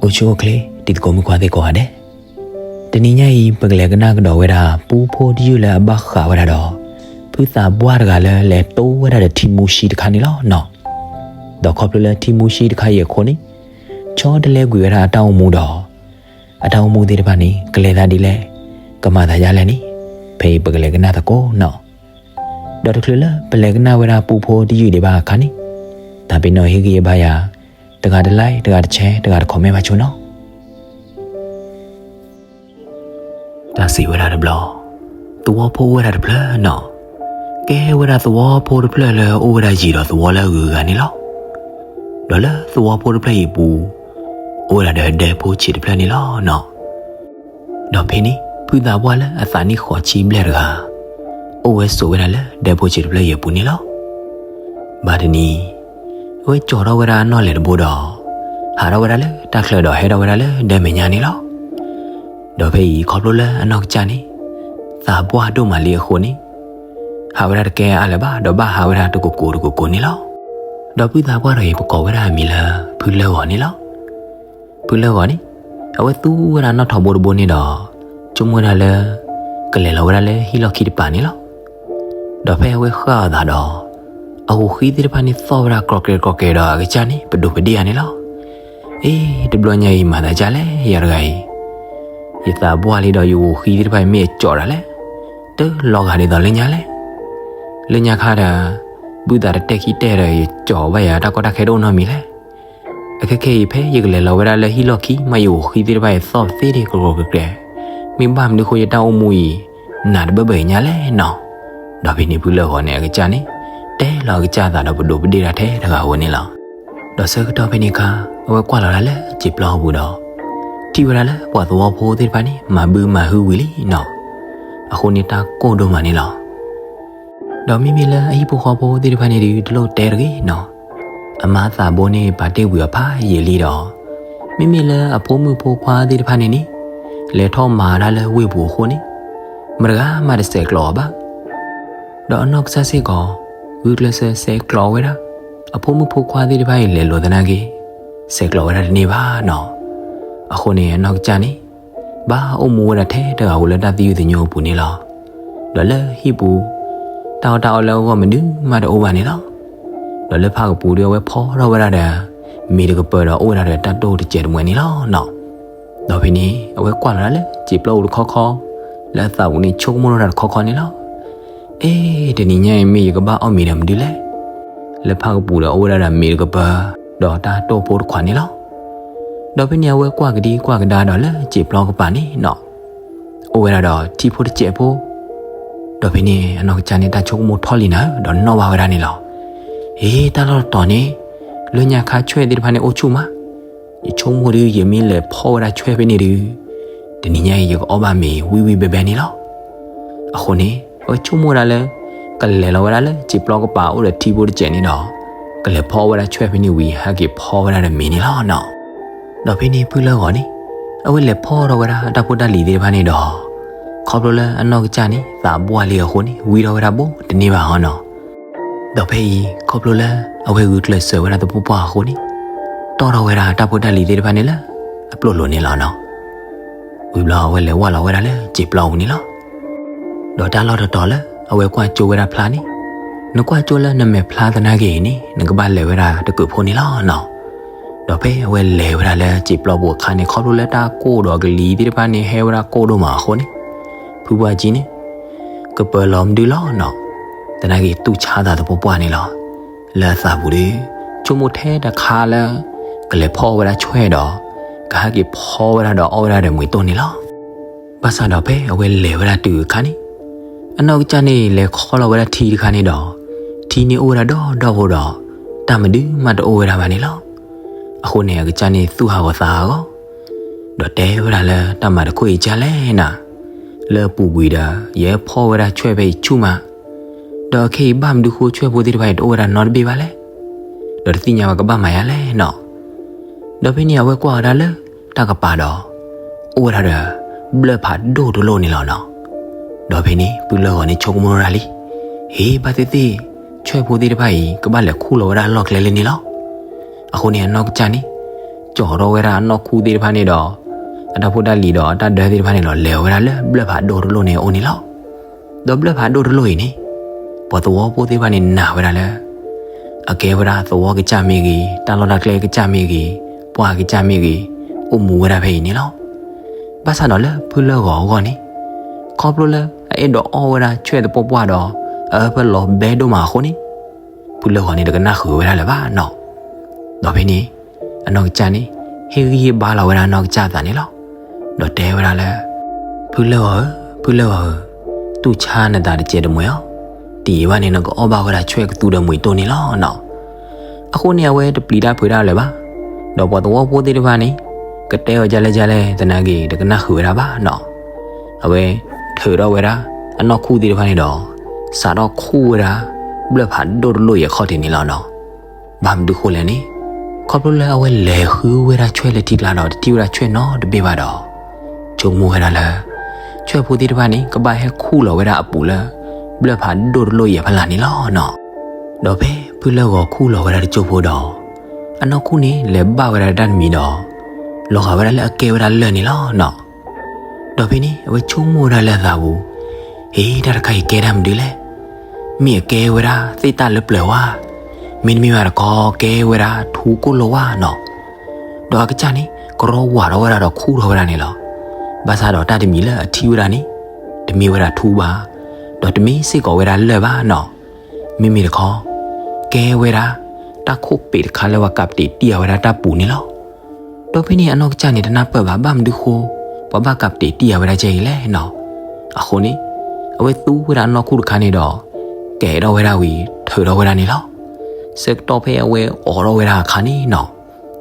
အိၣ်ဆူၣ်အိၣ်ချ့ တံၤသကိးမုၣ်ခွါသ့ၣ်ကိးဂၤဒဲး, တနံၤညါအံၤ ပကလဲၤကနၣ်ကဒီးဝဲဒၣ် ပူဖိတယုၢ်လၢအဘၣ်ဃးဝဲဒၣ်ဒီး ဖုသးပှၢ်တဂၤလၢလဲၤတိဝဲဒၣ်ဒီးထံမူဆှံတခါန့ၣ်လီၤနီၤ. ဒီးခီဖျိလၢထံမူဆှံတခါအံၤအဃိန့ၣ် ဆီတလဲကွံာ်ဝဲဒၣ်အတၢ်အိၣ်မူဒီး အတၢ်အိၣ်မူသ့ၣ်တဖၣ်န့ၣ် ကလဲၤသးဒ်လဲၣ်, ကမၤသးဒ်လဲၣ်န့ၣ် ဖဲအံၤပကလဲၤကနၣ်သကိးနီၤ. ဒီးတချုးလၢပလဲၤကနၣ်ဝဲဒၣ်ပူဖိတယုၢ်ဒံးဘၣ်အခါန့ၣ်, တၢ်ပ့ၤနီၣ်ဟ့ၣ်ဂံၢ်ဟ့ၣ်ဘါယၤ တဂၤတlike, တဂၤတshare, တဂၤတcommentဘၣ်ဆိနီၤ. တၢ်စံးဝဲဒၣ်တဘျီ, သဝီဖိအိၣ်ဝဲဒၣ်တဖျၢၣ်နီၤ, ကဲဝဲဒၣ်သဝီဖိတဖျၢၣ်လၢအိၣ်ဝဲဒၣ်ယံာ်ဒီးသဝီလၢအဂုၤအဂၤန့ၣ်လီၤ. ဒီးလၢသဝီဖိတဖျၢၣ်အံၤအပူၤ, အိၣ်ဝဲဒၣ်ဒီးဒဲဖိဆံးတဖျၢၣ်န့ၣ်လီၤနီၤ. ဒီးဖဲန့ၣ် ဖုသးပှၢ်လၢအသးနံၣ်ဃိးဆံဘျဲၣ်တဂၤ, အိၣ်ဝဲဆိးဝဲဒၣ်လၢဒဲဖိဆံးတဖျၢၣ်အံၤအပူၤန့ၣ်လီၤ. ဘၣ်တနံၤ, အဝဲကၠီၤထီၣ်ဝဲဒၣ်အနီၣ်လဲၣ်တဘိဒီး, ဟးထီၣ်ဝဲဒၣ်လၢတၢ်ချၢဒီးဟဲထီၣ်ဝဲဒၣ်လၢဒဲမဲာ်ညါန့ၣ်လီၤ. ဒီးဖဲအံၤခီဖျိလၢအနီၢ်ကစၢ်န့ၣ် သးပှၢ်ဒိၣ်မးလံအဃိန့ၣ်, ဟးဝဲဒၣ်တကဲအါလၢၤဘၣ် ဒီးဘၣ်ဟးဝဲဒၣ်တကိးကိးတကိးကိးန့ၣ်လီၤ. ဒီးဖုသးပှၢ်ဒီးအံၤ ပကိးဝဲဒၣ်အမံၤလၢ ဖုလၢဂီၤန့ၣ်လီၤ. ဖုလၢဂီၤန့ၣ်, အဝဲသူဝဲဒၣ်နီၣ်ထိးဘိတဘိန့ၣ်ဒီး, ဆိကမိၣ်ဝဲဒၣ်လၢ ကလဲၤလီၤဝဲဒၣ်လၢဟံၣ်လီၢ်ခံတပၤန့ၣ်လီၤ. ဒီးဖဲအဝဲဃၣ်အသးဒီး, အဂိၢ်ဃံသ့ၣ်တဖၣ်န့ၣ်သီၣ်ဝဲဒၣ်ကြီးကြဲးကြီးကြဲးဒီးအကစၢ်န့ၣ် ပဒိးပဒ့ၣ်ဧါန့ၣ်လီၤ. အ့, တဘျီညါအံၤမၤသးဒ်လဲၣ် ယၤတဂၤအံၤ, ယသးပှၢ်လံဒီးယဂိၢ်ဃံသ့ၣ်တဖၣ်အံၤမ့ၢ်အကၠီၤတၢ်လဲၣ်, တလီၤဂာ်ဒ်သိးလၢညါလဲၣ်. လၢညါခါဒီး, ဘုသးတတဲာ်ခံတဲာ်ဒီး ယကၠီၤဘၣ်ယၤတၢ်ကီတၢ်ခဲတအိၣ်နီတမံၤလဲၣ်. အခဲခဲအံၤ ဖဲယကလဲၤလီၤဝဲဒၣ်လၢဟံၣ်လီၢ်ခံ မ့ၢ်ယဂိၢ်ဃံသ့ၣ်တဖၣ်အံၤသီၣ်သ့ဒၣ်ကြီးကြဲးကြဲး, မ့ၢ်ဘၣ်မနုၤဃိယတၢ်အိၣ်မူအံၤ နးတဘၢဘၢညါလဲၣ်နီၤ. ဒီးဖဲန့ၣ်ဖုလၢဂီၤန့ၣ်အကစၢ်န့ၣ်, တဲလီၤအကစၢ်အသးဒီးပဒိးပဒ့ၣ်တၢ်ထဲတဂၤဧိၤန့ၣ်လီၤ. ဒီးဆၢကတီၢ်ဖဲန့ၣ်အခါ, အဝဲကွၢ်လီၤဝဲဒၣ်လၢစံာ်ပျီပူၤဒီး, ထံၣ်ဝဲဒၣ်လၢပှၤသဝီဖိသ့ၣ်တဖၣ်န့ၣ် မၤဘုမၤဟုဝံၤလံနီၤ. အဃိန့ၣ်တၢ်ကိၢ်ဒိၣ်မးန့ၣ်လီၤ. ဒီးမ့မ့ၢ်လၢအဟံၣ်ဖိဃီဖိသ့ၣ်တဖၣ်န့ၣ်ဒုး တလိၣ်တဲတဂ့ၤနီၤ. အမါသးဘိန့ၣ် ပာ်တ့ၢ်ဝံၤအဖးယံာ်လံဒီး, မ့မ့ၢ်လၢအဖိမုၣ်ဖိခွါသ့ၣ်တဖၣ်န့ၣ်န့ၣ်, လဲၤထီၣ်မၤတၢ်လၢဝ့ၢ်ပူၤအဃိန့ၣ်, မတဂၤမးတဆဲးကျိးအီၤဘၣ်. ဒီးအနီၢ်ကစၢ်စ့ၢ်ကီး, ဂုာ်ကျဲးစၢးဆဲးကျိးဝဲဒၣ်, အဖိမုၣ်ဖိခွါသ့ၣ်တဖၣ်အံၤလဲၤလိာ်သနာ်က့, ဆဲးကျိးဝဲဒၣ်တန့ၢ်ဘၣ်နီၤ. အဃိန့ၣ်အနီၢ်ကစၢ်န့ၣ်, ဘၣ်အိၣ်မူဝဲဒၣ်ထဲတဂၤဧိၤလၢတၢ်သယုၢ်သညိအပူၤန့ၣ်လီၤ. ဒီးလၢဟံၣ်ပူၤ, တၢ်အီၣ်တၢ်အီလၢအဂီၢ်မနုၤမးတအိၣ်ဘၣ်န့ၣ်လီၤ. ဒီးလၢဖၣ်ကပူၤဒီးအဝဲဖီထီၣ်ဝဲဒၣ်ဒီး, မ့ၤတကပၤဒီးအိၣ်ဝဲဒၣ်ဒီးတၢ်တိၢ်တစဲးတမှဲန့ၣ်လီၤနီၤ. ဒီးဖဲန့ၣ် အဝဲကွၢ်လီၤဒၣ်လၢစံာ်ပျီပူၤတခီခီ, လၢအသးပူၤန့ၣ်ဆိကမိၣ်ထီၣ်တၢ်တခီခီန့ၣ်လီၤ. အ့, တနံၤညါအံၤမ့ၢ်ယကဘၣ်အီၣ်မ့ၤဒီးမနုၤလဲၣ်. လၢဖၣ်ကပူၤဒီးအိၣ်ဝဲဒၣ်ဒီးမ့ၤတကပၤ, ဒီးတၢ်တိၢ်ဖိတခွးန့ၣ်လီၤ. ဒီးဖဲန့ၣ်အဝဲကွၢ်ကဒံကွၢ်ကဒါဒီးလၢစံာ်ပျီကပၤန့ၣ်နီၤ, အိၣ်ဝဲဒၣ်ဒီးထံဖိတစဲးဖိ ဒီးဖဲန့ၣ်အနီၢ်ကစၢ်န့ၣ်တၢ်ဆိကမိၣ်ထီၣ်လံနၤဧၢ, ဒီးနီၣ်ဘၣ်ဝဲဒၣ်န့ၣ်လီၤ. အ့, တၢ်လီၢ်တတီၤန့ၣ်, လၢညါခါဆွဲၣ်သ့ၣ်တဖၣ်န့ၣ်အိၣ်ဆူၣ်မး, ယဆိကမိၣ်ဒုး ယမ့ၢ်လဲၤဖီၣ်ဝဲဒၣ်ဆွဲၣ်ဖဲန့ၣ်ဒုး, တနံၤညါအံၤယကအီၣ်ဘၣ်မ့ၤဝံၣ်ဝံၣ်ဘဲဘဲန့ၣ်လီၤ. အဃိန့ၣ် အဝဲဆိကမိၣ်ဝဲဒၣ်လၢ ကလဲၤလီၤဝဲဒၣ်လၢစံာ်ပျီကပၤအိၣ်ဒီးထံဖိတစဲးန့ၣ်ဒီး, ကလဲၤဖီၣ်အီၣ်ဝဲဒၣ်ဆွဲၣ်ဖဲန့ၣ်ဝံၤ ဟဲက့ၤဖီၣ်ဝဲဒၣ်ဒီးမ့ၤန့ၣ်လီၤနီၤ. ဒီးဖဲန့ၣ်ဖုလၢဂီၤန့ၣ်, အဝဲလဲၤဖီၣ်ထီၣ်ဝဲဒၣ်အတၢ်ဖိတၢ်လံၤသ့ၣ်တဖၣ်န့ၣ်ဒီး, ခီဖျိလၢအနီၢ်ကစၢ်န့ၣ် သးပှၢ်လံအဃိန့ၣ် ဝံထီၣ်ဝဲဒၣ်ဘိတန့ၢ်ဘၣ်အီၤနီၤ. ဒီးဖဲအံၤ ခီဖျိလၢအဝဲဂုာ်ကျဲးစၢးဝဲဒၣ်သပှၢ်ပှၢ်အဃိန့ၣ်, တီၣ်ထီၣ်ဝဲဒၣ်တၢ်ဖိတၢ်လံၤသ့ၣ်တဖၣ်န့ၣ်လၢအပျိာ်လိၤန့ၣ်လီၤနီၤ. ဝံၤဘျီအဝဲလဲၤဝဲလီၤဝဲဒၣ်လၢစံာ်ပျီပူၤန့ၣ်လီၤ. ဒီးတၢ်လီၢ်တတီၤလၢအဝဲကွၢ်ကၠိဝဲဒၣ်ဖျါန့ၣ်, နကွၢ်ကၠိလၢနမဲာ်ဖျါသနာ်က့အံၤန့ၣ် နကဘၣ်လဲၤဝဲဒၣ်တကုးဖိန့ၣ်လီၤနီၤ. ဒီးဖဲအဝဲလဲၤဝဲဒၣ်လၢစံာ်ပျီပူၤအခါန့ၣ် ခီဖျိလၢတၢ်ကိၢ်ဒီးကလံၤသ့ၣ်တဖၣ်န့ၣ် ဟဲဝဲဒၣ်ကိၢ်ဒိၣ်မးအဃိန့ၣ်, ဖုပှၢ်ကၠံန့ၣ် ကပၢၤလီၤမနုၤလီၤနီၤ, သနာ်က့တူၢ်ဆါသးသပှၢ်ပှၢ်န့ၣ်လီၤ. လၢအသးပူၤဒီး ဆိကမိၣ်ထဲတခါလၢ ကလဲၤဖီၣ်ဝဲဒၣ်ဆွဲၣ်ဒီး ကဟဲက့ၤဖီၣ်ဝဲဒၣ်ဒီးအီၣ်ဝဲဒၣ်ဒီးမ့ၤတိၢ်န့ၣ်လီၤ. ဘၣ်ဆၣ်ဒီးဖဲအဝဲလဲၤဝဲဒၣ်တုၤအခါန့ၣ်, အနီၢ်ကစၢ်န့ၣ်လဲၤခီလီၤဝဲဒၣ်ထံတခါန့ၣ်ဒီး, ထံန့ၣ်အိၣ်ဝဲဒၣ်ဒီဒီဖိဒီး, တၢ်မနုၤမးတအိၣ်ဝဲဒၣ်ဘၣ်န့ၣ်လီၤ. အဃိန့ၣ် အကစၢ်န့ၣ်သူၣ်ဟးဂီၤသးဟးဂီၤ, ဒီးတဲဝဲဒၣ်လၢတၢ်မၤတခိၣ်အံၤကလဲၣ်နၤ, လၢအပူၤကွံာ်ဒီး ယဟဲဖီၣ်ဝဲဒၣ်ဆွဲၣ်ဖဲအံၤဆူၣ်မး, ဒီးခဲအံၤဘၣ်မနုၤဃိဆွဲၣ်ဖိသ့ၣ်တဖၣ်အံၤတအိၣ်ဝဲဒၣ်နီတဘ့ၣ်ဘၣ်လဲၣ်, ဒီးတသ့ၣ်ညါဘၣ်ကဘၣ်မၤယါလဲၣ်နီၤ. ဒီးဖဲန့ၣ်အဝဲကွၢ်ဝဲဒၣ်လၢတၢ်ကပၤဒီး, အိၣ်ဝဲဒၣ်ဒီး ဘျၢၣ်ဖးဒိၣ်တလိၣ်န့ၣ်လီၤနီၤ. ဒီးဖဲန့ၣ် ဖုလၢဂီၤန့ၣ်ဆိကမိၣ်ထီၣ်ဒၣ်လံ, ဟ့ၣ်ဘၣ်သ့ၣ်သ့ၣ်, ဆွဲၣ်ဖိသ့ၣ်တဖၣ်အံၤ ကဘၣ်လဲၤခူၣ်လီၤဝဲဒၣ်လီၢ်ကျဲလၢန့ၣ်လီၤ. အဃိန့ၣ်အနီၢ်ကစၢ်န့ၣ်, က ကၠီထီၣ်ဝဲဒၣ်အနီၢ်ခူၣ်သ့ၣ်တဖၣ်န့ၣ်ဒီး အတၢ်ဖိတၢ်လံၤဒီးအတၢ်ဒၢသ့ၣ်တဖၣ်န့ၣ်ဒီး လဲၤဝဲဒၣ်လၢဘျၢၣ်ဖးဒိၣ်တလိၣ်န့ၣ်အအိၣ်န့ၣ်လီၤ. ဒီးဘျၢၣ်ဖးဒိၣ်တလိၣ်အံၤန့ၣ် ပှၤသဝီဖိသ့ၣ်တဖၣ်န့ၣ်နာ်ဝဲဒၣ်လၢ အကဲဝဲဒၣ်သဝီကစၢ်မ့ၢ်ဂ့ၤ, တၢ်လီၢ်တၢ်ကျဲကစၢ်မ့ၢ်ဂ့ၤ, ပှၢ်ကစၢ်မ့ၢ်ဂ့ၤ, အိၣ်မူဝဲဒၣ်ဖဲအံၤန့ၣ်လီၤ. ဘၣ်ဆၣ်ဒီးလၢဖုလၢၢ်ဂီၤအဂီၢ်န့ၣ် ခီဖျိလၢအအဲၣ်ဒိးအီၣ်ဝဲဒၣ်ဆွဲၣ်သပှၢ်ပှၢ်ဒီး အအၢၣ်ဖၢလီၤဘဲဒိၣ်မးအဃိန့ၣ် ဖုလၢၢ်ဂီၤန့ၣ် တကနၣ်ဃုာ်ဝဲဒၣ်လၢၤဘၣ်နီၤ. ဒီးဖဲန့ၣ် အနီၢ်ကစၢ်န့ၣ် ဟ့ၣ်ဂံၢ်ဟ့ၣ်ဘါလီၤဝဲဒၣ်အနီၢ်ကစၢ်အသးန့ၣ်လီၤ. ဒီးတဲဝဲဒၣ်လၢ ဖုလၢၢ်ဂီၤဧၢ, ဖုလၢၢ်ဂီၤဧၢ, တူၢ်ဆါနသးတစဲးတမှဲၤအီၤ, တယံာ်ဘၣ်န့ၣ် နကအီၣ်ဘၣ်ဝဲဒၣ်ဆွဲၣ်ကသူဒီးမှံၤတိၢ်န့ၣ်လီၤနီၤ. အဃိန့ၣ် အဝဲတပျံၤတၢ်ဖုးတၢ်လၢၤဘၣ်. ဒီးပှၤသဝီဖိသ့ၣ်တဖၣ်န့ၣ် ကတဲအီၤဒ်လဲၣ်ဒ်လဲၣ် သနာ်က့ တကနၣ်ဃုာ်ဝဲဒၣ်ဘၣ်နီၤ. အဝဲထုးထီၣ်ဝဲဒၣ် အနီၢ်ခူၣ်သ့ၣ်တဖၣ်န့ၣ်ဒီး စးထီၣ်ခူၣ်ဝဲဒၣ် ဘျၢၣ်ဖးဒိၣ်တလိၣ်အံၤအခီၣ်ထံးန့ၣ်လီၤနီၤ. ဘၣ်မနုၤဃိလဲၣ်န့ၣ် ခီဖျိလၢအဝဲလဲၤဃုဝဲဒၣ်ဆွဲၣ်လၢထံကျါဒီး တထံၣ်ဝဲဒၣ်ဆွဲၣ်နီတဘ့ၣ်ဘၣ်ဒီး ဆိကမိၣ်ဝဲဒၣ်လၢ ဆွဲၣ်ဖိသ့ၣ်တဖၣ်န့ၣ် ကဘၣ်ဟဲခူၣ်လီၤဝဲဒၣ်အပူၤလၢ ဘျၢၣ်ဖးဒိၣ်တလိၣ်အံၤအဖီလာ်န့ၣ်လီၤနီၤ. ဒီးဖဲဖုလၢၢ်ဂီၤခူၣ်လီၤဝဲဒၣ်တစိၢ်ဖိဒီး အနီၢ်ခူၣ်န့ၣ် လဲၤဘၣ်ဝဲဒၣ်တၢ်တမံၤဒီး လီၤဂာ်ဝဲဒၣ်လၢအကဲဝဲဒၣ်လၢၢ်န့ၣ်လီၤနီၤ. ဒီးဖဲန့ၣ် အဝဲဆိကမိၣ်ဝဲဒၣ်လၢအသးပူၤ, ဟ့ တၢ်တခါအံၤကဲတၢ်မနုၤလဲၣ်. မ့ၢ်အကဲဝဲဒၣ်သ့ၣ်တၢ်လၢပျၢၤဝါ, မ့တမ့ၢ်ဘၣ်တခီ ကဲဝဲဒၣ်ထူကိၢ်လိာ်ဝါနီၤ. ဒီးအကစၢ်န့ၣ် ကရီဝးထီၣ်ဝဲဒၣ်ဒီးခူၣ်ထီၣ်ဝဲဒၣ်န့ၣ်လီၤ. ဘၣ်ဆၣ်ဒီးတၢ်တမံၤလၢအထံၣ်ဝဲဒၣ်န့ၣ် တမ့ၢ်ဝဲဒၣ်ထူဘၣ်, ဒီးတမ့ၢ်စ့ၢ်ကီးဝဲဒၣ်လၢၢ်ဘၣ်နီၤ. မ့မ့ၢ်တခီ ကဲဝဲဒၣ် တၢ်ခိၣ်ပ့ၤတခါလၢပှၤကးပတံးတံၢ်အဝဲဒၣ်တၢ်ပူၤန့ၣ်လီၤ. ဒီးဖဲန့ၣ်အနီၢ်ကစၢ်န့ၣ် တနၢ်ပၢၢ်ဘၣ် ဘၣ်မနုၤဃိ ပှၤဘၣ်ကးပတံးတံၢ်အဝဲဒၣ်ကဲအံၤလဲၣ်နီၤ. အဃိန့ၣ် အဝဲသူဝဲဒၣ်အနီၢ်ခူၣ်တခါန့ၣ်ဒီး ကဲထီၣ်ဝဲဒၣ်ဝံၤ ထုးထီၣ်ဝဲဒၣ်န့ၣ်လီၤ. ဆၢကတီၢ်ဖဲအဝဲအိးထီၣ်ဝဲဒၣ်အခါန့ၣ်နီၤ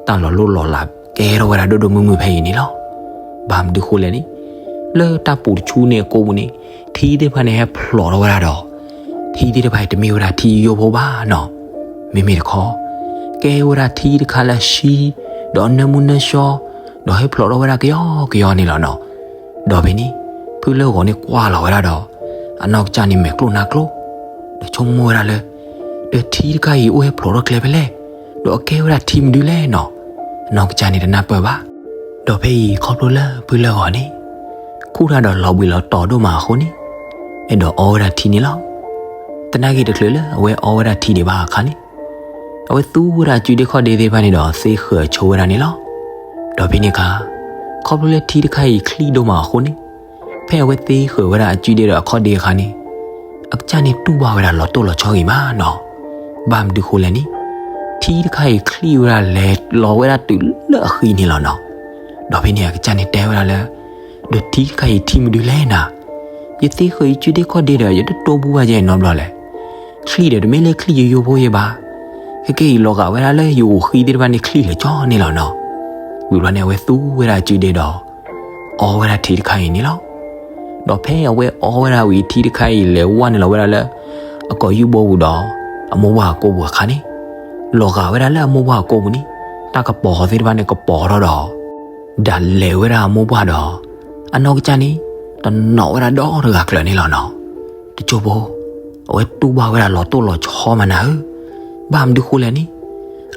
တၢ်လီၤလိၢ်လီၤလးကဲထီၣ်ဝဲဒၣ်ဒိၣ်ဒိၣ်မုၢ်မုၢ်ဖဲအံၤန့ၣ်လီၤ. ဘၣ်မနုၤဃိလဲၣ်န့ၣ် လၢတၢ်ပူၤတဆူန့ၣ်အကိာ်ပူၤန့ၣ် ထံသ့ၣ်တဖၣ်န့ၣ်ဟဲဖျိးထီၣ်ဝဲဒၣ်ဒီး ထံသ့ၣ်တဖၣ်အံၤတမ့ၢ်ဝဲဒၣ်ထံယိယိဖိဘၣ်နီၤ. မ့မ့ၢ်တခီ ကဲဝဲဒၣ်ထံတခါလၢအဆှံ ဒီးအနၢမူနၢဆှီ ဒီးဟဲဖျိးထီၣ်ဝဲဒၣ်ကယီကယီန့ၣ်လီၤနီၤ. ဒီးဖဲန့ၣ် ဖုလၢၢ်ဂီၤန့ၣ်ကွၢ်လီၤဝဲဒၣ်ဒီး အနီၢ်ကစၢ်န့ၣ်မဲာ်ကျိၣ်နါကျိၣ် ဒီးဆိကမိၣ်ဝဲဒၣ်လၢ ဒီးထံတခါအံၤအိၣ်ဟဲဖျိးထီၣ်ကျဲဖဲလဲၣ်, ဒီးအကဲဝဲဒၣ်ထံမနုၤလဲၣ်နီၤ. အနီၢ်ကစၢ်န့ၣ်တနၢ်ပၢၢ်ဘၣ်. ဒီးဖဲအံၤခီဖျိလၢဖုလၢၢ်ဂီၤန့ၣ် ခူၣ်တၢ်ဒီးလီၤဘှံးလီၤတီၤဒိၣ်မးအဃိန့ၣ် အဲၣ်ဒိးအီဝဲဒၣ်ထံန့ၣ်လီၤ. သနာ်က့တချုးလၢအဝဲအီဝဲဒၣ်ထံဒံးဘၣ်အခါန့ၣ် အဝဲသူဝဲဒၣ်အစုဒ့ၣ်ခီၣ်ဒ့သ့ၣ်တဖၣ်န့ၣ်ဒီးသ့ဃၢၤဆိဝဲဒၣ်န့ၣ်လီၤ. ဒီးဖဲန့ၣ်အခါ ခီဖျိလၢထံတခါအံၤချံၣ်ဒိၣ်မးအဃိန့ၣ် ဖဲအဝဲသ့ဃၢၤဝဲဒၣ်အစုဒ့ၣ်ဒီးအခီၣ်ဒ့အခါန့ၣ် အကစၢ်န့ၣ်တူၢ်ဘၣ်ဝဲဒၣ်လီၤတိၢ်လီၤဆီဂ့ၤမးနီၤ. ဘၣ်မနုၤဃိလဲၣ်န့ၣ် ထံတခါအံၤချံၣ်ဝဲဒၣ်လဲၤလီၤဝဲဒၣ်တုၤ လၢအဃံန့ၣ်လီၤနီၤ. ဒီးဖဲန့ၣ်အကစၢ်န့ၣ်တဲဝဲဒၣ်လၢ ဒီးထံတခါအံၤထံမနုၤလဲၣ်နၤ. ယသ့ဃၢၤယစုဒ့ၣ်ခီၣ်ဒ့ဒီး ယတတိၢ်ဘူၣ်ဘၣ်ယဲနီတဘျီလဲၣ်. ချံၣ်ဒီးတမ့ၢ်လၢချံၣ်ယိယိဖိယဲဘၣ်. ခဲကဲအံၤလီၤဂာ်ဝဲဒၣ်လၢယအိၣ်ဃံသ့ၣ်တဖၣ်န့ၣ်ချံၣ်လၢာ်ကၠီန့ၣ်လီၤနီၤ. ဝံၤဘျီန့ၣ် အဝဲသူဝဲဒၣ်အစုဒ့ၣ်ဒီး အီဝဲဒၣ်ထံတခါအံၤန့ၣ်လီၤ. ဒီးဖဲအဝဲအီဝဲဒၣ်ဝံၤထံတခါအံၤလဲၤဝဲနုာ်လီၤဝဲဒၣ်လၢ အကိာ်ယူၢ်ဘိပူၤဒီး အမိၢ်ပှၢ်အကိာ်ပူၤအခါန့ၣ် လီၤဂာ်ဝဲဒၣ်လၢအမိၢ်ပှၢ်အကိာ်ပူၤန့ၣ် တၢ်ကပီၤသ့ၣ်တဖၣ်န့ၣ်ကပီၤထီၣ်ဒီး ဒၣ်လဲာ်ဝဲဒၣ်အမိၢ်ပှၢ်ဒီး အနီၢ်ကစၢ်န့ၣ် တနီၤဝဲဒၣ်ဒီတဂၤကျၢၤန့ၣ်လီၤနီၤ. တစိၢ်ဖိ အဝဲတူၢ်ဘၣ်ဝဲဒၣ်လီၤတိၢ်လီၤဆီမးနၤဧၢ. ဘၣ်မနုၤဃိလဲၣ်န့ၣ်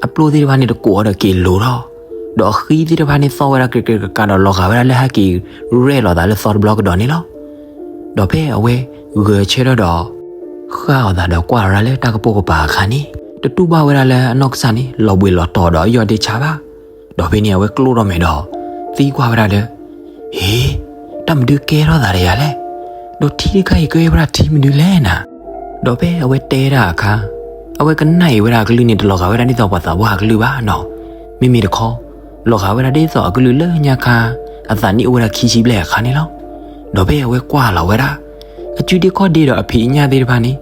အပျိၢ်သ့ၣ်တဖၣ်န့ၣ်တကိးအီၤဒီးက့ၤလိၤထီၣ်, ဒီးအဃံသ့ၣ်တဖၣ်န့ၣ်သီၣ်ဝဲဒၣ်ကြဲးကြဲးကကးဒီးလီၤဂာ်ဝဲဒၣ်လၢဟဲက့ၤရဲၣ်လီၤသးလၢသီတဘျီကဒီးန့ၣ်လီၤ. ဒီးဖဲအဝဲဂဲၤဆၢထၢၣ်ဒီး ဃၣ်အီၤသးဒီးကွၢ်လီၤလၢတၢ်ကပိာ်ကပၤအခါန့ၣ် တတူၢ်ဘၣ်ဝဲဒၣ်လၢအနီၢ်ကစၢ်န့ၣ် လီၤဘှံးလီၤတီၤဒီးအယီၢ်ဒ့ဆါဘၣ်. ဒီးဖဲန့ၣ်အဝဲကျိၣ်ထီၣ်မဲာ်ဒီး သံကွၢ်ဝဲဒၣ်ဒီး ဟ့, တၢ်မနုၤကဲထီၣ်သးဒီးယၤလဲၣ်. ဒီးထံတခါအံၤကဲဝဲဒၣ်ထံမနုၤလဲၣ်နၤ. ဒီးဖဲအဝဲတဲဒၣ်အခါ အဝဲကနၣ်အံၤဝဲဒၣ်အကလုၢ်န့ၣ် တလီၤဂာ်ဝဲဒၣ်ဒ်သိးပှၤသးပှၢ်အကလုၢ်ဘၣ်နီၤ. မ့မ့ၢ်တခီ လီၤဂာ်ဝဲဒၣ်ဒ်သိးအကလုၢ်လၢညါခါ အသးနံၣ်အိၣ်ဝဲဒၣ်ခံဆံဘျဲၣ်အခါန့ၣ်လီၤ. ဒီးဖဲအဝဲကွၢ်လီၤဝဲဒၣ် အစုဒ့ၣ်ခီၣ်ဒ့ဒီးအဖံးအညၣ်သ့ၣ်တဖၣ်န့ၣ်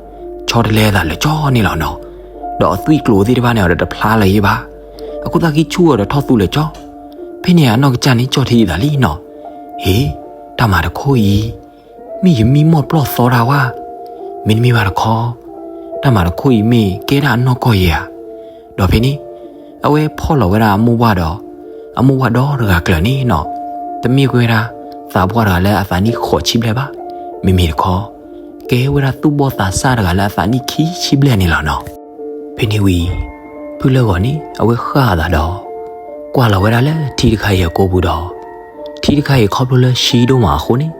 ဆီတလဲအသးလၢာ်ကၠီန့ၣ်လီၤနီၤ. ဒီးအသွံၣ်ကျိၤသ့ၣ်တဖၣ်န့ၣ် အီၤဒီးတဖျါလၢၤယဲဘၣ်. အခိၣ်သၣ်ခံဆူၣ်အီၤဒီးထီၣ်သူလၢာ်ကၠီ. ဖဲန့ၣ်အနီၢ်ကစၢ်န့ၣ် ကၠီၣ်ထံအသးလံနီၤ. ဟ့, တၢ်မၤတခိၣ်အံၤ မ့ၢ်ယမံမီၢ်ပျီၢ်သီတၢ်ဝဲ, မ့တမ့ၢ်ဘၣ်တခီ တၢ်မၤတခိၣ်အံၤမ့ၢ်ကဲဒၣ်အနီၢ်ကီၢ်ယဲဧါ. ဒီးဖဲန့ၣ် အဝဲဖီၣ်လီၤဝဲဒၣ်အမိၢ်ပှၢ်ဒီး အမိၢ်ပှၢ်ဒီတဂၤကျၢၤန့ၣ်နီၤ. တမ့ၢ်ဝဲဒၣ် သးပှၢ်တဂၤလၢအသးနံၣ်ဃိးဆံဘျဲၣ်ဘၣ်. မ့မ့ၢ်တခီ ကဲဝဲဒၣ်သူၣ်ဘီၣ်သးစၢ်တဂၤလၢအသးနံၣ်ခံဆံဘျဲၣ်န့ၣ်လီၤနီၤ. ဖဲန့ၣ်ဝံၤ ဖုလၢၢ်ဂီၤန့ၣ် အဝဲဃၣ်အသးဒီး ကွၢ်လီၤဝဲဒၣ်လၢထံတခါအံၤအကိပူၤဒီး, ထံတခါအံၤခီဖျိလၢဆှံဒိၣ်မးအဃိန့ၣ်,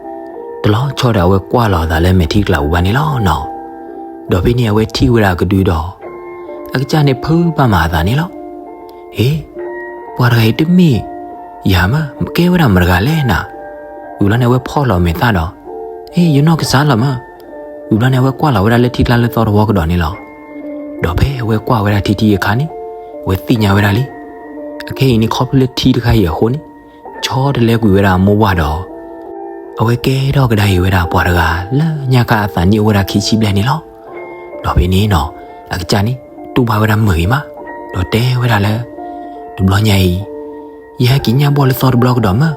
တလီၤဆီဒီးအဝဲကွၢ်လီၤအသးလၢမဲာ်ထံကလၤပူၤဘၣ်န့ၣ်လီၤနီၤ. ဒီးဖဲန့ၣ်အဝဲထံၣ်ဝဲဒၣ်အကဒုဒီး, အကစၢ်န့ၣ်ဖုးဘၣ်မးအသးန့ၣ်လီၤ. ဟ့, ပှၤတဂၤအံၤတမ့ၢ်ယၤမ့ၢ်, ကဲဝဲဒၣ်မတၤတဂၤလဲၣ်နၤ. ဝံၤဘျီန့ၣ်အဝဲဖီၣ်လီၤမဲာ်သၣ်ဒီး, ဟ့, ယနီၢ်ကစၢ်လီၤမး. ဝံၤဘျီန့ၣ်အဝဲကွၢ်လီၤဝဲဒၣ်လၢထံကျါလၢသီတဝီကဒီးန့ၣ်လီၤ. ဒီးဖဲအဝဲကွၢ်ဝဲဒၣ်ထံထံအခါန့ၣ်, အဝဲသ့ၣ်ညါဝဲဒၣ်လံ. အခဲအံၤန့ၣ်ခီဖျိလၢထံတခါအံၤအဃိန့ၣ်, ဆီတလဲကွံာ်ဝဲဒၣ်အမိၢ်ဝၤဒီး, အဝဲကဲထီၣ်ကဒါအံၤဝဲဒၣ်ပှၤတဂၤလၢညါခါအသးနံၣ်အိၣ်ဝဲဒၣ်ခံဆံဘျဲၣ်န့ၣ်လီၤ. ဒီးဖဲန့ၣ်နီၤ, အကစၢ်န့ၣ်တူၢ်ဘၣ်ဝဲဒၣ်မုာ်ဂ့ၤမး, ဒီးတဲဝဲဒၣ်လၢ, တဘျီညါအံၤ ယဟဲက့ၤညၣ်ဘီၣ်လၢသီတဘျီကဒီးမး.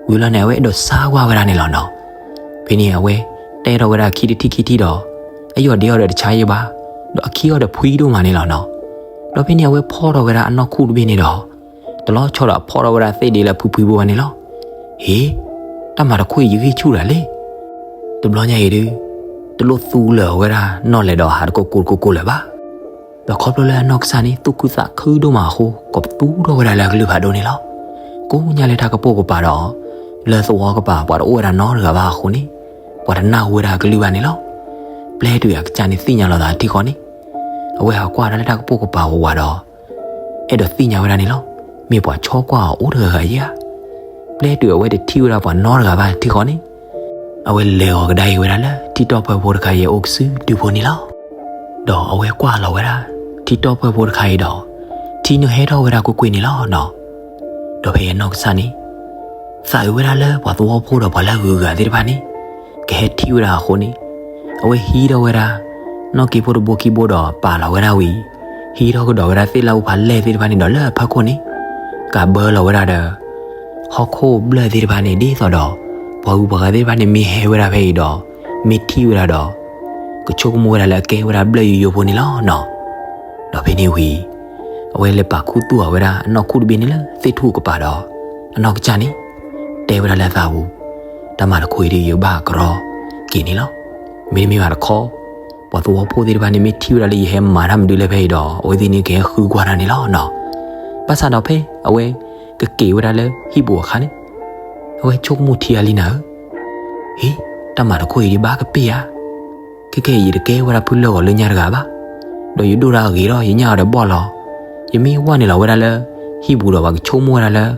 ဝံၤလီၤန့ၣ် အဝဲအဲၣ်ဒိးဆါကွၢ်ဝဲဒၣ်န့ၣ်လီၤနီၤ. ဖဲန့ၣ်အဝဲတဲထီၣ်ဝဲဒၣ်အခံတထံၣ်ခံထံၣ်ဒီး, အယီၢ်ဒ့အီၤဒီးတဆါယံဘၣ်, ဒီးအခံအီၤဒီးဖှံဒိၣ်မးန့ၣ်လီၤနီၤ. ဒီးဖဲန့ၣ်အဝဲဖီၣ်ထီၣ်ဝဲဒၣ်အနီၢ်ခူၣ်တဘ့ၣ်န့ၣ်ဒီး, တလီၤဆီဒီးအဖီၣ်ထီၣ်ဝဲဒၣ်သ့ၣ်ဒ့လၢအဖှံဖှံဘိဘၣ်န့ၣ်လီၤ. ဟ့, တၢ်မၤတခီအံၤယဂံၢ်ဆူၣ်ဒၣ်လဲာ်. တဘျီညါအံၤဒုး, တလိၣ်သူလၢၤဝဲဒၣ်နီၣ်လဲၤဒီးဟးတကိးကိးတကိးကိးလၢၤဘၣ်. ဒီးခီဖျိလၢအနီၢ်ကစၢ်န့ၣ် သူၣ်ခုသးခုဒိၣ်မးအဃိ ကိးပသူထီၣ်ဝဲဒၣ်လၢအကလုၢ်ဖးဒိၣ်န့ၣ်လီၤ. ကိးညါလၢတၢ်ကပိာ်ကပၤဒီး, လၢသဝီကပၤပှၤတအိၣ်ဝဲဒၣ်နီတဂၤဘၣ်အဃိန့ၣ်, ပှၤတနၢ်ဟူဝဲဒၣ်အကလုၢ်ဘၣ်န့ၣ်လီၤ. ပျဲတုၤအကစၢ်န့ၣ်သ့ၣ်ညါလီၤသးထံဃီန့ၣ်, အဝဲဟးကွၢ်ဒၣ်လၢတၢ်ကပိာ်ကပၤဝးဝးဒီး, အဲၣ်ဒိးသ့ၣ်ညါဝဲဒၣ်န့ၣ်လီၤ. မ့ၢ်ပှၤဆီကွၢ်အီၤအိၣ်တဂၤဂၤဧါ. ပျဲတုၤအဝဲတထံၣ်ဝဲဒၣ်ပှၤနီတဂၤဘၣ်ထံဃီန့ၣ်, အဝဲလဲၤဂီၤကဒါအံၤဝဲဒၣ်လၢထံတီၢ်ပၢၢ်ဖိတခါအံၤအအိၣ်ကစုဒုဖိန့ၣ်လီၤ. ဒီးအဝဲကွၢ်လီၤဝဲဒၣ်ထံတီၢ်ပၢၢ်ဖိတခါအံၤဒီး, ထံန့ၣ်ဟဲထီၣ်ဝဲဒၣ်ကွ့ၢ်ကွ့ၢ်န့ၣ်လီၤနီၤ. ဒီးဖဲအနီၢ်ကစၢ်န့ၣ် သးအုးဝဲဒၣ်လၢပှၤသဝီဖိဒီးပှၤလၢအဂုၤအဂၤသ့ၣ်တဖၣ်န့ၣ် ကဟဲထံၣ်ဝဲဒၣ်အဃိန့ၣ်, အဝဲဟံးထီၣ်ဝဲဒၣ် နီၣ်က့ဖိတဘိခံဘိဒီးပာ်လီၤဝဲဒၣ်ဝံၤ, ဟံးထီၣ်ကဒီးဝဲဒၣ်သ့ၣ်လၢအူဖးလဲၢ်သ့ၣ်တဖၣ်န့ၣ်ဒီးလၢအဖီခိၣ်န့ၣ်, ကးဘၢလီၤဝဲဒၣ်ဒီး ဟီၣ်ခိၣ်ဘျၢၣ်သ့ၣ်တဖၣ်န့ၣ်ဒ်သိးဒီး ပှၤဂုၤပှၤဂၤသ့ၣ်တဖၣ်န့ၣ်မ့ၢ်ဟဲဝဲဒၣ်ဖဲအံၤဒီး မ့ၢ်ထံၣ်ဝဲဒၣ်ဒီး ကဆိကမိၣ်ဝဲဒၣ်လၢအကဲဝဲဒၣ်ဘျၢၣ်ယိယိဖိန့ၣ်လီၤနီၤ. ဒီးဖဲန့ၣ်ဝံၤ အဝဲလဲၤပာ်ခူသူၣ်အီၤဝဲဒၣ်အနီၢ်ခူၣ်တဘ့ၣ်န့ၣ်လၢသ့ၣ်ထူၣ်ကပၤဒီး အနီၢ်ကစၢ်န့ၣ် တဲဝဲဒၣ်လၢအသးပူၤ, တၢ်မၤတခီအံၤဒ်ယဘၣ်ကရီက့ၤန့ၣ်လီၤ. မ့တမ့ၢ်ဘၣ်တခီ ပှၤသဝီဖိသ့ၣ်တဖၣ်န့ၣ်မ့ၢ်ထံၣ်ဝဲဒၣ်လၢယဟဲမၤတၢ်မနုၤလၢဖဲအံၤဒီး အဝဲသ့ၣ်န့ၣ်ကဟဲဃုကွၢ်တၢ်န့ၣ်လီၤနီၤ. ဘၣ်ဆၣ်ဒီးဖဲအဝဲကက့ၤဝဲဒၣ်လၢဟံၣ်ပူၤအခါန့ၣ်, အဝဲဆိကမိၣ်ထံဧါလံနၤဧၢ, ဟ့, တၢ်မၤတခီအံၤဒ်ဘၣ်ကပ့ၢ်ဧါ. ခဲကဲအံၤယတကဲဝဲဒၣ်ဖုလၢၢ်ဂီၤလၢညါတဂၤဘၣ်, ဒီးယဒိၣ်တၢ်အဂ့ၤဒီးယညၣ်အီၤဒီးဘီၣ်လီၤ. ယမ့ၢ်ဝဲနုာ်လီၤဝဲဒၣ်လၢဟံၣ်ပူၤဒီးပှၤကဆိကမိၣ်ဝဲဒၣ်လၢ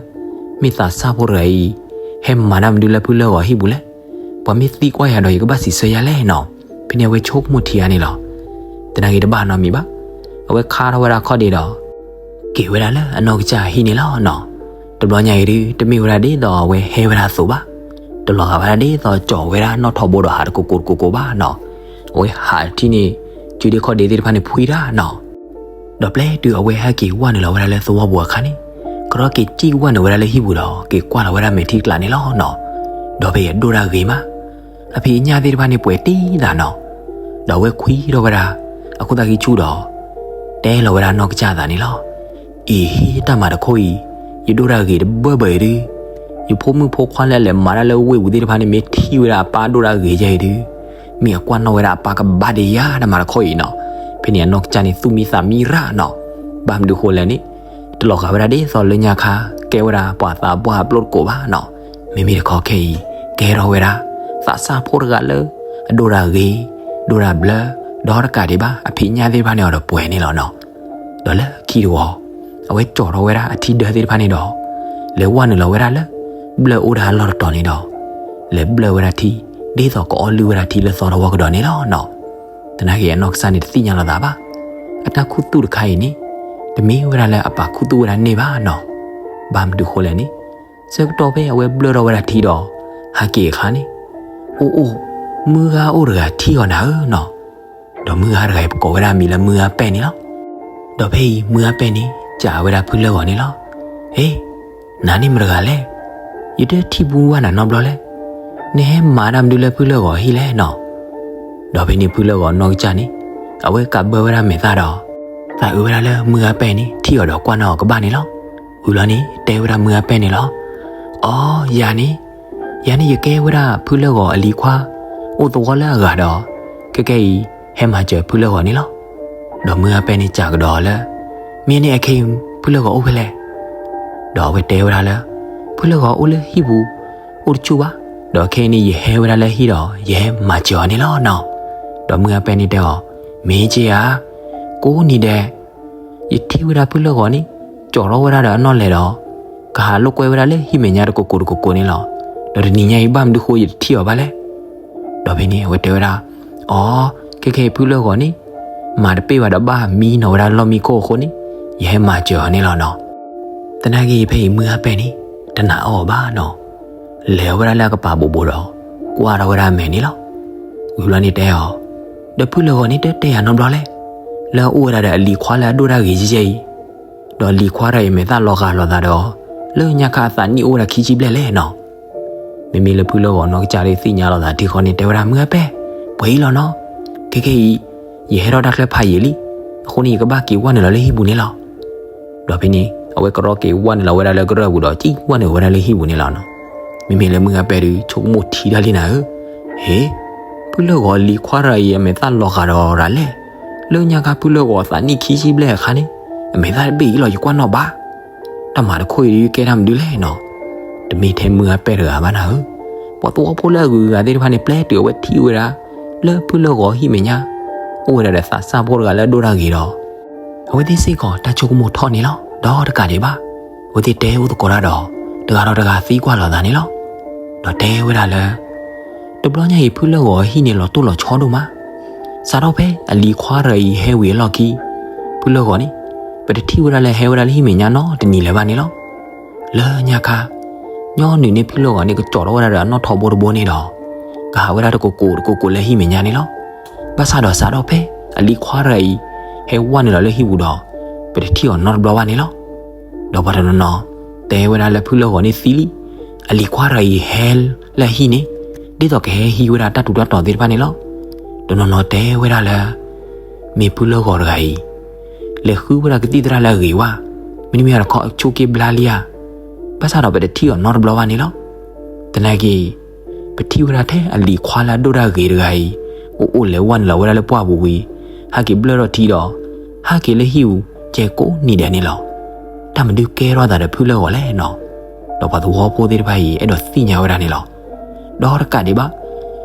မ့ၢ်သးစၢ်ဖိတဂၤအံၤ ဟဲမၤတၢ်မနုၤလၢဖုလၢၢ်ဂီၤဟံၣ်ပူၤလဲၣ်. ပှၤမ့ၢ်သံကွၢ်ယၤဒီးယကဘၣ်စံးဆၢယၤလဲၣ်နီၤ. ဖဲန့ၣ်အဝဲဆိကမိၣ်ထံဧါန့ၣ်လီၤ. သနာ်က့တဘၣ်နီတမံၤဘၣ်. အဝဲခါထီၣ်ဝဲဒၣ်ခီၣ်ဒ့ဒီး က့ၤဝဲဒၣ်လၢအနီၢ်ကစၢ်အဟံၣ်န့ၣ်လီၤနီၤ. တဘျီညါအံၤဒုး တမ့ၢ်ဝဲဒၣ်ဒ်သိးအဝဲဟဲဝဲဒၣ်အသိးဘၣ်. တလီၤဂာ်ဝဲဒၣ်ဒ်သိးကၠီၤဝဲဒၣ်နီၣ်ထိးဘိဒီးဟးတကိးကိးတကိးကိးဘၣ်နီၤ. အဝဲဟးထံၣ်န့ၣ် စုဒ့ခီၣ်ဒ့သ့ၣ်တဖၣ်န့ၣ်ဖှံတၢ်နီၤ. ဒီးပျဲတုၤအဝဲဟဲက့ၤဝဲနုာ်လီၤဝဲဒၣ်လၢသဝီပူၤအခါန့ၣ်, ကရီက့ၤစံၣ်ဝဲနုာ်ဝဲဒၣ်လၢဟံၣ်ပူၤဒီး က့ၤကွၢ်လီၤဝဲဒၣ်မဲာ်ထံကလၤန့ၣ်လီၤနီၤ. ဒီးဖဲအံၤအဒိၣ်တၢ်ဂ့ၤမး, အဖံးအညၣ်သ့ၣ်တဖၣ်န့ၣ်ပှဲၤတံၢ်သးနီၤ. ဒီးအဝဲခွံထီၣ်ဝဲဒၣ်အခိၣ်သၣ်ခံဆူၣ်ဒီး တဲလီၤဝဲဒၣ်နီၢ်ကစၢ်အသးန့ၣ်လီၤ. အ့ဟ့, တၢ်မၤတခီအံၤ ယဒိၣ်တၢ်ဂ့ၤတဘၢဘၢအံၤဒုး, ယဖိမုၣ်ဖိခွါလၢအလဲၤမၤတၢ်လၢဝ့ၢ်ပူၤသ့ၣ်တဖၣ်န့ၣ် မ့ၢ်ထံၣ်ဝဲဒၣ်အပၢ်ဒိၣ်တၢ်ဂ့ၤယဲအံၤဒုး, မ့ၢ်အကွၢ်နီၣ်ဝဲဒၣ်အပၢ်ကဘၣ်ဒံးယၤ တၢ်မၤတခီအံၤနီၤ. ဖဲန့ၣ်အနီၢ်ကစၢ်န့ၣ်သူၣ်မံသးမံရၣ်နီၤ. ဘၣ်မနုၤဃိလဲၣ်န့ၣ်, တလီၤဂာ်ဝဲဒၣ်ဒ်သိးလၢညါခါ ကဲဝဲဒၣ်ပှၤသးပှၢ်အပျိၢ်တကိးဘၣ်နီၤ. မ့မ့ၢ်တခီခဲအံၤ ကဲထီၣ်ဝဲဒၣ် သးစၢ်ဖိတဂၤလၢ အဒိၣ်တၢ်ဂ့ၤ, ဒိၣ်တၢ်ဘျၢ, ဒီးတကးဒံးဘၣ် အဖံးအညၣ်သ့ၣ်တဖၣ်န့ၣ်အီၤဒီးပှဲၤန့ၣ်လီၤနီၤ. ဒီးလၢခံတဝီ အဝဲကၠီၤထီၣ်ဝဲဒၣ်အထံဒၢသ့ၣ်တဖၣ်န့ၣ်ဒီး လဲၤဝဲနုာ်လီၤဝဲဒၣ်လၢ ဘျၢၣ်အိၣ်တၢ်လီၢ်တတီၤန့ၣ်ဒီး လဲၤဘျၢၣ်ဝဲဒၣ်ထံ ဒ်သိးကအီလုၢ်ဝဲဒၣ်ထံလၢသီတဝီကဒီးန့ၣ်လီၤနီၤ. သနာ်က့အနီၢ်ကစၢ်န့ၣ်တသ့ၣ်ညါလီၤသးဘၣ်. အတၢ်ခူသူၣ်တခါအံၤန့ၣ် တမ့ၢ်ဝဲဒၣ်လၢအပာ်ခူသူၣ်ဝဲဒၣ်န့ၣ်ဘၣ်နီၤ. ဘၣ်မနုၤဃိလဲၣ်န့ၣ်, ဆၢကတီၢ်ဖဲအဝဲဘျၢၣ်ထီၣ်ဝဲဒၣ်ထံဒီး ဟးက့ၤအခါန့ၣ်, အိၣ်အိၣ်, မုၢ်ဂၤအိၣ်တဂၤထံၣ်အီၤနၤဧၢနီၤ. ဒီးမုၢ်ဂၤတဂၤအံၤပကိးဝဲဒၣ်မံၤလၢမုၢ်ဂၤပဲၢ်န့ၣ်လီၤ. ဒီးဖဲအံၤမုၢ်ဂၤပဲၢ်န့ၣ် စံးဝဲဒၣ်ဖုလၢၢ်ဂီၤန့ၣ်လီၤ. ဟ့, နၤန့ၣ်မတဂၤလဲၣ်. ယတထံၣ်ဘူးဘၣ်နၤနီတဘျီလဲၣ်. နဟဲမၤတၢ်မနုၤလၢဖုလၢၢ်ဂီၤအဟံၣ်လဲၣ်နီၤ. ဒီးဖဲန့ၣ်ဖုလၢၢ်ဂီၤနီၢ်ကစၢ်န့ၣ် အဝဲကးဘၢဝဲဒၣ်မဲာ်သၣ်ဒီး သးအုးဝဲဒၣ်လၢမုၢ်ဂၤပဲၢ်န့ၣ် ထံၣ်အီၤဒီးကွၢ်နီၣ်အီၤကဘၣ်န့ၣ်လီၤ. ဝံၤလီၤန့ၣ် တဲဝဲဒၣ်မုၢ်ဂၤပဲၢ်န့ၣ်လီၤ. အိ, ယၤန့ၣ်, ယၤန့ၣ်ယကဲဝဲဒၣ်ဖုလၢၢ်ဂီၤအလံၤခွါ, အိၣ်သဝီလၢအဂၤဒီး ခဲကဲအံၤ ဟဲမၤစၢၤဖုလၢၢ်ဂီၤန့ၣ်လီၤ. ဒီးမုၢ်ဂၤပဲၢ်န့ၣ်စံးကဒီးလၢ, မ့ၢ်န့ၣ်အခဲအံၤ ဖုလၢၢ်ဂီၤအိၣ်ဖဲလဲၣ်. ဒီးအဝဲတဲဝဲဒၣ်လၢ ဖုလၢၢ်ဂီၤအိၣ်လၢဟံၣ်ပူၤ အိၣ်တဆူၣ်ဘၣ်, ဒီးခဲအံၤန့ၣ် ယဟဲဝဲဒၣ်လၢဟံၣ်ဒီး ယဟဲမၤစၢၤအီၤန့ၣ်လီၤနီၤ. ဒီးမုၢ်ဂၤပဲၢ်န့ၣ်တဲအီၤ, မ့ၢ်က့ဧါ, ကိးနံၤဒဲး ယထံၣ်ဝဲဒၣ်ဖုလၢၢ်ဂီၤန့ၣ် ကၠီၣ်ထီၣ်ဝဲဒၣ်ဒီးအနီၢ်လဲၢ်ဒီး ကဟးလိာ်ကွဲဝဲဒၣ်လၢဟံၣ်မဲာ်ညါတကိးကိးတကိးကိးန့ၣ်လီၤ. ဒီးတနံၤညါအံၤ ဘၣ်မနုၤဃိယတထံၣ်အီၤဘၣ်လဲၣ်. ဒီးဖဲန့ၣ် အဝဲတဲဝဲဒၣ်, အိ, ခဲခဲအံၤဖုလၢၢ်ဂီၤန့ၣ် မၤတပ့ၢ်ဘၣ်ဒီး ဘၣ်မံနီၤဝဲဒၣ်လီၢ်မံခိၣ်အဃိန့ၣ် ယဟဲမၤစၢၤအီၤန့ၣ်လီၤနီၤ. သနာ်က့ ဖဲအံၤမုၢ်ဂၤပဲၢ်န့ၣ် တနာ်အီၤဘၣ်နီၤ. လဲၤဝဲဒၣ်လၢအကပၤဘူးဘူးဒီး ကွၢ်ထီၣ်ဝဲဒၣ်အမဲာ်န့ၣ်လီၤ. ဝံၤဘျီန့ၣ်တဲအီၤ, ဒီးဖုလၢၢ်ဂီၤန့ၣ်တဲတဲယၤနီတဘျီလဲၣ်, လၢအအိၣ်ဝဲဒၣ်ဒီးအလံၤခွါလၢအဒိၣ်တၢ်ဂ့ၤကဲကဲအံၤ, ဒီးအလံၤခွါတဂၤအံၤ အမဲာ်သၣ်လီၤဂာ်လိာ်သးဒီး လၢညါခါအသးနံၣ်အိၣ်ဝဲဒၣ်ခံဆံဘျဲၣ်လဲၣ်နီၤ. မ့မ့ၢ်လၢဖုလၢၢ်ဂီၤနီၢ်ကစၢ်ဒီးသ့ၣ်ညါလိာ်သးထံဃီန့ၣ် တဲဝဲဒၣ် မုၢ်ဂၤပဲၢ်, ပှဲၤအံၤလီၤနီၤ. ခဲခဲအံၤ ယဟဲထီၣ်တၢ်ချၢဖးယံာ်လံ, အဃိန့ၣ် ယကဘၣ်က့ၤဝဲနုာ်လီၤလၢဟံၣ်ပူၤန့ၣ်လီၤ. ဒီးဖဲန့ၣ် အဝဲကရီက့ၤဝဲနုာ်လီၤဝဲဒၣ်လၢကရၢၢ်ပူၤဒီး ကံၣ်ဝဲနုာ်ဝဲဒၣ်လၢဟံၣ်ပူၤန့ၣ်လီၤနီၤ. မ့မ့ၢ်လၢမုၢ်ဂၤပဲၢ်ဒီး ဆိကမိၣ်ထံတၢ်လံနၤဧၢ, ဟ့, ဖုလၢၢ်ဂီၤအလံၤခွါတဂၤအံၤ အမဲာ်သၣ်လီၤဂာ်ဒီးဒၣ်လဲၣ်, လၢညါခါဖုလၢၢ်ဂီၤအသးနံၣ်ခံဆံဘျဲၣ်အခါန့ၣ် အမဲာ်သၣ်တဘ့ၣ်အံၤလီၤ ယကွၢ်နီၣ်ဘၣ်. တၢ်မၤတခိၣ်အံၤဒုးကဲတၢ်မနုၤလဲၣ်နီၤ. တမ့ၢ်ထဲမုၢ်ဂၤပဲၢ်တဂၤဘၣ်နၤဧၢ, ပှၤသဝီဖိလၢအဂုၤအဂၤသ့ၣ်တဖၣ်န့ၣ် ပျဲတုၤအဝဲထံၣ်ဝဲဒၣ် လၢဖုလၢၢ်ဂီၤဟံၣ်မဲာ်ညါ အိၣ်ဝဲဒၣ်ဒီးသးစၢ်ဖိတဂၤလၢအဒိၣ်တၢ်ဂ့ၤဒီး အဝဲသ့ၣ်စ့ၢ်ကီးတၢ်ဆိကမိၣ်ထီၣ်န့ၣ်လီၤ. ဒီးတကးဒံးဘၣ် အဝဲသ့ၣ်တဲအိၣ်သကိးတၢ်ဒီး တဂၤဒီးတဂၤသံကွၢ်လိာ်သးန့ၣ်လီၤ. ဒီးတဲဝဲဒၣ်လၢ တဘျီညါအံၤ ဖုလၢၢ်ဂီၤအဟံၣ်န့ၣ် လီၤတိၢ်လီၤဆီဒိၣ်မး, စးထီၣ်ဖဲအလံၤခွါတဂၤအံၤဟဲဝံၤအလီၢ်ခံ ဖုလၢၢ်ဂီၤန့ၣ် ပတထံၣ်ဝဲဒၣ်လၢဟဲဝဲဒၣ်လၢဟံၣ်မဲာ်ညါနီတနံၤလၢၤဘၣ်န့ၣ်လီၤ. လၢညါခါ ညီနုၢ်န့ၢ်ဖုလၢၢ်ဂီၤန့ၣ် ကကၠီၣ်ထီၣ်ဝဲဒၣ်ဒီးအနီၢ်ထီဘိတဘိန့ၣ်ဒီး ကဟးဝဲဒၣ်တကိးကိးတကိးကိးလၢဟံၣ်မဲာ်ညါန့ၣ်လီၤ. ဘၣ်ဆၣ်ဒီးစးထီၣ်ဖဲအလံၤခွါတဂၤအံၤ ဟဲဝဲနုာ်လီၤလၢဟံၣ်ပူၤဒီး ပတထံၣ်အီၤနီတဘျီဘၣ်န့ၣ်လီၤ. ဒီးပှၤတနီၤနီၤ တဲဝဲဒၣ်လၢဖုလၢၢ်ဂီၤန့ၣ်သံလံ, အလံၤခွါတဂၤအံၤဟဲလၢအဟံၣ်န့ၣ် ဒ်သိးကဟဲဟံးဝဲဒၣ်တၢ်ထူးတၢ်တီၤသ့ၣ်တဖၣ်န့ၣ်လီၤ. တနီၤနီၤတဲဝဲဒၣ်လၢ မ့ၢ်ဖုလၢၢ်ဂီၤတဂၤအံၤ လဲၤဃုဝဲဒၣ်ကသံၣ်သရၣ်လၢအဂ့ၤဝဲ, မ့တမ့ၢ်တခီအဆိးက့ဘျါလံဧါ. ဘၣ်ဆၣ်ဒီးပတထံၣ်အီၤနီတဘျီဘၣ်န့ၣ်လီၤ. သနာ်က့ ပထံၣ်ဝဲဒၣ်ထဲအလံၤခွါလၢအဒိၣ်တၢ်ဂ့ၤတဂၤအံၤ အိၣ်အိၣ်လဲၤဝဲနုာ်လီၤဝဲဒၣ်လၢပှၢ်ပူၤဝံၤ ဟဲက့ၤဘျၢၣ်ထီၣ်ထံဒီး ဟဲက့ၤလၢဟံၣ်ပူၤ ကဲကိးနံၤဒဲးန့ၣ်လီၤ. တၢ်မနုၤကဲထီၣ်သးဒီးဖုလၢၢ်ဂီၤလဲၣ်နီၤ. ဒီးပှၤသဝီဖိသ့ၣ်တဖၣ်အံၤ အဲၣ်ဒိးသ့ၣ်ညါဝဲဒၣ်န့ၣ်လီၤ. ဒီးတကးဒံးဘၣ်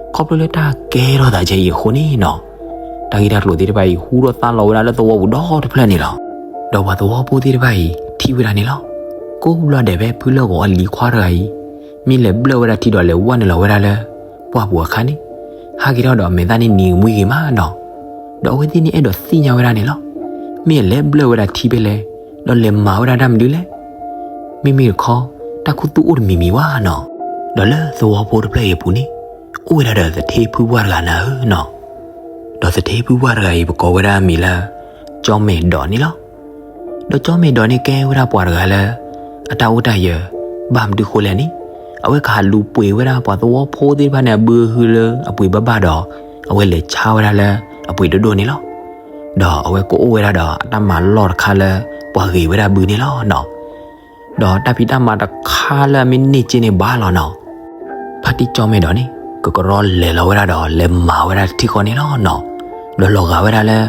ခီဖျိလၢတၢ်ကဲထီၣ်သးကဲအံၤအဃိန့ၣ်နီၤ တၢ်ဂ့ၢ်တၢ်ကျိၤသ့ၣ်တဖၣ်အံၤ ဟူထီၣ်သါလီၤဝဲဒၣ်လၢသဝီပူၤဒီတဖျၢၣ်န့ၣ်လီၤ. ဒီးပှၤသဝီဖိသ့ၣ်တဖၣ်အံၤ ထံၣ်ဝဲဒၣ်န့ၣ်လီၤ. ကိးဘျီဒဲးဖဲဖုလၢၢ်ဂီၤအလံၤခွါတဂၤအံၤ မ့ၢ်လဲၤဘျၢၣ်ဝဲဒၣ်ထံဒီးလဲၤဝဲနုာ်လီၤဝဲဒၣ်လၢ ပှၢ်ပူၤအခါန့ၣ် ဟးက့ၤထီၣ်ဒီးအမဲာ်သၣ်န့ၣ်နံၤကမှံဂ့ၤမးနီၤ. ဒီးအဝဲသ့ၣ်န့ၣ်အဲၣ်ဒိးသ့ၣ်ညါဝဲဒၣ်န့ၣ်လီၤ. မ့ၢ်အလဲၤဘျၢၣ်ဝဲဒၣ်ထံဖဲလဲၣ်, ဒီးလဲၤမၤဝဲဒၣ်တၢ်မနုၤလဲၣ်. မ့မ့ၢ်တခီ တၢ်ခူသူၣ်အိၣ်တမံၤမံၤဝဲနီၤ. ဒီးလၢသဝီဖိတဖျၢၣ်အံၤအပူၤန့ၣ် အိၣ်ဝဲဒၣ်ဒီးသထ့ဖုပှၢ်တဂၤနၤဧၢနီၤ. ဒီးသထ့ဖုပှၢ်တဂၤအံၤ ပကိးဝဲဒၣ်အမံၤလၢ ကၠီမဲာ်ဒိးန့ၣ်လီၤ. ဒီးကၠီမဲာ်ဒိးန့ၣ်ကဲဝဲဒၣ်ပှၤတဂၤလၢ အတၢ်အိၣ်တၢ်ယၢၤ ဘၣ်မနုၤဃိလဲၣ်န့ၣ် အဝဲကဟးလူၤပှ့ၤဝဲဒၣ်ပှၤသဝီဖိသ့ၣ်တဖၣ်န့ၣ် အဘုဟုလၢအပှ့ၤဘၣ်ဘၣ်ဒီး အဝဲလဲၤဆါဝဲဒၣ်လၢအပှ့ၤဒိၣ်ဒိၣ်န့ၣ်လီၤ. ဒီးအဝဲကအိၣ်ဝဲဒၣ်ဒီးအတၢ်မၤလီၢ်တခါလၢ ပှၤဂ့ၤဝဲဒၣ်ဘုန့ၣ်လီၤနီၤ. ဒီးတၢ်ဖံးတၢ်မၤတခါလၢအမ့ၢ်န့ၢ်က့န့ၣ်ဘၣ်လီၤနီၤ. ဖါတံၢ်ကၠီမဲာ်ဒိးန့ၣ် ကကရီလဲၤလီၤဝဲဒၣ်ဒီးလဲၤမၤဝဲဒၣ်ထံဃီန့ၣ်လီၤနီၤ. ဒီးလီၤဂာ်ဝဲဒၣ်လၢ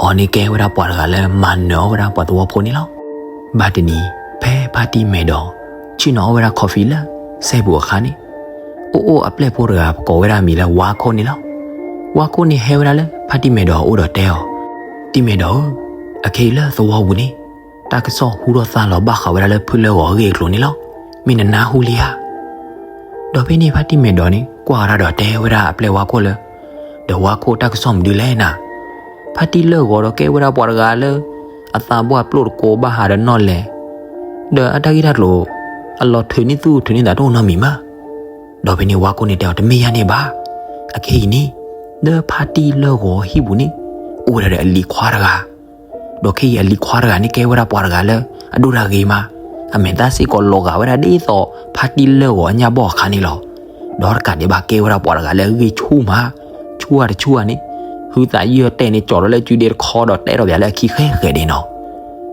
အီၤန့ၣ်ကဲဝဲဒၣ်ပှၤတဂၤလၢမၤနၢၤအီၣ်ဝဲဒၣ်ပှၤသဝီဖိန့ၣ်လီၤ. ဘၣ်တနံၤ ဖဲဖါတံၢ်မဲာ်ဒိး ဆ့ၣ်နီၤအီၣ်ဝဲဒၣ် coffee လၢ စဲပူၤအခါန့ၣ် အိၣ်အိၣ်အပျဲၢ်ဖိတဂၤ ပကိးဝဲဒၣ်အမံၤလၢဝါခိၣ်န့ၣ်လီၤ. ဝါခိၣ်န့ၣ်ဟဲဝဲဒၣ်လၢဖါတံၢ်မဲာ်ဒိးအအိၣ်ဒီးတဲအီၤ, တံၢ်မဲာ်ဒိးဧၢ, အခဲအံၤလၢသဝီပူၤန့ၣ် တၢ်ကစီၣ်ဟူထီၣ်သါလီၤဘၣ်ဃးဝဲဒၣ်လၢဖုလၢၢ်ဂီၤအဂ့ၢ်အကျိၤန့ၣ်လီၤ. မ့ၢ်နနၢ်ဟူလံဧါ. ဒီးဖဲန့ၣ်ဖါတံၢ်မဲာ်ဒိးန့ၣ် ကွၢ်ဝဲဒၣ်ဒီးတဲဝဲဒၣ်အပျဲၢ်ဝါခိၣ်လၢ ဒီးဝါခိၣ်တၢ်ကစီၣ်မနုၤလဲၣ်နၤ. ဖါတံၢ်လၢၢ်ဂီၤဒီးကဲဝဲဒၣ်ပှၤတဂၤလၢ အသးဘၣ်ပျိၢ်တကိးဘၣ်ဟးဒီးနီၢ်လဲၢ် ဒီးအတၢ်ဂ့ၢ်တၢ်ကျိၤ အလီၤထုးန့ၢ်သူၣ်ထုးန့ၢ်သးတအိၣ်နီတမံၤမး. ဒီးဖဲန့ၣ်ဝါခိၣ်န့ၣ်တဲအီၤ တမ့ၢ်ယၤန့ၣ်ဘၣ်. အခဲအံၤန့ၣ် လၢဖါတံၢ်လၢၢ်ဂီၤဟံၣ်ပူၤန့ၣ် အိၣ်ဝဲဒၣ်ဒီးအလံၤခွါတဂၤ ဒီးခဲအံၤအလံၤခွါတဂၤန့ၣ်ကဲဝဲဒၣ်ပှၤတဂၤလၢ အဒိၣ်တၢ်ဂ့ၤမး, အမဲာ်သၣ်စ့ၢ်ကီးလီၤဂာ်ဝဲဒၣ်ဒ်သိး ဖါတံၢ်လၢၢ်ဂီၤအညၣ်ဘီၣ်အခါန့ၣ်လီၤ. ဒီးတကးဒံးဘၣ်ကဲဝဲဒၣ်ပှၤတဂၤလၢအဂံၢ်ဆူၣ်မး, ဆူၣ်ဧါတဆူၣ်ဧါန့ၣ်, ဟုသးယၢၢ်တဲာ်န့ၣ် ကၠီၤဒီးလၢအစုဒ့တခီဒီးတဲထီၣ်ပၠးလၢအခံဃဲဃဲဒၣ်နီၤ.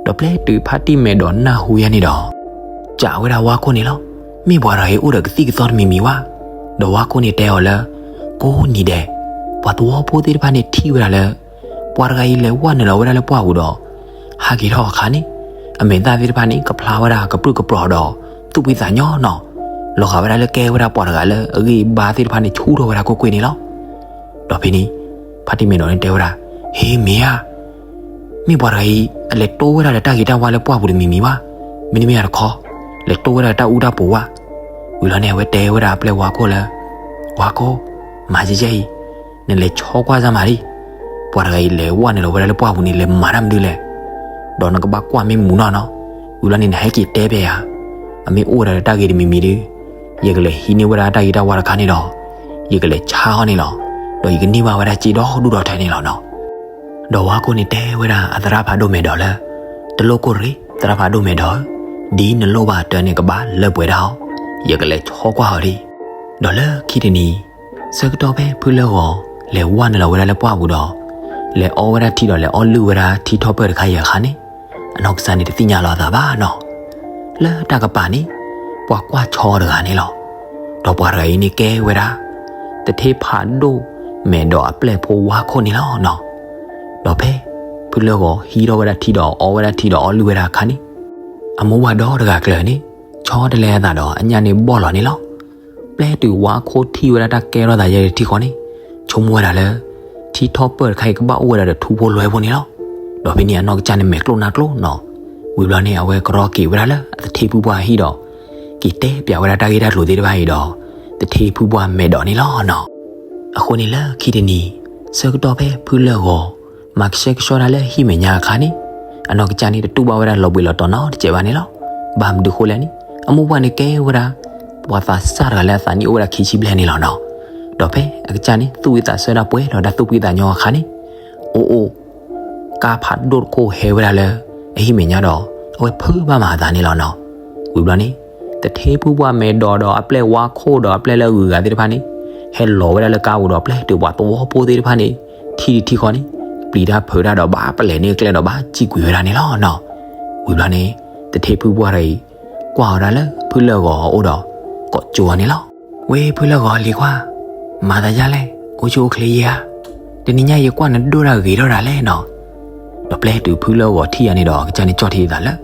ဒီးပျဲတုၤဖါတံၢ်မဲာ်ဒိးနၢ်ဟူယၤန့ၣ်ဒီး စံးဝဲဒၣ်ဝါခိၣ်န့ၣ်လီၤ. မ့ၢ်ပှၤတဂၤအံၤအိၣ်ဒီးကသံၣ်ကသီတမံၤမံၤဝဲ, ဒီးဝါခိၣ်န့ၣ်တဲအီၤလၢ ကိးနံၤဒဲး ပှၤသဝီဖိသ့ၣ်တဖၣ်န့ၣ်ထံၣ်ဝဲဒၣ်လၢ ပှၤတဂၤအံၤလဲၤဝဲနုာ်လီၤဝဲဒၣ်လၢပှၢ်ပူၤဒီး ဟးက့ၤထီၣ်အခါန့ၣ် အမဲာ်သၣ်သ့ၣ်တဖၣ်န့ၣ် ကဖျါဝဲဒၣ်ကပြုၢ်ကပြီၤဒီး သူၣ်ဖှံသးညီနီၤ, လီၤဂာ်ဝဲဒၣ်လၢကဲဝဲဒၣ်ပှၤတဂၤလၢအဂံၢ်အဘါသ့ၣ်တဖၣ်န့ၣ် ဆူၣ်ထီၣ်ဝဲဒၣ်ကွ့ၢ်ကွ့ၢ်န့ၣ်လီၤ. ဒီးဖဲန့ၣ် ဖါတံၢ်မဲာ်ဒီးန့ၣ်တဲဝဲဒၣ်, ဟ့ မ့ၢ်ဧါ, မ့ၢ်ပှၤတဂၤအံၤ အလဲၤတိဝဲဒၣ်ဒီးတၢ်ဂ့ၤတၢ်ဝါလၢပှၢ်ပူၤတမံၤမံၤဘၣ်, မ့တမ့ၢ်တခီ လဲၤတိဝဲဒၣ်ဒီးတၢ်အူတၢ်ပူၤဘၣ်. ဝံၤလီၤန့ၣ် အဝဲတဲဝဲဒၣ်အပျဲၢ်ဝါခိၣ်လၢ ဝါခိၣ်, မၤကဲကဲအံၤ, နလဲၤဆီကွၢ်စၢ်မးဒံး, ပှၤတဂၤအံၤလဲၤဝဲနုာ်လီၤဝဲဒၣ်လၢပှၢ်ပူၤန့ၣ် လဲၤမၤတၢ်မနုၤလဲၣ်, ဒီးနကဘၣ်ကွၢ်မ့ၢ်မူနီၢ်နီၢ်, ဝံၤလီၤန့ၣ် နဟဲက့ၤတဲဖဲယၤ, အမ့ၢ်အိၣ်ဝဲဒၣ်ဒီးတၢ်ဂ့ၤတမံၤမံၤဒီး ယကလဲၤဟံးန့ၢ်ဝဲဒၣ်တၢ်ဂ့ၤတၢ်ဝါတခါန့ၣ်ဒီး ယကလဲၤဆါအီၤန့ၣ်လီၤ. ဒီးယကန့ၢ်ဘၣ်ဝဲဒၣ်စ့ဒီဒူၣ်ဒီထၢန့ၣ်လီၤနီၤ. ဒီးဝါခိၣ်န့ၣ်တဲဝဲဒၣ်အသရၣ်ဖးဒိၣ်မဲာ်ဒီးလၢ တလိၣ်ကိၢ်တဂ့ၤ, သရၣ်ဖးဒိၣ်မဲာ်ဒီးဧၢ, ဒ်နလိၣ်ဘၣ်အတၢ်န့ၣ် ကဘၣ်လၢပှဲၤဒၣ်အီၤ, ယကလဲၤဆီကွၢ်အီၤဒံး. ဒီးလၢခံတနံၤ ဆၢကတီၢ်ဖဲဖုလၢဂီၤ လဲၤဝဲနုာ်လီၤဝဲဒၣ်လၢပှၢ်ပူၤဒီး လဲၤအီဝဲဒၣ်ထံဒီးလဲၤအီလုၢ်ဝဲဒၣ်ထံထီၣ်ပၢၢ်တခါအံၤအခါန့ၣ် အနီၢ်ကစၢ်န့ၣ်တသ့ၣ်ညါလီၤအသးဘၣ်နီၤ. လၢတၢ်ကပၤန့ၣ် ပှၤကွၢ်ဆီတဂၤန့ၣ်လီၤ. ဒီးပှၤတဂၤအံၤန့ၣ်ကဲဝဲဒၣ် သထ့ဖးဒိၣ်မဲာ်ဒီးအပျဲၢ်ဖိဝါခိၣ်န့ၣ်လီၤနီၤ. ဒီးဖဲဖုလၢဂီၤဟံးထီၣ်ဝဲဒၣ်ထံဒီးအီဝဲဒၣ်ထံဒီးအီလုၢ်ဝဲဒၣ်အခါန့ၣ် အမိၢ်ပှၢ်ဒီတဂၤကျၢၤန့ၣ် ဆီတလဲအသးဒီးအညၣ်န့ၣ်ဘီၣ်လီၤန့ၣ်လီၤ. ပျဲတုၤဝါခိၣ်ထံၣ်ဝဲဒၣ်တၢ်ကဲထီၣ်သးယဲၢ်တထံၣ်ဃီန့ၣ် ဆိကမိၣ်ဝဲဒၣ်လၢ ထံထီၣ်ပၢၢ်တခါအံၤကဘၣ်အိၣ်ဝဲဒၣ်ဒီးထူဖိလွဲဖိန့ၣ်လီၤ. ဒီးဖဲန့ၣ်အနီၢ်ကစၢ်န့ၣ်မဲာ်ကျိၣ်နါကျိၣ်နီၤ. ဝံၤဘျီန့ၣ် အဝဲကရီက့ၤဝဲဒၣ်လၢအသထ့ဖုပှၢ်အဟံၣ်ဒီး က့ၤတဲပၠးဝဲဒၣ်တၢ်ဂ့ၢ်တၢ်ကျိၤသ့ၣ်တဖၣ်အံၤဒီး သထ့ဖုပှၢ်မဲာ်ဒီးန့ၣ်လီၤနီၤ. အဃိန့ၣ်လၢခံတနံၤ ဆၢကတီၢ်ဖဲဖုလၢဂီၤ မၤကဆှဲကဆှီတၢ်လၢဟံၣ်မဲာ်ညါအခါန့ၣ် အနီၢ်ကစၢ်န့ၣ်တတူၢ်ဘၣ်ဝဲဒၣ်လီၤဘှံးလီၤတီၤနီတစဲးဘၣ်န့ၣ်လီၤ. ဘၣ်မနုၤဃိလဲၣ်န့ၣ် အမိၢ်ပှၢ်န့ၣ်ကဲဝဲဒၣ် ပှၤသးစၢ်တဂၤလၢအသးနံၣ်အိၣ်ဝဲဒၣ်ခံဆံဘျဲၣ်န့ၣ်လီၤနီၤ. ဒီးဖဲအကစၢ်န့ၣ် သူၣ်ဝံသးဆၢတၢ်ပှဲၤဒီးတၢ်သူၣ်ဖှံသးညီအခါန့ၣ် အိၣ်အိၣ် ကါဖးဒိၣ်တခိၣ်ဟဲဝဲဒၣ်လၢ အဟံၣ်မဲာ်ညါဒီး အဝဲဖုးဘၣ်မးအသးန့ၣ်လီၤနီၤ. ဝံၤဘျီန့ၣ် သထ့ဖုပှၢ်မဲာ်ဒီးဒီးအပျဲၢ်ဝါခိၣ်ဒီးအပျဲၢ်လၢအဂုၤအဂၤသ့ၣ်တဖၣ်န့ၣ် ဟဲလီၤဝဲဒၣ်လၢကါပူၤဒီးပျဲတုၤပှၤသဝီဖိသ့ၣ်တဖၣ်န့ၣ် ထံၣ်တထံၣ်ဃီန့ၣ် ပျံၤတၢ်ဖုးတၢ်ဒီးဘၣ်ပလဲၤန့ၢ်ကျဲဒီးဘၣ်စံၣ်ကွံာ်ဝဲဒၣ်န့ၣ်လီၤနီၤ. ဝံၤဘျီန့ၣ် သထ့ဖုပှၢ်တဂၤအံၤ ကွၢ်ဝဲဒၣ်လၢဖုလၢဂီၤအအိၣ်ဒီး ကိးကၠိအီၤန့ၣ်လီၤ. ဝဲဖုလၢဂီၤလံၤခွါ, မၤသးဒ်လဲၣ်, အိၣ်ဆူၣ်အိၣ်ချ့ယဲဧါ. တနံၤညါယကွၢ်နဒိၣ်တၢ်ဂ့ၤထီၣ်ဒၣ်လဲၣ်နီၤ. ဒီးပျဲတုၤဖုလၢဂီၤထံၣ်ယၤန့ၣ်ဒီး အကစၢ်န့ၣ်ကၠီၣ်ထံအသးလၢ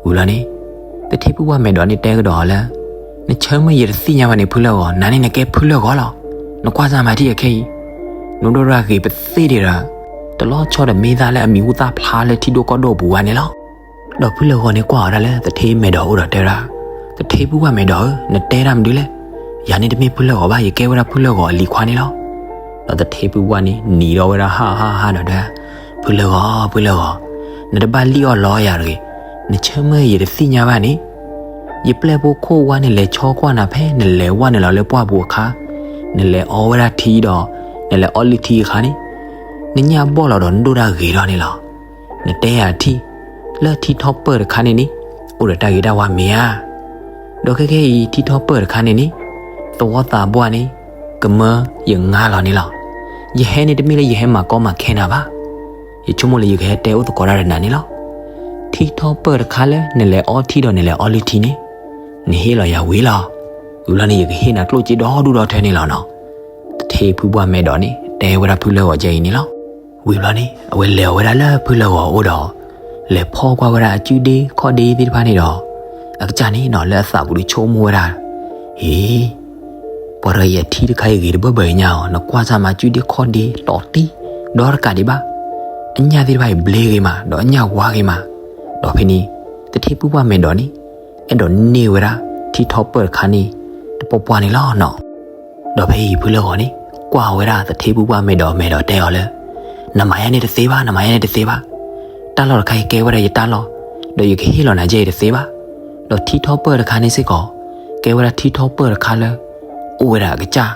ဝံၤလီၤန့ၣ် သထ့ဖုပှၢ်မဲာ်ဒီးန့ၣ်တဲကဒီးအီၤလၢ နဆၢမုၢ်ယတသ့ၣ်ညါဘၣ်န့ၣ်ဖုလၢဂီၤ, နၤန့ၣ်နကဲဖုလၢဂီၤလီၤ. နကွၢ်စၢ်မၤထံၣ်အခဲအံၤ, နဒိၣ်တၢ်ဂ့ၤပသ့ၣ်ဒံးဒီး တလီၤဆီဒီးမ့ၢ်သၣ်လၢအမံၤဟူသၣ်ဖျါလၢထံဒိၣ်ကီၢ်ဒိၣ်အပူၤဘၣ်န့ၣ်လီၤ. ဒီးဖုလၢဂီၤန့ၣ်ကွၢ်အီၤဒၣ်လၢသထ့မဲာ်ဒီးအအိၣ်ဒီးတဲဝဲဒၣ်, သထ့ဖုပှၢ်မဲာ်ဒီးဧၢ, နတဲတၢ်မနုၤလဲၣ်. ယၤန့ၣ်တမ့ၢ်ဖုလၢဂီၤဘၣ်, ယကဲဝဲဒၣ်ဖုလၢဂီၤအလံၤခွါန့ၣ်လီၤ. ဒီးသထ့ဖုပှၢ်န့ၣ်နံၤဒီးဝဲဒၣ်ဟးဟးဟးဒီးတဲ, ဖုလၢဂီၤ, ဖုလၢဂီၤ, နတဘၣ်လံၣ်အီၣ်လီယၤတဂ့ၤ. နဆၢမုၢ်ယတသ့ၣ်ညါဘၣ်န့ၣ် ယပျဲၢ်ဖိခိၣ်ဝါန့ၣ်လဲၤဆီကွၢ်နၤဖဲနလဲၤဝဲနုာ်လီၤလၢပှၢ်ပူၤအခါ, နလဲၤအီဝဲဒၣ်ထံဒီး နလဲၤအီလုၢ်ထံအခါန့ၣ်, နညၣ်ဘီၣ်လီၤဒီးနဒိၣ်တၢ်ဂ့ၤထီၣ်န့ၣ်လီၤ. နတဲယၤထံၣ်, လၢထံထီၣ်ပၢၢ်တခါန့ၣ်န့ၣ် အိၣ်ဒီးတၢ်ဂ့ၤတၢ်ဝါမ့ၢ်ဧါ. ဒီးခဲခဲအံၤထံထီၣ်ပၢၢ်တခါန့ၣ်န့ၣ် သဝီသးပှၢ်န့ၣ် ကမၢယငါလီၤန့ၣ်လီၤ. ယဟဲန့ၣ်တမ့ၢ်လၢယဟဲမၤကီမၤခဲနၤဘၣ်. ယဆိကမိၣ်လၢယကဟဲတဲအိၣ်သကိးတၢ်ဒီးနၤန့ၣ်လီၤ. ထံထီၣ်ပၢၢ်တခါလၢနလဲၤအီထံဒီးနလဲၤအီလုၢ်ထံန့ၣ် နဟ့ၣ်လီၤယၤဝံၤလီၤ. ဝံၤလီၤန့ၣ် ယကဟ့ၣ်နၤကျိၣ်စ့ဒီဒူၣ်ဒီထၢန့ၣ်လီၤနီၤ. သထ့ဖုပှၢ်မဲာ်ဒီးန့ၣ် တဲဝဲဒၣ်ဖုလၢဂီၤကဲအံၤန့ၣ်လီၤ. ဝံၤဘျီန့ၣ် အဝဲလဲၤအီၤဝဲဒၣ်လၢဖုလၢဂီၤအအိၣ်ဒီး လဲၤဖီၣ်ကွၢ်ဝဲဒၣ်အစုဒ့ခီၣ်ဒ့သ့ၣ်တဖၣ်န့ၣ်ဒီး အကစၢ်န့ၣ်နီၤ လၢအသးပူၤဒုးဆိကမိၣ်ဝဲဒၣ်, အ့, ပှၤတဂၤအံၤအထံတခါအံၤဂ့ၤတဘၢဘၢအံၤညါအီၤ, နကွၢ်စၢ်မၤစုဒ့ခီၣ်ဒ့တီၤတံၢ်ဒီတကးဒံးဘၣ်. အညၣ်သ့ၣ်တဖၣ်အံၤဘျ့ဂ့ၤမး ဒီးအညၣ်ဝါဂ့ၤမး. ဒီးဖဲန့ၣ် သထ့ဖုပှၢ်မဲာ်ဒီးန့ၣ် အဲၣ်ဒိးန့ၢ်ဝဲဒၣ်ထံထီၣ်ပၢၢ်တခါန့ၣ် တပှၢ်ပှၢ်န့ၣ်လီၤနီၤ. ဒီးဖဲအံၤဖုလၢဂီၤန့ၣ် ကွၢ်ဝဲဒၣ်သထ့ဖုပှၢ်မဲာ်ဒီးမဲာ်ဒီးတဲအီၤလၢ, နမၤယဲန့ၣ်တသ့ဘၣ်, နမၤယဲန့ၣ်တသ့ဘၣ်. တၢ်လီၢ်တခါအံၤကဲဝဲဒၣ်ယတၢ်လီၢ်, ဒီးယကဟ့ၣ်လီၤနၤယဲအံၤတသ့ဘၣ်. ဒီးထံထီၣ်ပၢၢ်တခါန့ၣ်စ့ၢ်ကီး ကဲဝဲဒၣ်ထံထီၣ်ပၢၢ်တခါလၢ အိၣ်ဝဲဒၣ်အကစၢ်,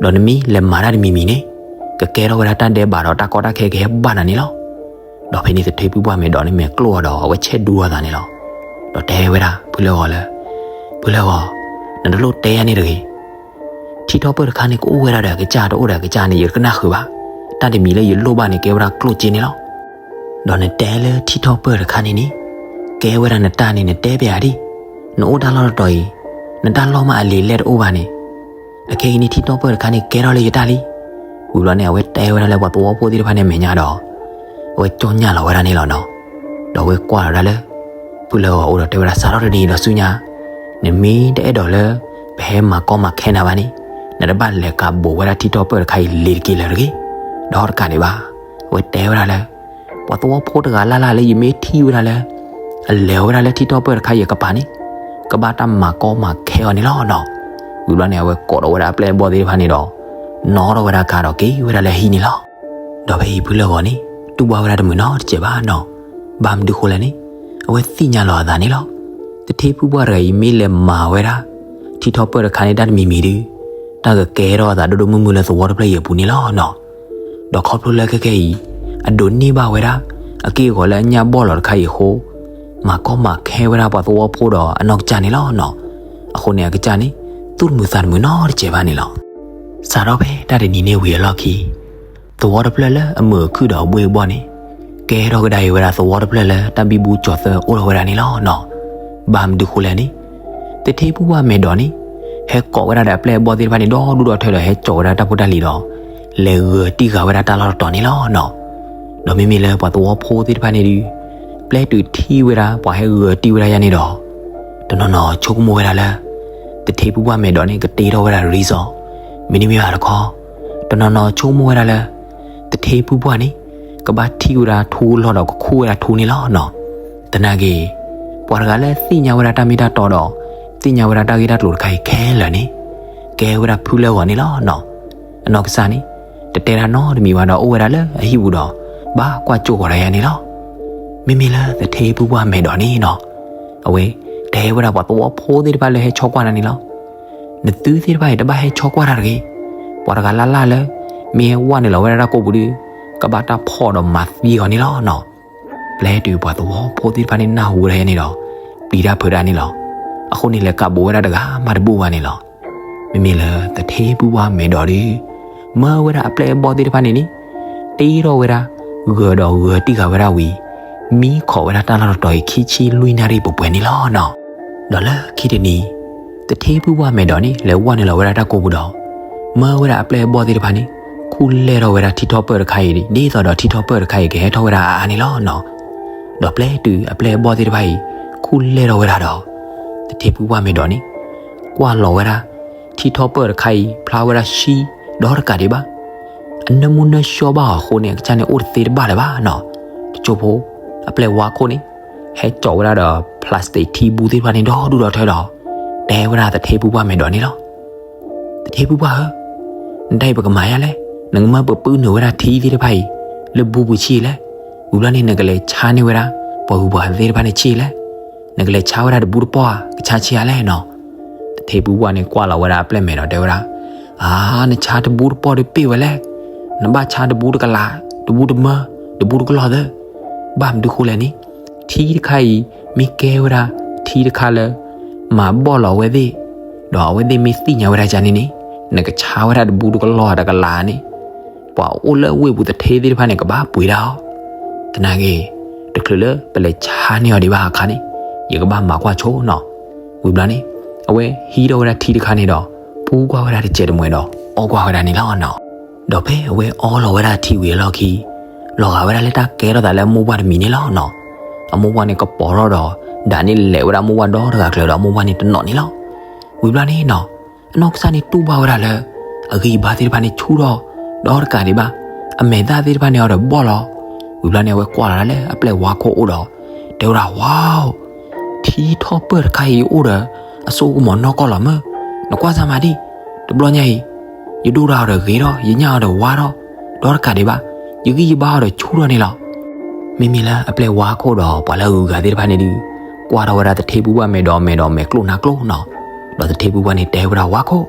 ဒီးနမ့ၢ်လဲၤမၤတၢ်တမံၤမံၤန့ၣ် ကကဲထီၣ်ဝဲဒၣ်တၢ်ဒဲးဘးဒီးတၢ်ကီတၢ်ခဲကဟဲဘၣ်နၤန့ၣ်လီၤ. ဒီးဖဲန့ၣ်သထ့ဖုပှၢ်မဲာ်ဒီးန့ၣ်မဲာ်ကျိၣ်အီၤဒီး အဝဲဆဲးဒူအီၤသးန့ၣ်လီၤ. ဒီးတဲဝဲဒၣ်ဖုလၢဂီၤလၢ, ဖုလၢဂီၤ, နတလိၣ်တဲယၤန့ၣ်တဂ့ၤ. ထံထီၣ်ပၢၢ်တခါန့ၣ် ကအိၣ်ဝဲဒၣ်ဒီးအကစၢ် တအိၣ်ဒီးအကစၢ်န့ၣ် ယတကနၣ်ဃုာ်ဘၣ်. တၢ်တမံၤလၢယလိၣ်ဘၣ်န့ၣ် ကဲဝဲဒၣ်ကျိၣ်စ့န့ၣ်လီၤ. ဒီးနတဲလၢထံထီၣ်ပၢၢ်တခါန့ၣ်န့ၣ် ကဲဝဲဒၣ်နတၢ်န့ၣ် နတဲပျးဒံး, နအိၣ်တၢ်လီၢ်တတီၤအံၤ နတၢ်လီၢ်မးအလံာ်လဲၢ်တအိၣ်ဘၣ်န့ၣ်, အခဲအံၤန့ၣ်ထံထီၣ်ပၢၢ်တခါန့ၣ် ကဲထီၣ်လၢယတၢ်လံ. ဝံၤဘျီန့ၣ် အဝဲတဲဝဲဒၣ်လၢပှၤသဝီဖိသ့ၣ်တဖၣ်န့ၣ်အမဲာ်ညါဒီး အဝဲကၠီညၣ်လီၤဝဲဒၣ်န့ၣ်လီၤနီၤ. ဒီးအဝဲကွၢ်လီၤဒၣ်လၢ ဖုလၢဂီၤအိၣ်ဒီးတဲဝဲဒၣ် စးထီၣ်တနံၤအံၤဒီးဆူညါ, နမ့ၢ်တအဲၣ်ဒိးလၢ ပဟဲမၤကီမၤခဲနၤဘၣ်န့ၣ်, နတဘၣ်လဲၤကးဘိးဝဲဒၣ်ထံထီၣ်ပၢၢ်တခါအံၤလ့ၤတက့ၢ်လၢၤတဂ့ၤ, ဒီးတကးဒံးဘၣ်, အဝဲတဲဝဲဒၣ်လၢ ပှၤသဝီဖိတဂၤလၢ်လၢ်လၢယမ့ၢ်ထံၣ်ဝဲဒၣ်လၢ အလဲၤဝဲဒၣ်လၢထံထီၣ်ပၢၢ်တခါအံၤအကပၤန့ၣ်, ကဘၣ်တၢ်မၤကီမၤခဲအီၤန့ၣ်လီၤနီၤ. ဝံၤဘျီန့ၣ် အဝဲကိးထီၣ်ဝဲဒၣ်အပျဲၢ်အဘီၣ်သ့ၣ်တဖၣ်န့ၣ်ဒီး နီၣ်ထီၣ်ဝဲဒၣ်ကါဒီးက့ၤဝဲဒၣ်လၢဟံၣ်န့ၣ်လီၤ. ဒီးဖဲအံၤဖုလၢဂီၤန့ၣ် တူၢ်ဘၣ်ဝဲဒၣ်တမုာ်နီတစဲးဘၣ်နီၤ. ဘၣ်မနုၤဃိလဲၣ်န့ၣ်, အဝဲသ့ၣ်ညါလီၤအသးန့ၣ်လီၤ. သထ့ဖုပှၢ်တဂၤအံၤမ့ၢ်လဲၤမၤဝဲဒၣ် ထံထီၣ်ပၢၢ်တခါန့ၣ် တၢ်တမံၤမံၤဒီး တၢ်ကကဲထီၣ်အသးဒိၣ်ဒိၣ်မုၢ်မုၢ်လၢသဝီတဖျၢၣ်အံၤအပူၤန့ၣ်လီၤနီၤ. ဒီးခီဖျိလၢခဲခဲအံၤ အဒိးန့ၢ်ဘၣ်ဝဲဒၣ် အက့ၢ်အဂီၤလၢအညၣ်ဘီၣ်လီၤတခါအံၤအဃိ, မၤကီမၤခဲဝဲဒၣ်ပှၤသဝီဖိဒီးအနီၢ်ကစၢ်န့ၣ်လီၤနီၤ. အဃိန့ၣ်အကစၢ်န့ၣ် သူၣ်တမုာ်သးတမုာ်နီတစဲးဘၣ်န့ၣ်လီၤ. စးထီၣ်ဖဲတၢ်တနံၤန့ၣ်ဝံၤအလီၢ်ခံ သဝီတဖျၢၣ်လၢအမုာ်အခုၣ်ဒီးအဘှ့ၣ်အဘီၣ်န့ၣ် ကဲထီၣ်ကဒါအံၤဝဲဒၣ်သဝီတဖျၢၣ်လၢတၢ်ဘံဘူကၠီၤသၢအိၣ်ထီၣ်ဝဲဒၣ်န့ၣ်လီၤနီၤ. ဘၣ်မနုၤဃိလဲၣ်န့ၣ်, သထ့ဖုပှၢ်မဲာ်ဒိးန့ၣ် ဟဲကိးဝဲဒၣ်ဒီးအပျဲၢ်အဘီၣ်သ့ၣ်တဖၣ်န့ၣ် ဒီဒူၣ်ဒီထၢဒီးဟဲစိာ်ဝဲဒၣ်တၢ်ဖိတၢ်လံၤဒီး လဲၤဂၢၤတံၢ်ဃာ်ဝဲဒၣ်တၢ်လီၢ်တတီၤန့ၣ်လီၤနီၤ. ဒီးမ့မ့ၢ်လၢပှၤသဝီဖိသ့ၣ်တဖၣ်န့ၣ်ဒီး ပျဲတုၤထံၣ်ဝဲဒၣ်ပှၤဟဲဂၢၤတံၢ်ဝဲဒၣ်ယၤန့ၣ်ဒီး တနီၤနီၤဆိကမိၣ်ဝဲဒၣ်လၢ သထ့ဖုပှၢ်မဲာ်ဒိးန့ၣ် ကတ့ထီၣ်ဝဲဒၣ် resource မ့တမ့ၢ်ဘၣ်တခီ, တနီၤနီၤဆိကမိၣ်ဝဲဒၣ်လၢ သထ့ဖုပှၢ်န့ၣ် ကဘၣ်ထံၣ်ဝဲဒၣ်ထူကလီၢ်ဒီးကခူၣ်ဝဲဒၣ်ထူန့ၣ်လီၤနီၤ. သနာ်က့ ပှၤတဂၤလၢသ့ၣ်ညါဝဲဒၣ်တၢ်မ့ၢ်တၢ်တီဒီး သ့ၣ်ညါဝဲဒၣ်တၢ်ဂ့ၢ်တၢ်ကျိၤတခါအံၤခဲလၢာ်န့ၣ် ကဲဝဲဒၣ်ဖုလၢဂီၤန့ၣ်လီၤနီၤ. အနီၢ်ကစၢ်န့ၣ် တတဲတၢ်နီတမံၤဘၣ်ဒီးအိၣ်ဝဲဒၣ်လၢအဟံၣ်ပူၤဒီး ဘၣ်ကွၢ်ကၠိကီးတၢ်ယၤန့ၣ်လီၤ. မ့မ့ၢ်လၢသထ့ဖုပှၢ်မဲာ်ဒိးန့ၣ်နီၤ, အဝဲတဲဝဲဒၣ်ပှၤသဝီဖိသ့ၣ်တဖၣ်လၢဟဲဆိကွၢ်တၢ်န့ၣ်လီၤ. နသုသ့ၣ်တဖၣ်အံၤတဘၣ်ဟဲဆိကွၢ်တၢ်တဂ့ၤ. ပှၤတဂၤလၢ်လၢ်လၢ မ့ၢ်ဟဲဝဲနုာ်လီၤဝဲဒၣ်တၢ်ကိၢ်ပူၤဒီး ကဘၣ်တၢ်ဖီၣ်ဒီးမၤသံအီၤန့ၣ်လီၤနီၤ. ပျဲတုၤပှၤသဝီဖိသ့ၣ်တဖၣ်န့ၣ်နၢ်ဟူဝဲဒၣ်ယဲန့ၣ်ဒီး ပျံၤတၢ်ဖုးတၢ်န့ၣ်လီၤ. အဃိန့ၣ်လဲၤကးဘိးဝဲဒၣ်တဂၤမးတဘူၣ်ဘၣ်န့ၣ်လီၤ. မ့မ့ၢ်လၢသထ့ဖုပှၢ်မဲာ်ဒိးဒီး မၢဝဲဒၣ်အပျဲၢ်အဘီၣ်သ့ၣ်တဖၣ်န့ၣ်န့ၣ် တ့ထီၣ်ဝဲဒၣ် ဂၢၤဒီးဂၢၤတံၢ်ဃာ်ဝဲဒၣ်ဝံၤ မံခိးဝဲဒၣ်တၢ်လီၢ်တတီၤအံၤခံဆံလွံၢ်နၣ်ရံၣ်ပှဲၤပှဲၤန့ၣ်လီၤနီၤ. ဒီးလၢခံတနံၤ သထ့ဖုပှၢ်မဲာ်ဒိးန့ၣ် လဲၤဝဲနုာ်လီၤဝဲဒၣ်တၢ်ကိၢ်ပူၤဒီး မၢဝဲဒၣ်အပျဲၢ်အဘီၣ်သ့ၣ်တဖၣ်န့ၣ် ခူၣ်လဲၢ်ထီၣ်ဝဲဒၣ်ထံထီၣ်ပၢၢ်တခါအံၤ ဒ်သိးဒီးထံထီၣ်ပၢၢ်တခါအံၤကဟဲထီၣ်ဝဲဒၣ်အါအါန့ၣ်လီၤနီၤ. ဒီးပျဲတုၤအပျဲၢ်အဘီၣ်သ့ၣ်တဖၣ်အံၤ ခူၣ်လဲၢ်ထီၣ်ဝဲဒၣ်ဒီး သထ့ဖုပှၢ်မဲာ်ဒိးန့ၣ် ကွၢ်လီၤဝဲဒၣ် ထံထီၣ်ပၢၢ်တခါအံၤ ဖျါဝဲဒၣ်ဆှံ ဒီးတကးဒံးဘၣ် အနၢမူနၢဆှီဘၣ်အီၤအဃိန့ၣ် အကစၢ်န့ၣ်အိၣ်တသ့တဘၣ်လၢၤဘၣ်နီၤ. တစိၢ်ဖိ အပျဲၢ်ဝါခိၣ်န့ၣ် ဟဲစိာ်ဝဲဒၣ်ဒီး plastic ထံဘူသ့ၣ်တဖၣ်န့ၣ်ဒီဒူၣ်ဒီထၢဒီး တဲဝဲဒၣ်သထ့ဖုပှၢ်မဲာ်ဒိးန့ၣ်လီၤ. သထ့ဖုပှၢ်ဧၢ, နတၢ်အံၤပကမၤယါလဲၣ်, နကမၢပပုၢ်နုာ်ဝဲဒၣ်ထံသ့ၣ်တဖၣ်အံၤ လၢဘူပူၤဆံးလဲၣ်, ဝံၤဘျီန့ၣ် နကလဲၤဆါန့ၢ်ဝဲဒၣ် ပှၤဂုၤပှၤဂၤသ့ၣ်တဖၣ်န့ၣ်ဆံးလဲၣ်, နကလဲၤဆါဝဲဒၣ်တဘူတပီၢ်ဧါ, ကဆါဆံးဧါလဲၣ်နီၤ. သထ့ဖုပှၢ်န့ၣ်ကွၢ်လီၤဝဲဒၣ်အပျဲၢ်မဲာ်ဒီးတဲဝဲဒၣ်, အါ, နဆါတဘူတပီၢ်ဒီးပ့ၢ်ဝဲလဲၣ်, နဘၣ်ဆါတဘူတကလး, တဘူတမၢ, တဘူတကလီၢ်သၢ, ဘၣ်မနုၤဃိလဲၣ်န့ၣ်, ထံတခါအံၤ မ့ၢ်ကဲဝဲဒၣ် ထံတခါလၢ မၤဘီၣ်လီၤအဝဲသ့ၣ်, ဒီးအဝဲသ့ၣ်မ့ၢ်သ့ၣ်ညါဝဲဒၣ်ကန့ၣ်န့ၣ်, နကဆါဝဲဒၣ်တဘူတကလီၢ်တကလးန့ၣ်, ပှၤအိၣ်လၢဝ့ၢ်ပူၤသထ့သ့ၣ်တဖၣ်န့ၣ် ကဘၣ်ပှ့ၤဒၣ်အီၤ, သနာ်က့ တချုးလၢပလဲၤဆါန့ၢ်အီၤဒံးဘၣ်အခါန့ၣ်, ယကဘၣ်မၤကွၢ်ဆိနီၤ. ဝံၤဘျီန့ၣ် အဝဲဟံးထီၣ်ဝဲဒၣ်ထံတခါန့ၣ်ဒီး ပူကွၢ်ဝဲဒၣ်တစဲးတမှဲၤဒီး အီၣ်ကွၢ်ဝဲဒၣ်န့ၣ်လီၤနီၤ. ဒီးဖဲအဝဲအီလီၤဝဲဒၣ်ထံဝံၤအလီၢ်ခံ လီၤဂာ်ဝဲဒၣ်လၢတၢ်ကဲထီၣ်သးလၢအမိၢ်ပှၢ်တမံၤန့ၣ်လီၤနီၤ. အမိၢ်ပှၢ်န့ၣ်ကပီၤထီၣ်ဒီး ဒၣ်န့ၣ်လဲၤဝဲဒၣ်မိၢ်ပှၢ်ဒီတဂၤကျၢၤဒီးအမိၢ်ပှၢ်န့ၣ်တနီၤန့ၣ်လီၤ. ဝံၤဘျီန့ၣ်နီၤ အနီၢ်ကစၢ်န့ၣ်တူၢ်ဘၣ်ဝဲဒၣ်လၢ အဂံၢ်အဘါသ့ၣ်တဖၣ်န့ၣ်ဆူၣ်ထီၣ် ဒီတကးဒံးဘၣ် အမဲာ်သၣ်သ့ၣ်တဖၣ်န့ၣ်အီၤဒီးဘီၣ်လီၤ. ဝံၤဘျီန့ၣ် အဝဲကွၢ်လီၤဒၣ်လၢအပျဲၢ်ဝါခိၣ်အိၣ်ဒီး တဲဝဲဒၣ် ဝါ, ထံထီၣ်ပၢၢ်တခါအံၤအိၣ်ဒီး အစိကမီၤနီၢ်ကီၢ်လီၤမၢ်, နကွၢ်စၢ်မးဒံး, တဘျီညါအံၤ ယဒိၣ်ဒၣ်အီၤဒီးဂ့ၤထီၣ်, ယညၣ်အီၤဒီးဝါထီၣ်, ဒီတကးဒံးဘၣ် ယဂံၢ်ယဘါအီၤဒီးဆူၣ်ထီၣ်န့ၣ်လီၤ. မ့မ့ၢ်လၢအပျဲၢ်ဝါခိၣ်ဒီးပှၤလၢအဂုၤအဂၤသ့ၣ်တဖၣ်န့ၣ်ဒုး ကွၢ်ထီၣ်ဝဲဒၣ်သထ့ဖုပှၢ်မဲာ်ဒီးမဲာ်ဒီးမဲာ်ကျိၣ်နါကျိၣ်နီၤ. ဒီးသထ့ဖုပှၢ်န့ၣ်တဲဝဲဒၣ် ဝါခိၣ်,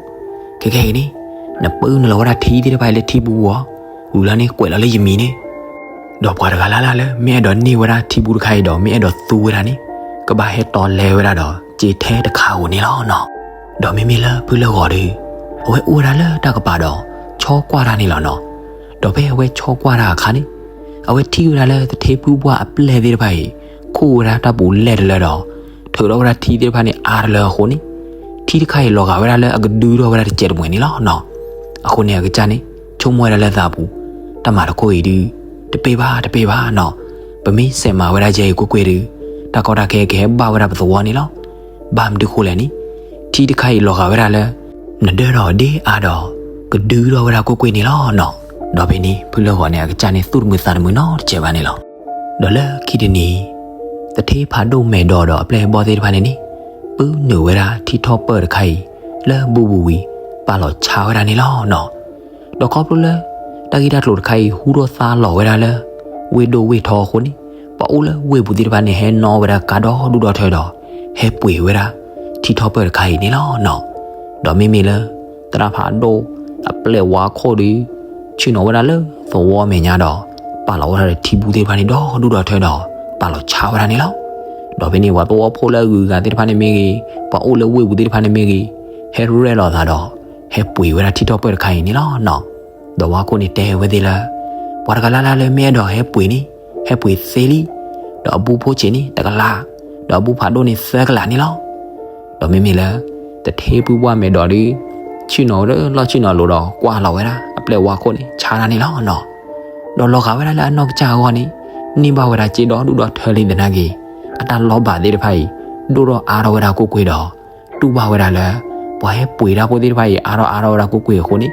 ခဲကနံၣ်အံၤန့ၣ် နပုၢ်နုာ်လီၤဝဲဒၣ်ထံသ့ၣ်တဖၣ်အံၤလၢထံပူၤအဂီၢ်, ဝံၤလီၤန့ၣ်ကွဲးလီၤလၢယမံၤန့ၣ်, ဒီးပှၤတဂၤလၢ်လၢ်လၢ မ့ၢ်အဲၣ်ဒိးန့ၢ်ဝဲဒၣ်ထံပူၤတခါအံၤဒီး မ့ၢ်အဲၣ်ဒိးသူဝဲဒၣ်န့ၣ် ကဘၣ်ဟဲတီလဲဝဲဒၣ်ဒီး စ့ထဲတခါဧိၤန့ၣ်လီၤနီၤ. ဒီးမ့မ့ၢ်လၢဖုလၢဂီၤဒီး အဝဲအိၣ်ဝဲဒၣ်လၢတၢ်ကပၤဒီး ဆီကွၢ်တၢ်န့ၣ်လီၤနီၤ. ဒီးဖဲအဝဲဆီကွၢ်တၢ်အခါန့ၣ် အဝဲထံၣ်ဝဲဒၣ်လၢသထ့ဖုပှၢ်အပျဲၢ်သ့ၣ်တဖၣ်အံၤ ခူၣ်ဝဲဒၣ်တၢ်ပူၤလဲၢ်တလၢဒီး ထုးထီၣ်ဝဲဒၣ်ထံသ့ၣ်တဖၣ်န့ၣ်အါတလၢအဃိန့ၣ် ထံတခါအံၤလီၤဂာ်ဝဲဒၣ်လၢအကဒုထီၣ်ဝဲဒၣ်တစဲးတမှဲၤန့ၣ်လီၤနီၤ. အဃိန့ၣ်အကစၢ်န့ၣ် ဆိကမိၣ်ဝဲဒၣ်လၢသးပူၤ တၢ်မၤတခိၣ်အံၤဒုး တပ့ၢ်ဘၣ်တပ့ၢ်ဘၣ်နီၤ. ပမ့ၢ်စဲးမၤဝဲဒၣ်ယဲအံၤကွ့ၢ်ကွ့ၢ်ဒီး တၢ်ကီတၢ်ခဲကဟဲဘၣ်ဝဲဒၣ်ပသဝီန့ၣ်လီၤ. ဘၣ်မနုၤဃိလဲၣ်န့ၣ်, ထံတခါအံၤလီၤဂာ်ဝဲဒၣ်လၢ နဒၢထီၣ်ဒ့အါဒီး ကဒုထီၣ်ဝဲဒၣ်ကွ့ၢ်ကွ့ၢ်န့ၣ်လီၤနီၤ. ဒီးဖဲန့ၣ် ဖုလၢဂီၤန့ၣ် အကစၢ်န့ၣ်သူၣ်တမုာ်သးတမုာ်နီတစဲးဘၣ်န့ၣ်လီၤ. ဒီးလၢခံတနံၤ သထ့ဖးဒိၣ်မဲာ်ဒီးဒီးအပျဲၢ်အဘီၣ်သ့ၣ်တဖၣ်န့ၣ်န့ၣ် ပုၢ်နုာ်ဝဲဒၣ်ထံထီၣ်ပၢၢ်တခါအံၤ လၢဘူပူၤဝံၤ ပာ်လီၤဆါဝဲဒၣ်န့ၣ်လီၤနီၤ. ဒီးခီဖျိလၢ တၢ်ဂ့ၢ်တၢ်ကျိၤတခါအံၤ ဟူထီၣ်သါလီၤဝဲဒၣ်လၢ ဝ့ၢ်ဒိၣ်ဝ့ၢ်ထီအဃိန့ၣ်, ပှၤအိၣ်လၢဝ့ၢ်ပူၤသ့ၣ်တဖၣ်န့ၣ် ဟဲနီၣ်ဝဲဒၣ်ကါဒီဒူၣ်ဒီထၢဒီး ဟဲပှ့ၤဝဲဒၣ် ထံထီၣ်ပၢၢ်တခါအံၤန့ၣ်လီၤနီၤ. ဒီးမ့မ့ၢ်လၢ သရၣ်ဖးဒိၣ် အပျဲၢ်ဝါခိၣ်ဒီး ဆ့ၣ်နီၤဝဲဒၣ်လၢသဝီမဲာ်ညါဒီး ပာ်လီၤဝဲဒၣ်ဒီးထံဘိသ့ၣ်တဖၣ်န့ၣ် ဒီဒူၣ်ဒီထၢဒီး ပာ်လီၤဆါဝဲဒၣ်န့ၣ်လီၤ. ဒီးဖဲန့ၣ် ပှၤသဝီဖိလၢအဂုၤအဂၤသ့ၣ်တဖၣ်န့ၣ်မ့ၢ်ဂ့ၤ, ပှၤအိၣ်လၢဝ့ၢ်ပူၤသ့ၣ်တဖၣ်န့ၣ်မ့ၢ်ဂ့ၤ, ဟဲရဲၣ်လီၤသးဒီး ဟဲပှ့ၤဝဲဒၣ်ထံထီၣ်ပၢၢ်တခါအံၤန့ၣ်လီၤနီၤ. ဒီးဝါခိၣ်န့ၣ်တဲဝဲသ့ၣ်လၢ ပှၤတဂၤလၢ်လၢ်လၢမ့ၢ်အဲၣ်ဒိးဟဲပှ့ၤန့ၣ် ဟဲပှ့ၤသ့လံ, ဒီးအဘူဖိဆံးန့ၣ်တကလး, ဒီးအဘူဖးဒိၣ်န့ၣ်သၢကလးန့ၣ်လီၤ. ဒီးမ့မ့ၢ်လၢ သထ့ဖုဘှၢ်မဲာ်ဒီးဒီး ဆ့ၣ်နီၤဝဲလၢလီၢ်ဆ့ၣ်နီၤလိၤဒီး ကွၢ်လီၤဝဲဒၣ် အပျဲၢ်ဝါခိၣ်န့ၣ် ဆါတၢ်န့ၣ်လီၤနီၤ. ဒီးလီၤဂာ်ဝဲဒၣ်လၢအနီၢ်ကစၢ်အဂီၢ်န့ၣ် န့ၢ်ဘၣ်ဝဲဒၣ်စ့ဒီဒူၣ်ဒီထၢလံသနာ်က့ အတၢ်လီၤဘၣ်သ့ၣ်တဖၣ်အံၤ ဒိၣ်ထီၣ်အါထီၣ်ဝဲဒၣ်ကွ့ၢ်ကွ့ၢ်ဒီး တူၢ်ဘၣ်ဝဲဒၣ်လၢ ပှၤဟဲပှ့ၤတၢ်ဖိသ့ၣ်တဖၣ်အံၤ အါထီၣ်အါထီၣ်ဝဲဒၣ်ကွ့ၢ်ကွ့ၢ်အဃိန့ၣ်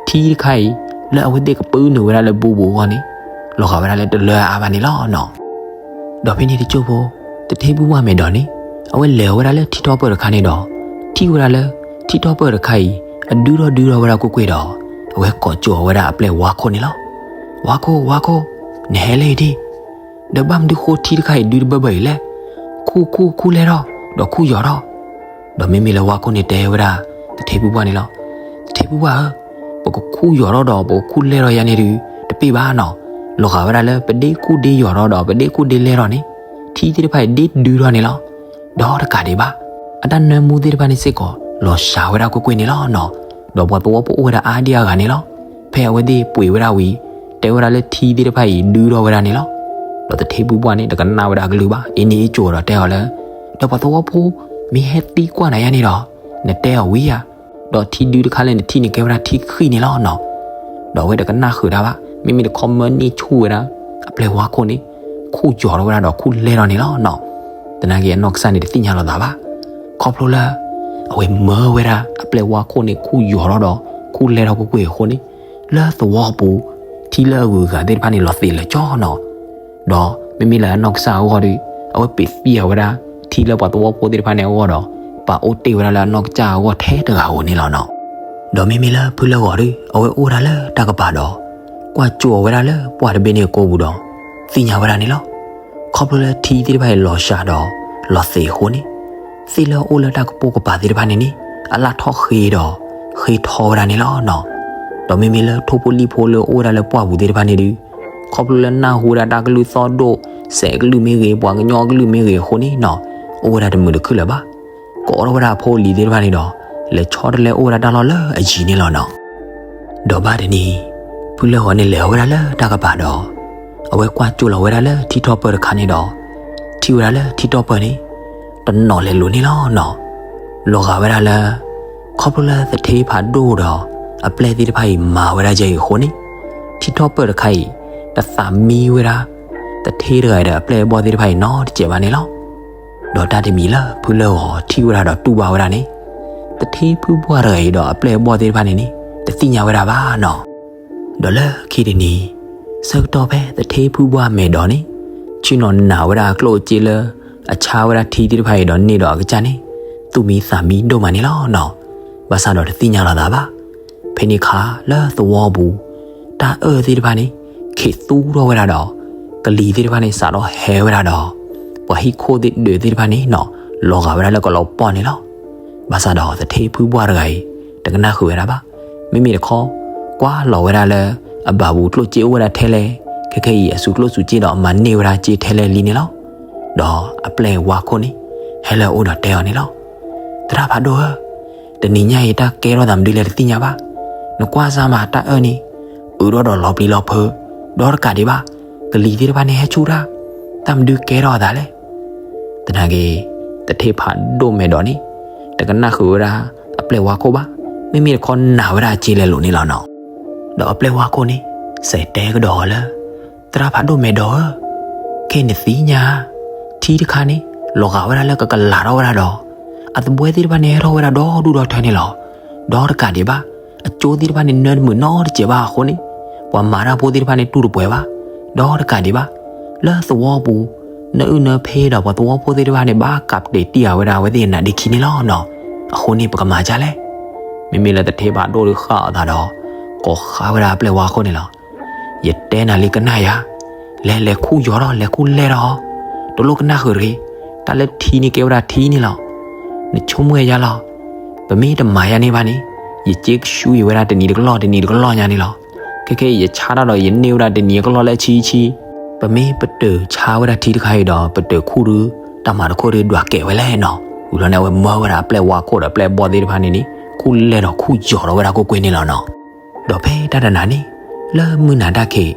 ထံတခါအံၤ လၢအဝဲသ့ၣ်ကပုၢ်နုာ်ဝဲဒၣ်လၢဘူပူၤအဂီၢ်န့ၣ် လီၤဂာ်ဝဲဒၣ်လၢတလၢအါဘၣ်န့ၣ်လီၤနီၤ. ဒီးဖဲန့ၣ်တစိၢ်ဖိ သထ့ဖုဘှၢ်မဲာ်ဒီးန့ၣ် အဝဲလဲၤဝဲဒၣ်လၢထံထီၣ်ပၢၢ်တခါန့ၣ်ဒီး ထံၣ်ဝဲဒၣ်လၢ ထံထီၣ်ပၢၢ်တခါအံၤ အဒုထီၣ်ဒုထီၣ်ဝဲဒၣ်ကွ့ၢ်ကွ့ၢ်ဒီး အဝဲကိးကၠိအီၤဝဲဒၣ်အပျဲၢ်ဝါခိၣ်န့ၣ်လီၤ. ဝါခိၣ် ဝါခိၣ်, နဟဲလၢအံၤဒံး, ဒီးဘၣ်မနုၤဃိထံတခါအံၤဒုတဘၢဘၢအံၤလဲၣ်. ခူၣ် ခူၣ် ခူၣ်လဲၢ်ထီၣ် ဒီးခူၣ်ယိာ်ထီၣ်. ဒီးမ့မ့ၢ်လၢဝါခိၣ်န့ၣ်တဲဝဲဒၣ် သထ့ဖုဘှၢ်န့ၣ်လီၤ. သထ့ဖုဘှၢ်ဧၢ, ပကခူၣ်ယိာ်ထီၣ်ဒီးပကခူၣ်လဲၢ်ထီၣ်ယၤန့ၣ်ဒုး တပ့ၢ်ဘၣ်နီၤ. လီၤဂာ်ဝဲဒၣ်လၢပဒ့ခူၣ်ဒ့ယိာ်ထီၣ်ဒီးပဒ့ခူၣ်ဒ့လဲၢ်ထီၣ်န့ၣ် ထံသ့ၣ်တဖၣ်အံၤဒ့ဒုထီၣ်န့ၣ်လီၤ. ဒီးတကးဒံးဘၣ် အတၢ်နၢမူသ့ၣ်တဖၣ်န့ၣ်စ့ၢ်ကီး လီၤစှၤဝဲဒၣ်ကွ့ၢ်ကွ့ၢ်န့ၣ်လီၤနီၤ. ဒီးပှၤသဝီဖိအိၣ်ဝဲဒၣ်အါဒံအါဂၤန့ၣ်လီၤ. ဖဲအဝဲသ့ၣ်ပှ့ၤဝဲဒၣ်ဝံၤ တဲဝဲဒၣ်လၢထံသ့ၣ်တဖၣ်အံၤဒုထီၣ်ဝဲဒၣ်န့ၣ်လီၤ. ဒီးသထ့ဖုဘှၢ်န့ၣ် တကနၣ်ဝဲဒၣ်အကလုၢ်ဘၣ်, အ့န့ၣ်အ့ၣ်ကၠိဒီးတဲအီၤလၢ ဒီးပှၤသဝီဖိ မ့ၢ်ဟဲသံကွၢ်နၤယၤန့ၣ်ဒီး နတဲအီၤဝံၤယၤ, ဒီးထံဒုတခါလၢနထံၣ်န့ၣ်ကဲဝဲဒၣ်ထံဃံၣ်န့ၣ်လီၤနီၤ. ဒီးအဝဲတကနၣ်ဃုာ်တၢ်ဘၣ်, မ့မ့ၢ်တခီမၢန့ၢ်ဆူၣ်ဝဲဒၣ် အပျဲၢ်ဝါခိၣ်န့ၣ် ခူၣ်ယိာ်ထီၣ်ဝဲဒၣ်ဒီးခူၣ်လဲၢ်ထီၣ်န့ၣ်လီၤနီၤ. သနာ်က့အနီၢ်ကစၢ်န့ၣ်တသ့ၣ်ညါလီၤသးဘၣ်. ခီဖျိလၢ အဝဲမၢဝဲဒၣ်အပျဲၢ်ဝါခိၣ်န့ၣ် ခူၣ်ယိာ်ထီၣ်ဒီး ခူၣ်လဲၢ်ထီၣ်ကွ့ၢ်ကွ့ၢ်အဃိန့ၣ် လၢသဝီပူၤ ထံလၢအဂုၤအဂၤသ့ၣ်တဖၣ်န့ၣ် လီၤသ့ၣ်လၢာ်ကၠီနီၤ. ဒီးမ့မ့ၢ်လၢအနီၢ်ကစၢ်အဂီၢ်ဒီး အဝဲပ့ၤသံအီၤဝဲဒၣ် ထံလၢပှၤသဝီဖိသ့ၣ်တဖၣ်န့ၣ်အဂီၢ်ဒီး ပာ်အိၣ်တ့ၢ်ဝဲဒၣ်လၢအနီၢ်ကစၢ်အဂီၢ်ထဲတဂၤဧိၤန့ၣ်လီၤနီၤ. ဒီးမ့မ့ၢ်လၢဖုလၢဂီၤဒီး အဝဲအိၣ်ဒၣ်လၢတၢ်ကပၤဒီး ကွၢ်ကၠိအီၤဝဲဒၣ်လၢပှၢ်တဘ့ၣ်န့ၣ်အကိာ်ပူၤဒီး သ့ၣ်ညါဝဲဒၣ်န့ၣ်လီၤ. ခီဖျိလၢထံသ့ၣ်တဖၣ်အံၤလီၤစှၤဒီး လီၤသ့ၣ်အဃိန့ၣ် သ့ၣ်လၢအအိၣ်လၢတၢ်ကပိာ်ကပၤသ့ၣ်တဖၣ်န့ၣ်န့ၣ် အလၢ်ထီၣ်ဃ့ဒီး ဃ့ထီဝဲဒၣ်န့ၣ်လီၤနီၤ. ဒီးမ့မ့ၢ်လၢထိၣ်ဖိလံၣ်ဖိလၢအိၣ်ဝဲဒၣ်လၢပှၢ်ပူၤသ့ၣ်တဖၣ်န့ၣ်ဒီး ခီဖျိလၢနၢ်ဟူဝဲဒၣ်တၢ်ကလုၢ်သီၣ်ဒိၣ် စဲးကလုၢ်မ့ၢ်ဂ့ၤ ပှၤကညီကလုၢ်မ့ၢ်ဂ့ၤအဃိန့ၣ်နီၤ အိၣ်ဝဲဒၣ်တမုာ်တခုၣ်လၢၤဘၣ်. ကိးထီၣ်ဝဲဒၣ်အဖိအလံၤသ့ၣ်တဖၣ်န့ၣ်ဒီး လဲၤဆီတလဲအိၣ်ဝဲဒၣ်တၢ်လီၢ်လၢအယံၤန့ၣ်လီၤနီၤ. ဒီးဘၣ်တနံၤ ဖုလၢဂီၤန့ၣ်လဲၤဝဲဒၣ်လၢတၢ်ကပၤဒီး အဝဲကွၢ်ကၠိလီၤဝဲဒၣ်လၢထံထီၣ်ပၢၢ်တခါန့ၣ်ဒီး ထံၣ်ဝဲဒၣ်လၢထံထီၣ်ပၢၢ်န့ၣ် တနီၤလဲၤလိၤန့ၣ်လီၤနီၤ. လီၤဂာ်ဝဲဒၣ်လၢ ခီဖျိလၢသထ့ဖးဒိၣ်ဒီး အပျဲၢ်သ့ၣ်တဖၣ်အံၤမၤဝဲဒၣ်ယဲအံၤအဃိန့ၣ် ထံထီၣ်ပၢၢ်တခါအံၤ တသးမံဝဲဒၣ် သထ့တဂၤအံၤဒီးအပျဲၢ်အဘီၣ်သ့ၣ်တဖၣ်အံၤနီတစဲးဘၣ်န့ၣ်လီၤ. ဒီးတၢ်တမံၤလၢဖုလၢဂီၤထံၣ်ဝဲဒၣ်ဒီးတူၢ်ဘၣ်ဝဲဒၣ်န့ၣ် သထ့ဖုဘှၢ်တဂၤအံၤဒီးအပျဲၢ်အဘီၣ်သ့ၣ်တဖၣ်န့ၣ်န့ၣ် တသ့ၣ်ညါဝဲဒၣ်ဘၣ်နီၤ. ဒီးလၢခံတနံၤ ဆၢကတီၢ်ဖဲသထ့ဖုဘှၢ်မဲာ်ဒီးန့ၣ် ဆ့ၣ်နီၤနာ်ဝဲဒၣ်အကျိၣ်အစ့လၢ အဆါဝဲဒၣ်ထံသ့ၣ်တဖၣ်အံၤဒီးန့ၢ်ဒီးအကစၢ်န့ၣ် သူၣ်မံသးမံဒိၣ်မးန့ၣ်လီၤနီၤ. ဘၣ်ဆၣ်ဒီးတသ့ၣ်ညါလီၤသးဘၣ်. ဖဲန့ၣ်အခါလၢသဝီပူၤ တၢ်အၢၣ်သ့ၣ်တဖၣ်န့ၣ် ခ့းသူထီၣ်ဝဲဒၣ်ဒီး ကလံၤသ့ၣ်တဖၣ်န့ၣ် စးထီၣ်ဟဲဝဲဒၣ်ဒီး ပှၤဟံၣ်ခိၣ်သ့ၣ်ဒၢးသ့ၣ်တဖၣ်န့ၣ်နီၤ လီၤဂာ်ဝဲဒၣ်လၢကလီၤပှီၢ်န့ၣ်လီၤ. ဘၣ်ဆၣ်ဒီးသထ့ဖုဘှၢ်တဂၤအံၤ တကနၣ်ဃုာ်ဝဲဒၣ်ဘၣ်. မ့မ့ၢ်တခီ ကွၢ်လီၤဝဲဒၣ်လၢ အဘၣ်ပူၤကျိၣ်စ့အိၣ်ဝဲဒၣ်ထဲလဲၣ်, ခဲခဲအံၤအစူၤကျိၣ်စူၤစ့ဒီးအမၤန့ၢ်ဝဲဒၣ်စ့ထဲလဲၣ်လံန့ၣ်လီၤ. ဒီးအပျဲၢ်ဝါခိၣ်န့ၣ် ဟဲလၢအအိၣ်ဒီးတဲအီၤန့ၣ်လီၤ. သရၣ်ဖးဒိၣ်ဧၢ, တနံၤညါအံၤတၢ်ကဲထီၣ်သးမနုၤလဲၣ်တသ့ၣ်ညါဘၣ်. နကွၢ်စၢ်မးတၢ်အၢၣ်န့ၣ် အုးထီၣ်ဒီးလီၤပျံၤလီၤဖုး, ဒီးတကးဒံးဘၣ် ကလံၤသ့ၣ်တဖၣ်န့ၣ်ဟဲဆူၣ်တၢ်, တၢ်မနုၤကဲထီၣ်အသးလဲၣ်. သနာ်က့ သထ့ဖးဒိၣ်မဲာ်ဒီးန့ၣ် တကနၣ်ဃုာ်ဝဲဒၣ် အပျဲၢ်ဝါခိၣ်ဘၣ်, မ့မ့ၢ်တခီနာ်ဝဲဒၣ်အစ့လဲၤလိာ်န့ၣ်လီၤနီၤ. ဒီးအပျဲၢ်ဝါခိၣ်န့ၣ် စးတဲကဒီးအီၤလၢ သရၣ်ဖးဒိၣ်မဲာ်ဒီးဧၢ, ခဲအံၤနသ့ၣ်ညါဧါ, ထံတခါန့ၣ် လီၤဂာ်ဝဲဒၣ်လၢကကလၤထီၣ်ဝဲဒၣ်ဒီး အသဘှဲသ့ၣ်တဖၣ်န့ၣ် ဟဲထီၣ်ဝဲဒၣ်ဒီဒူၣ်ဒီထၢန့ၣ်လီၤ. ဒီးတကးဒံးဘၣ် အကၠိသ့ၣ်တဖၣ်န့ၣ် နၢတမုာ်နီတစဲးဘၣ်အဃိန့ၣ် ပှၤမၤတၢ်ဖိသ့ၣ်တဖၣ်န့ၣ် တူၢ်တပှဲၤဘၣ်. ဒီးတကးဒံးဘၣ် လၢသဝီပူၤ နအုၣ်နဖဲဒီးပှၤသဝီဖိသ့ၣ်တဖၣ်န့ၣ် ဘၣ်ကးပတ့ၢ်တံၢ်အဝဲဒၣ်အဝဲသ့ၣ်အနါဒ့ခံန့ၣ်လီၤနီၤ. အဃိန့ၣ် ပကမၤဒ်လဲၣ်. မ့မ့ၢ်လၢသထ့ဖးဒိၣ်ဒုးဃၣ်အသးဒီး ကိးဃာ်ဝဲဒၣ်အပျဲၢ်ဝါခိၣ်န့ၣ်လီၤ. ယတဲနၤလံကနၣ်ယၤ, လဲၤလဲၤခူၣ်ယီၤထီၣ် လဲၤခူၣ်လဲၢ်ထီၣ်, တလိၣ်ကနၣ်ဃုာ်တဂ့ၤ, တၢ်လၢထံန့ၣ်ကဲဝဲဒၣ်ထံန့ၣ်လီၤ. နဆိကမိၣ်ယၤလီၤ. ပမ့ၢ်တမၤယၤန့ၢ်ဘၣ်န့ၣ် ယစ့ကဆူယဝဲဒၣ်တနံၤတကလီၢ် တနံၤတကလီၢ်ညါန့ၣ်လီၤ. ခဲခဲအံၤ ယဆါတၢ်ဒီးယန့ၢ်ဝဲဒၣ်တနံၤတကလီၢ်လၢအဆံဆံ, ပမ့ၢ်ပတုာ်ဆါဝဲဒၣ်ထံတခါအံၤဒီး ပတုာ်ခူၣ်ဒုး တၢ်မၤတခိၣ်ဒုးဒွးကဲးဝဲလဲၣ်နီၤ. ဝံၤလီၤန့ၣ် အဝဲမၢဝဲဒၣ်အပျဲၢ်ဝါခိၣ်ဒီးပျဲၢ်ဘီၣ်သ့ၣ်တဖၣ်န့ၣ်န့ၣ် ခူၣ်လဲၢ်ဒီးခူၣ်ယီၤထီၣ်ဝဲဒၣ်ကွ့ၢ်ကွ့ၢ်န့ၣ်လီၤနီၤ. ဒီးဖဲတၢ်တနၤန့ၣ် လၢမုၢ်နၤတၢ်ခံး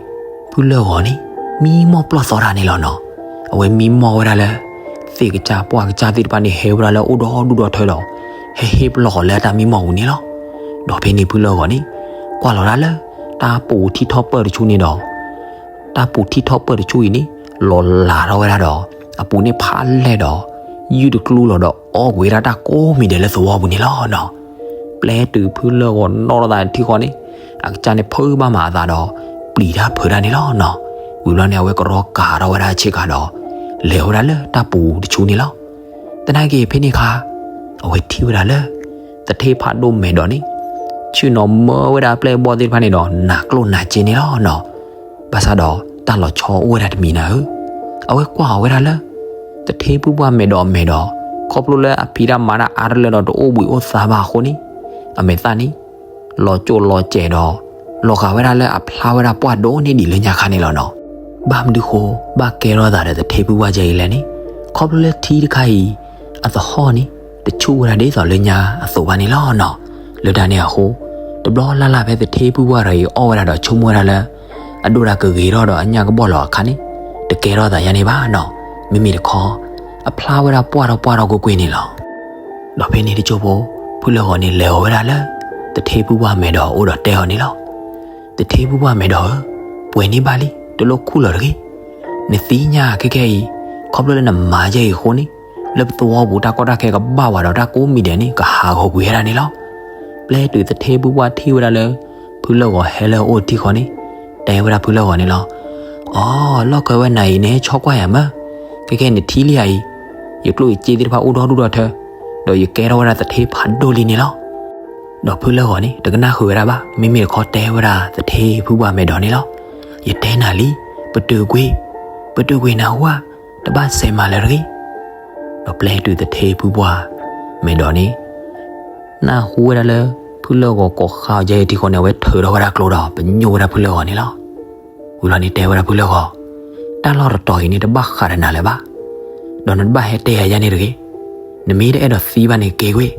ဖုလၢၢ်ဂီၤန့ၣ် မံမီၢ်ပျီၢ်သီတၢ်န့ၣ်လီၤနီၤ. အဝဲမံမီၢ်ဝဲဒၣ်လၢ သ့ၣ်ကစၢ်ပှၢ်ကစၢ်သ့ၣ်တဖၣ်န့ၣ် ဟဲဝဲဒၣ်လၢအအိၣ်ဒီဒူၣ်ဒီထၢဒီး ဟဲဟ့ၣ်ပလီၢ်ဃီၤလၢတၢ်မံမီၢ်ပူၤန့ၣ်လီၤ. ဒီးဖဲန့ၣ်ဖုလၢၢ်ဂီၤန့ၣ် ကွၢ်လီၤဒၣ်လၢ တၢ်ပူၤထံထီၣ်ပၢၢ်တဆူန့ၣ်ဒီး တၢ်ပူၤထံထီၣ်ပၢၢ်တဆူအံၤန့ၣ် လီၤလးထီၣ်ဝဲဒၣ်ဒီး အပူၤန့ၣ်ဖးလဲၢ်ဒီး ယုၢ်တကျူလီၤဒီးအီၣ်ကွံာ်ဝဲဒၣ်တၢ်ကိးမံၤဒဲးလၢသဝီပူၤန့ၣ်လီၤနီၤ. ပျဲတုၤဖုလၢၢ်ဂီၤနီၣ်ထီၣ်သးထံဃီန့ၣ် အကစၢ်န့ၣ်ဖုးဘၣ်မးအသးဒီး ပျံၤတၢ်ဖုးတၢ်န့ၣ်လီၤနီၤ. ဝံၤဘျီန့ၣ် အဝဲကရီကၤထီၣ်ဝဲဒၣ်ဆ့ကၤဒီး လဲၤဝဲဒၣ်လၢတၢ်ပူၤတဆူန့ၣ်လီၤ. သနာ်က့ဖဲန့ၣ်အခါ အဝဲထံၣ်ဝဲဒၣ်လၢ သထ့ဖးဒိၣ်မဲာ်ဒီးန့ၣ် ဆ့ၣ်နီၤမၢဝဲဒၣ်အပျဲၢ်အဘီၣ်သ့ၣ်တဖၣ်န့ၣ်ဒီး နးကျိၣ်နးစ့န့ၣ်လီၤနီၤ. ဘၣ်ဆၣ်ဒီးတၢ်လီၤဆီအိၣ်ဝဲဒၣ်တမံၤနၤဧၢ, အဝဲကွၢ်အီၤဝဲဒၣ်လၢ သထ့ဖုပှၢ်မဲာ်ဒီးအမဲာ်ဒီး ခီဖျိလၢအဖံးတၢ်မၤတၢ်အါတလၢဒီးတအိၣ်ဘှံးအိၣ်သါဘၣ်အဃိန့ၣ် အမဲာ်သၣ်န့ၣ် လီၤကၠိၣ်လီၤစဲးဒီး လီၤဂာ်ဝဲဒၣ်လၢအဖျါဝဲဒၣ်ပှၢ်ဒိၣ်န့ၢ်ဒံးလၢညါခါန့ၣ်လီၤနီၤ. ဘၣ်မနုၤဃိ ဘၣ်ကဲထီၣ်သးဒီးသထ့ဖုပှၢ်ကဲအံၤလဲၣ်န့ၣ် ခီဖျိလၢထံတခါအံၤ အသဟီၣ်န့ၣ် တဆူၣ်ဝဲဒၣ်ဒ်သိးလၢညါအသိးဘၣ်န့ၣ်လီၤနီၤ. လၢတၢ်န့ၣ်အဃိ တဘျီလၢ်လၢ်ဖဲသထ့ဖုပှၢ်တဂၤအံၤအီၣ်ဝဲဒၣ်ဒီးဆိကမိၣ်ဝဲဒၣ်လၢ အဒိၣ်တၢ်ကဂ့ၤထီၣ်ဒီးအညၣ်ကဘီၣ်လီၤအခါန့ၣ် တကဲထီၣ်သးယါန့ၣ်ဘၣ်နီၤ. မ့မ့ၢ်တခီ အဖျါဝဲဒၣ်ပှၢ်ထီၣ်ပှၢ်ထီၣ်ကွ့ၢ်ကွ့ၢ်န့ၣ်လီၤ. ဒီးဖဲန့ၣ်တစိၢ်ဖိ ဖုလၢၢ်ဂီၤန့ၣ်လဲၤအီၤဝဲဒၣ်လၢ သထ့ဖုပှၢ်မဲာ်ဒီးအိၣ်ဒီးတဲအီၤန့ၣ်လီၤ. သထ့ဖုပှၢ်မဲာ်ဒီးဧၢ, ပှဲၤန့ၢ်ဘၣ်လံ တလိၣ်ခူၣ်လီၤတဂ့ၤ. နသ့ၣ်ညါခဲခဲအံၤ ခီဖျိလၢနမၤယဲအံၤအဃိန့ၣ် လၢပသဝီပူၤတၢ်ကီတၢ်ခဲကဘၣ်ဝဲဒီးတၢ်ကိးမံၤဒဲးန့ၣ် ကဟးဂီၤကွံာ်ဝဲဒၣ်န့ၣ်လီၤ. ပျဲတုၤသထ့ဖုပှၢ်ထံၣ်ဝဲဒၣ်လၢ ဖုလၢၢ်ဂီၤဟဲလၢအအိၣ်ထံဃီန့ၣ် တဲဝဲဒၣ်ဖုလၢၢ်ဂီၤန့ၣ်လီၤ. အိ, လီၢ်ခၢဝဲနၤအံၤန့ၣ် ဆီကွၢ်ယၤမၢ, ခဲခဲနထံၣ်လံဧါအံၤ, ယကျိၣ်ယစ့သ့ၣ်တဖၣ်အိၣ်ဒီဒူၣ်ဒီထၢ, ဒီးယကဲထီၣ်ဝဲဒၣ်သထ့ဖးဒိၣ်လံန့ၣ်လီၤ. ဒီးဖုလၢၢ်ဂီၤန့ၣ် တကနၣ်ဃုာ်ဝဲဒၣ်ဘၣ်, မ့မ့ၢ်တခီတဲဝဲဒၣ်သထ့ဖုပှၢ်မဲာ်ဒီးန့ၣ်လီၤ. ယတဲနၤလံ, ပတုာ်ကွံာ်, ပတုာ်ကွံာ်နၢ်ဟူဧါ, တဘၣ်စဲးမၤလၢၤတဂ့ၤ. ဒီးပျဲတုၤသထ့ဖုပှၢ်မဲာ်ဒီးန့ၣ် နၢ်ဟူဝဲဒၣ်လၢ ဖုလၢၢ်ဂီၤကိးဃာ်အီၤယဲအံၤထံဃီန့ၣ် အဝဲထုးထီၣ်ဝဲဒၣ်ကျိဒီး ပညိၣ်ဝဲဒၣ်ဖုလၢၢ်ဂီၤန့ၣ်လီၤ. ဝံၤလီၤန့ၣ်တဲဝဲဒၣ်ဖုလၢၢ်ဂီၤ, တၢ်လီၢ်တတီၤအံၤန့ၣ် တဘၣ်ဃးဒီးနၤလၢၤဘၣ်, ဒီးနတဘၣ်ဟဲတဲယၤယဲန့ၣ်တဂ့ၤ. နမ့ၢ်တအဲၣ်ဒိးသံဘၣ်န့ၣ် က့ၤကွံာ်,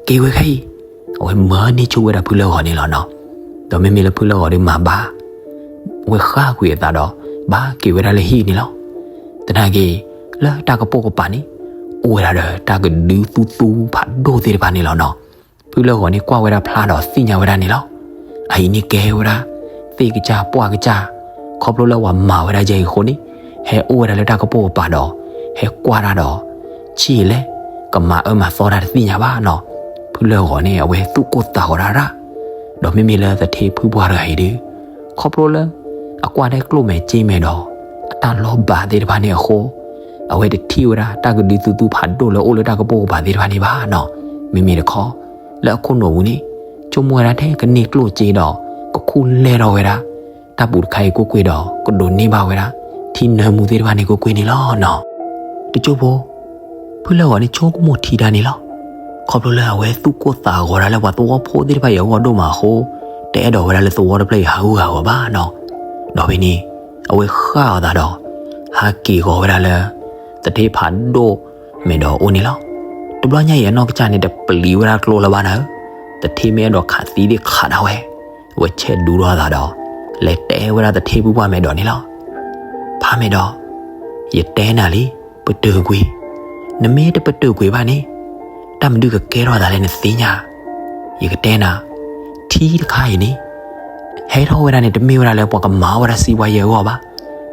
က့ၤကွံာ်ခဲအံၤ. အဝဲမၢန့ၢ်ဆိဝဲဒၣ်ဖုလၢၢ်ဂီၤန့ၣ်လီၤနီၤ. ဒီးမ့မ့ၢ်လၢဖုလၢၢ်ဂီၤဒီးမၤဘၣ် ဝဲဃၣ်ကွံာ်အသးဒီး ဘၣ်က့ၤဝဲဒၣ်လၢဟံၣ်န့ၣ်လီၤ. သနာ်က့ လၢတၢ်ကပိာ်ကပၤန့ၣ် အိၣ်ဝဲဒၣ်ဒီးတၢ်ကဒုသူသူဖးဒိၣ်သ့ၣ်တဖၣ်န့ၣ်လီၤနီၤ. ဖုလၢၢ်ဂီၤန့ၣ် ကွၢ်ဝဲဒၣ်ဖျါဒီးသ့ၣ်ညါဝဲဒၣ်န့ၣ်လီၤ. အအံၤန့ၣ်ကဲဝဲဒၣ် သ့ၣ်ကစၢ်ပှၢ်ကစၢ် ခီဖျိလၢပှၤမၤဝဲဒၣ်ယဲအံၤအဃိန့ၣ် ဟဲအိၣ်ဝဲဒၣ်လၢတၢ်ကပိာ်ကပၤဒီး ဟဲကွၢ်တၢ်ဒီး ဆံးလဲၣ် ကမၤအၢမၤသီတၢ်တသ့ၣ်ညါဘၣ်နီၤ. ဖုလၢၢ်ဂီၤန့ၣ် အဝဲသူၣ်ကိၢ်သးဂီၤတၢ်ရၣ် ဒီးမ့မ့ၢ်လၢသထ့ဖုပှၢ်တဂၤအံၤဒီး ခီဖျိလၢ အကွၢ်ထဲကျိၣ်မဲာ်စ့မဲာ်ဒီး အတၢ်လီၤဘၣ်သ့ၣ်တဖၣ်န့ၣ်အဃိ အဝဲတထံၣ်ဝဲဒၣ်တၢ်ကဒုသူသူဖးဒိၣ်လၢအိၣ်လၢတၢ်ကပိာ်ကပၤသ့ၣ်တဖၣ်န့ၣ်ဘၣ်နီၤ. မ့မ့ၢ်တခီ လၢအခိၣ်နူာ်ပူၤန့ၣ် ဆိကမိၣ်ဝဲဒၣ်ထဲကန့ၢ်ကျိၣ်စ့ဒီး ကခူၣ်လဲၢ်ထီၣ်ဝဲဒၣ် တၢ်ပူၤတခါအံၤကွ့ၢ်ကွ့ၢ်ဒီး ကဒိးန့ၢ်ဘၣ်ဝဲဒၣ် ထံနၢမူသ့ၣ်တဖၣ်န့ၣ်ကွ့ၢ်ကွ့ၢ်န့ၣ်လီၤနီၤ. တစိၢ်ဖိ ဖုလၢၢ်ဂီၤန့ၣ်ဆိကမိၣ်ထံတၢ်န့ၣ်လီၤ. ခီဖျိလၢအဝဲသူၣ်ကိၢ်သးဂီၤတၢ်လၢပှၤသဝီဖိသ့ၣ်တဖၣ်အံၤအဂီၢ်ဒိၣ်မးအဃိ တအဲၣ်ဒိးဝဲဒၣ်လၢသဝီတဖျၢၣ်အံၤဟးဂူာ်ဟးဂီၤဘၣ်နီၤ. ဒီးဖဲန့ၣ် အဝဲဃၣ်အီၤသးဒီး ဟးက့ၤဂီၤဝဲဒၣ်လၢ သထ့ဖးဒိၣ်မဲာ်ဒီးအိၣ်န့ၣ်လီၤ. တဘျီညါအံၤအနီၢ်ကစၢ်န့ၣ် တပျံၤဝဲဒၣ်ကျိလၢၤဘၣ်နၤဧၢ, သထ့မ့ၢ်အဲၣ်ဒိးခးသံသ့ၣ်ခးဒၣ်ဝဲ, အဝဲဆဲးဒူထီၣ်အသးဒီး လဲၤတဲဝဲဒၣ်သထ့ဖုပှၢ်မဲာ်ဒီးန့ၣ်လီၤ. ဖးမဲာ်ဒီး, ယတဲနၤလံ, ပတုာ်ကွံာ်, နမ့ၢ်တပတုာ်ကွံာ်ဘၣ်န့ၣ် တၢ်မနုၤကကဲထီၣ်သးလဲၣ်နသ့ၣ်ညါ, ယကတဲနၤ, ထံတခါအံၤန့ၣ် ဟဲထီၣ်ဝဲဒၣ်န့ၣ် တမ့ၢ်ဝဲဒၣ်လၢပှၤကမၤအီၣ်ဝဲဒၣ်စံးပှၤယဲအဂီၢ်ဘၣ်,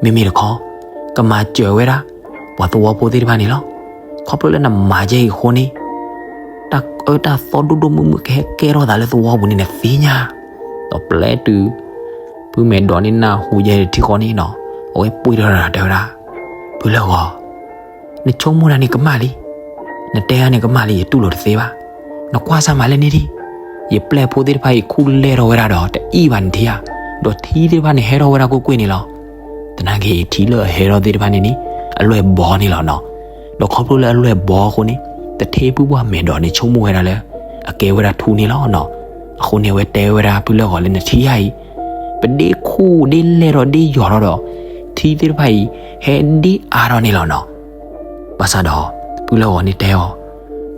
မ့မ့ၢ်တခီ ကမၤစၢၤဝဲဒၣ် ပှၤသဝီဖိသ့ၣ်တဖၣ်န့ၣ်လီၤ. ခီဖျိလၢနမၤကဲအံၤအဃိန့ၣ် တၢ်အၢတၢ်သီဒိၣ်ဒိၣ်မုၢ်မုၢ်ကဟဲကဲထီၣ်သးလၢသဝီပူၤန့ၣ် နသ့ၣ်ညါ. ဒီးပျဲတုၤ ဖုမဲာ်ဒိးန့ၣ်နၢ်ဟူယဲတထံၣ်ဃီန့ၣ်နီၤ, အဝဲပှ့ၤထီၣ်တၢ်တဲဝဲဒၣ်, ဖုလၢၢ်ဂီၤ, နဆိကမိၣ်တၢ်န့ၣ်ကမၣ်လံ, နတဲတၢ်န့ၣ်ကမၣ်လံ ယတူၢ်လိာ်တသ့ဘၣ်. နကွၢ်စၢ်မၤလဲၣ်န့ၣ်ဒံး, ယပျဲၢ်ဖိသ့ၣ်တဖၣ်အံၤခူၣ်လဲၢ်ထီၣ်ဝဲဒၣ်ဒီး တအံၣ်ဘၣ်နထံဧါ, ဒီးထံသ့ၣ်တဖၣ်န့ၣ် ဟဲထီၣ်ဝဲဒၣ်ကွ့ၢ်ကွ့ၢ်န့ၣ်လီၤ. သနာ်က့ထံလၢအဟဲထီၣ်သ့ၣ်တဖၣ်န့ၣ်န့ၣ် အလွဲၢ်ဘီန့ၣ်လီၤနီၤ. ဒီးခီဖျိလၢအလွဲၢ်ဘီအဃိန့ၣ် သထ့ဖုပှၢ်မဲာ်ဒိးန့ၣ်ဆိကမိၣ်ဝဲဒၣ်လၢ အကဲဝဲဒၣ်ထူန့ၣ်လီၤနီၤ. အဃိန့ၣ် အဝဲတဲဝဲဒၣ်ဖုလၢၢ်ဂီၤလၢ နထံဧါအံၤ ပဒ့ခူၣ်ဒ့လဲၢ်ထီၣ်ဒ့ယိာ်ထီၣ်ဒီး ထံသ့ၣ်တဖၣ်အံၤ ဟဲဒ့အါထီၣ်န့ၣ်လီၤနီၤ. ဘၣ်ဆၣ်ဒီး ဖုလၢၢ်ဂီၤန့ၣ်တဲအီၤ,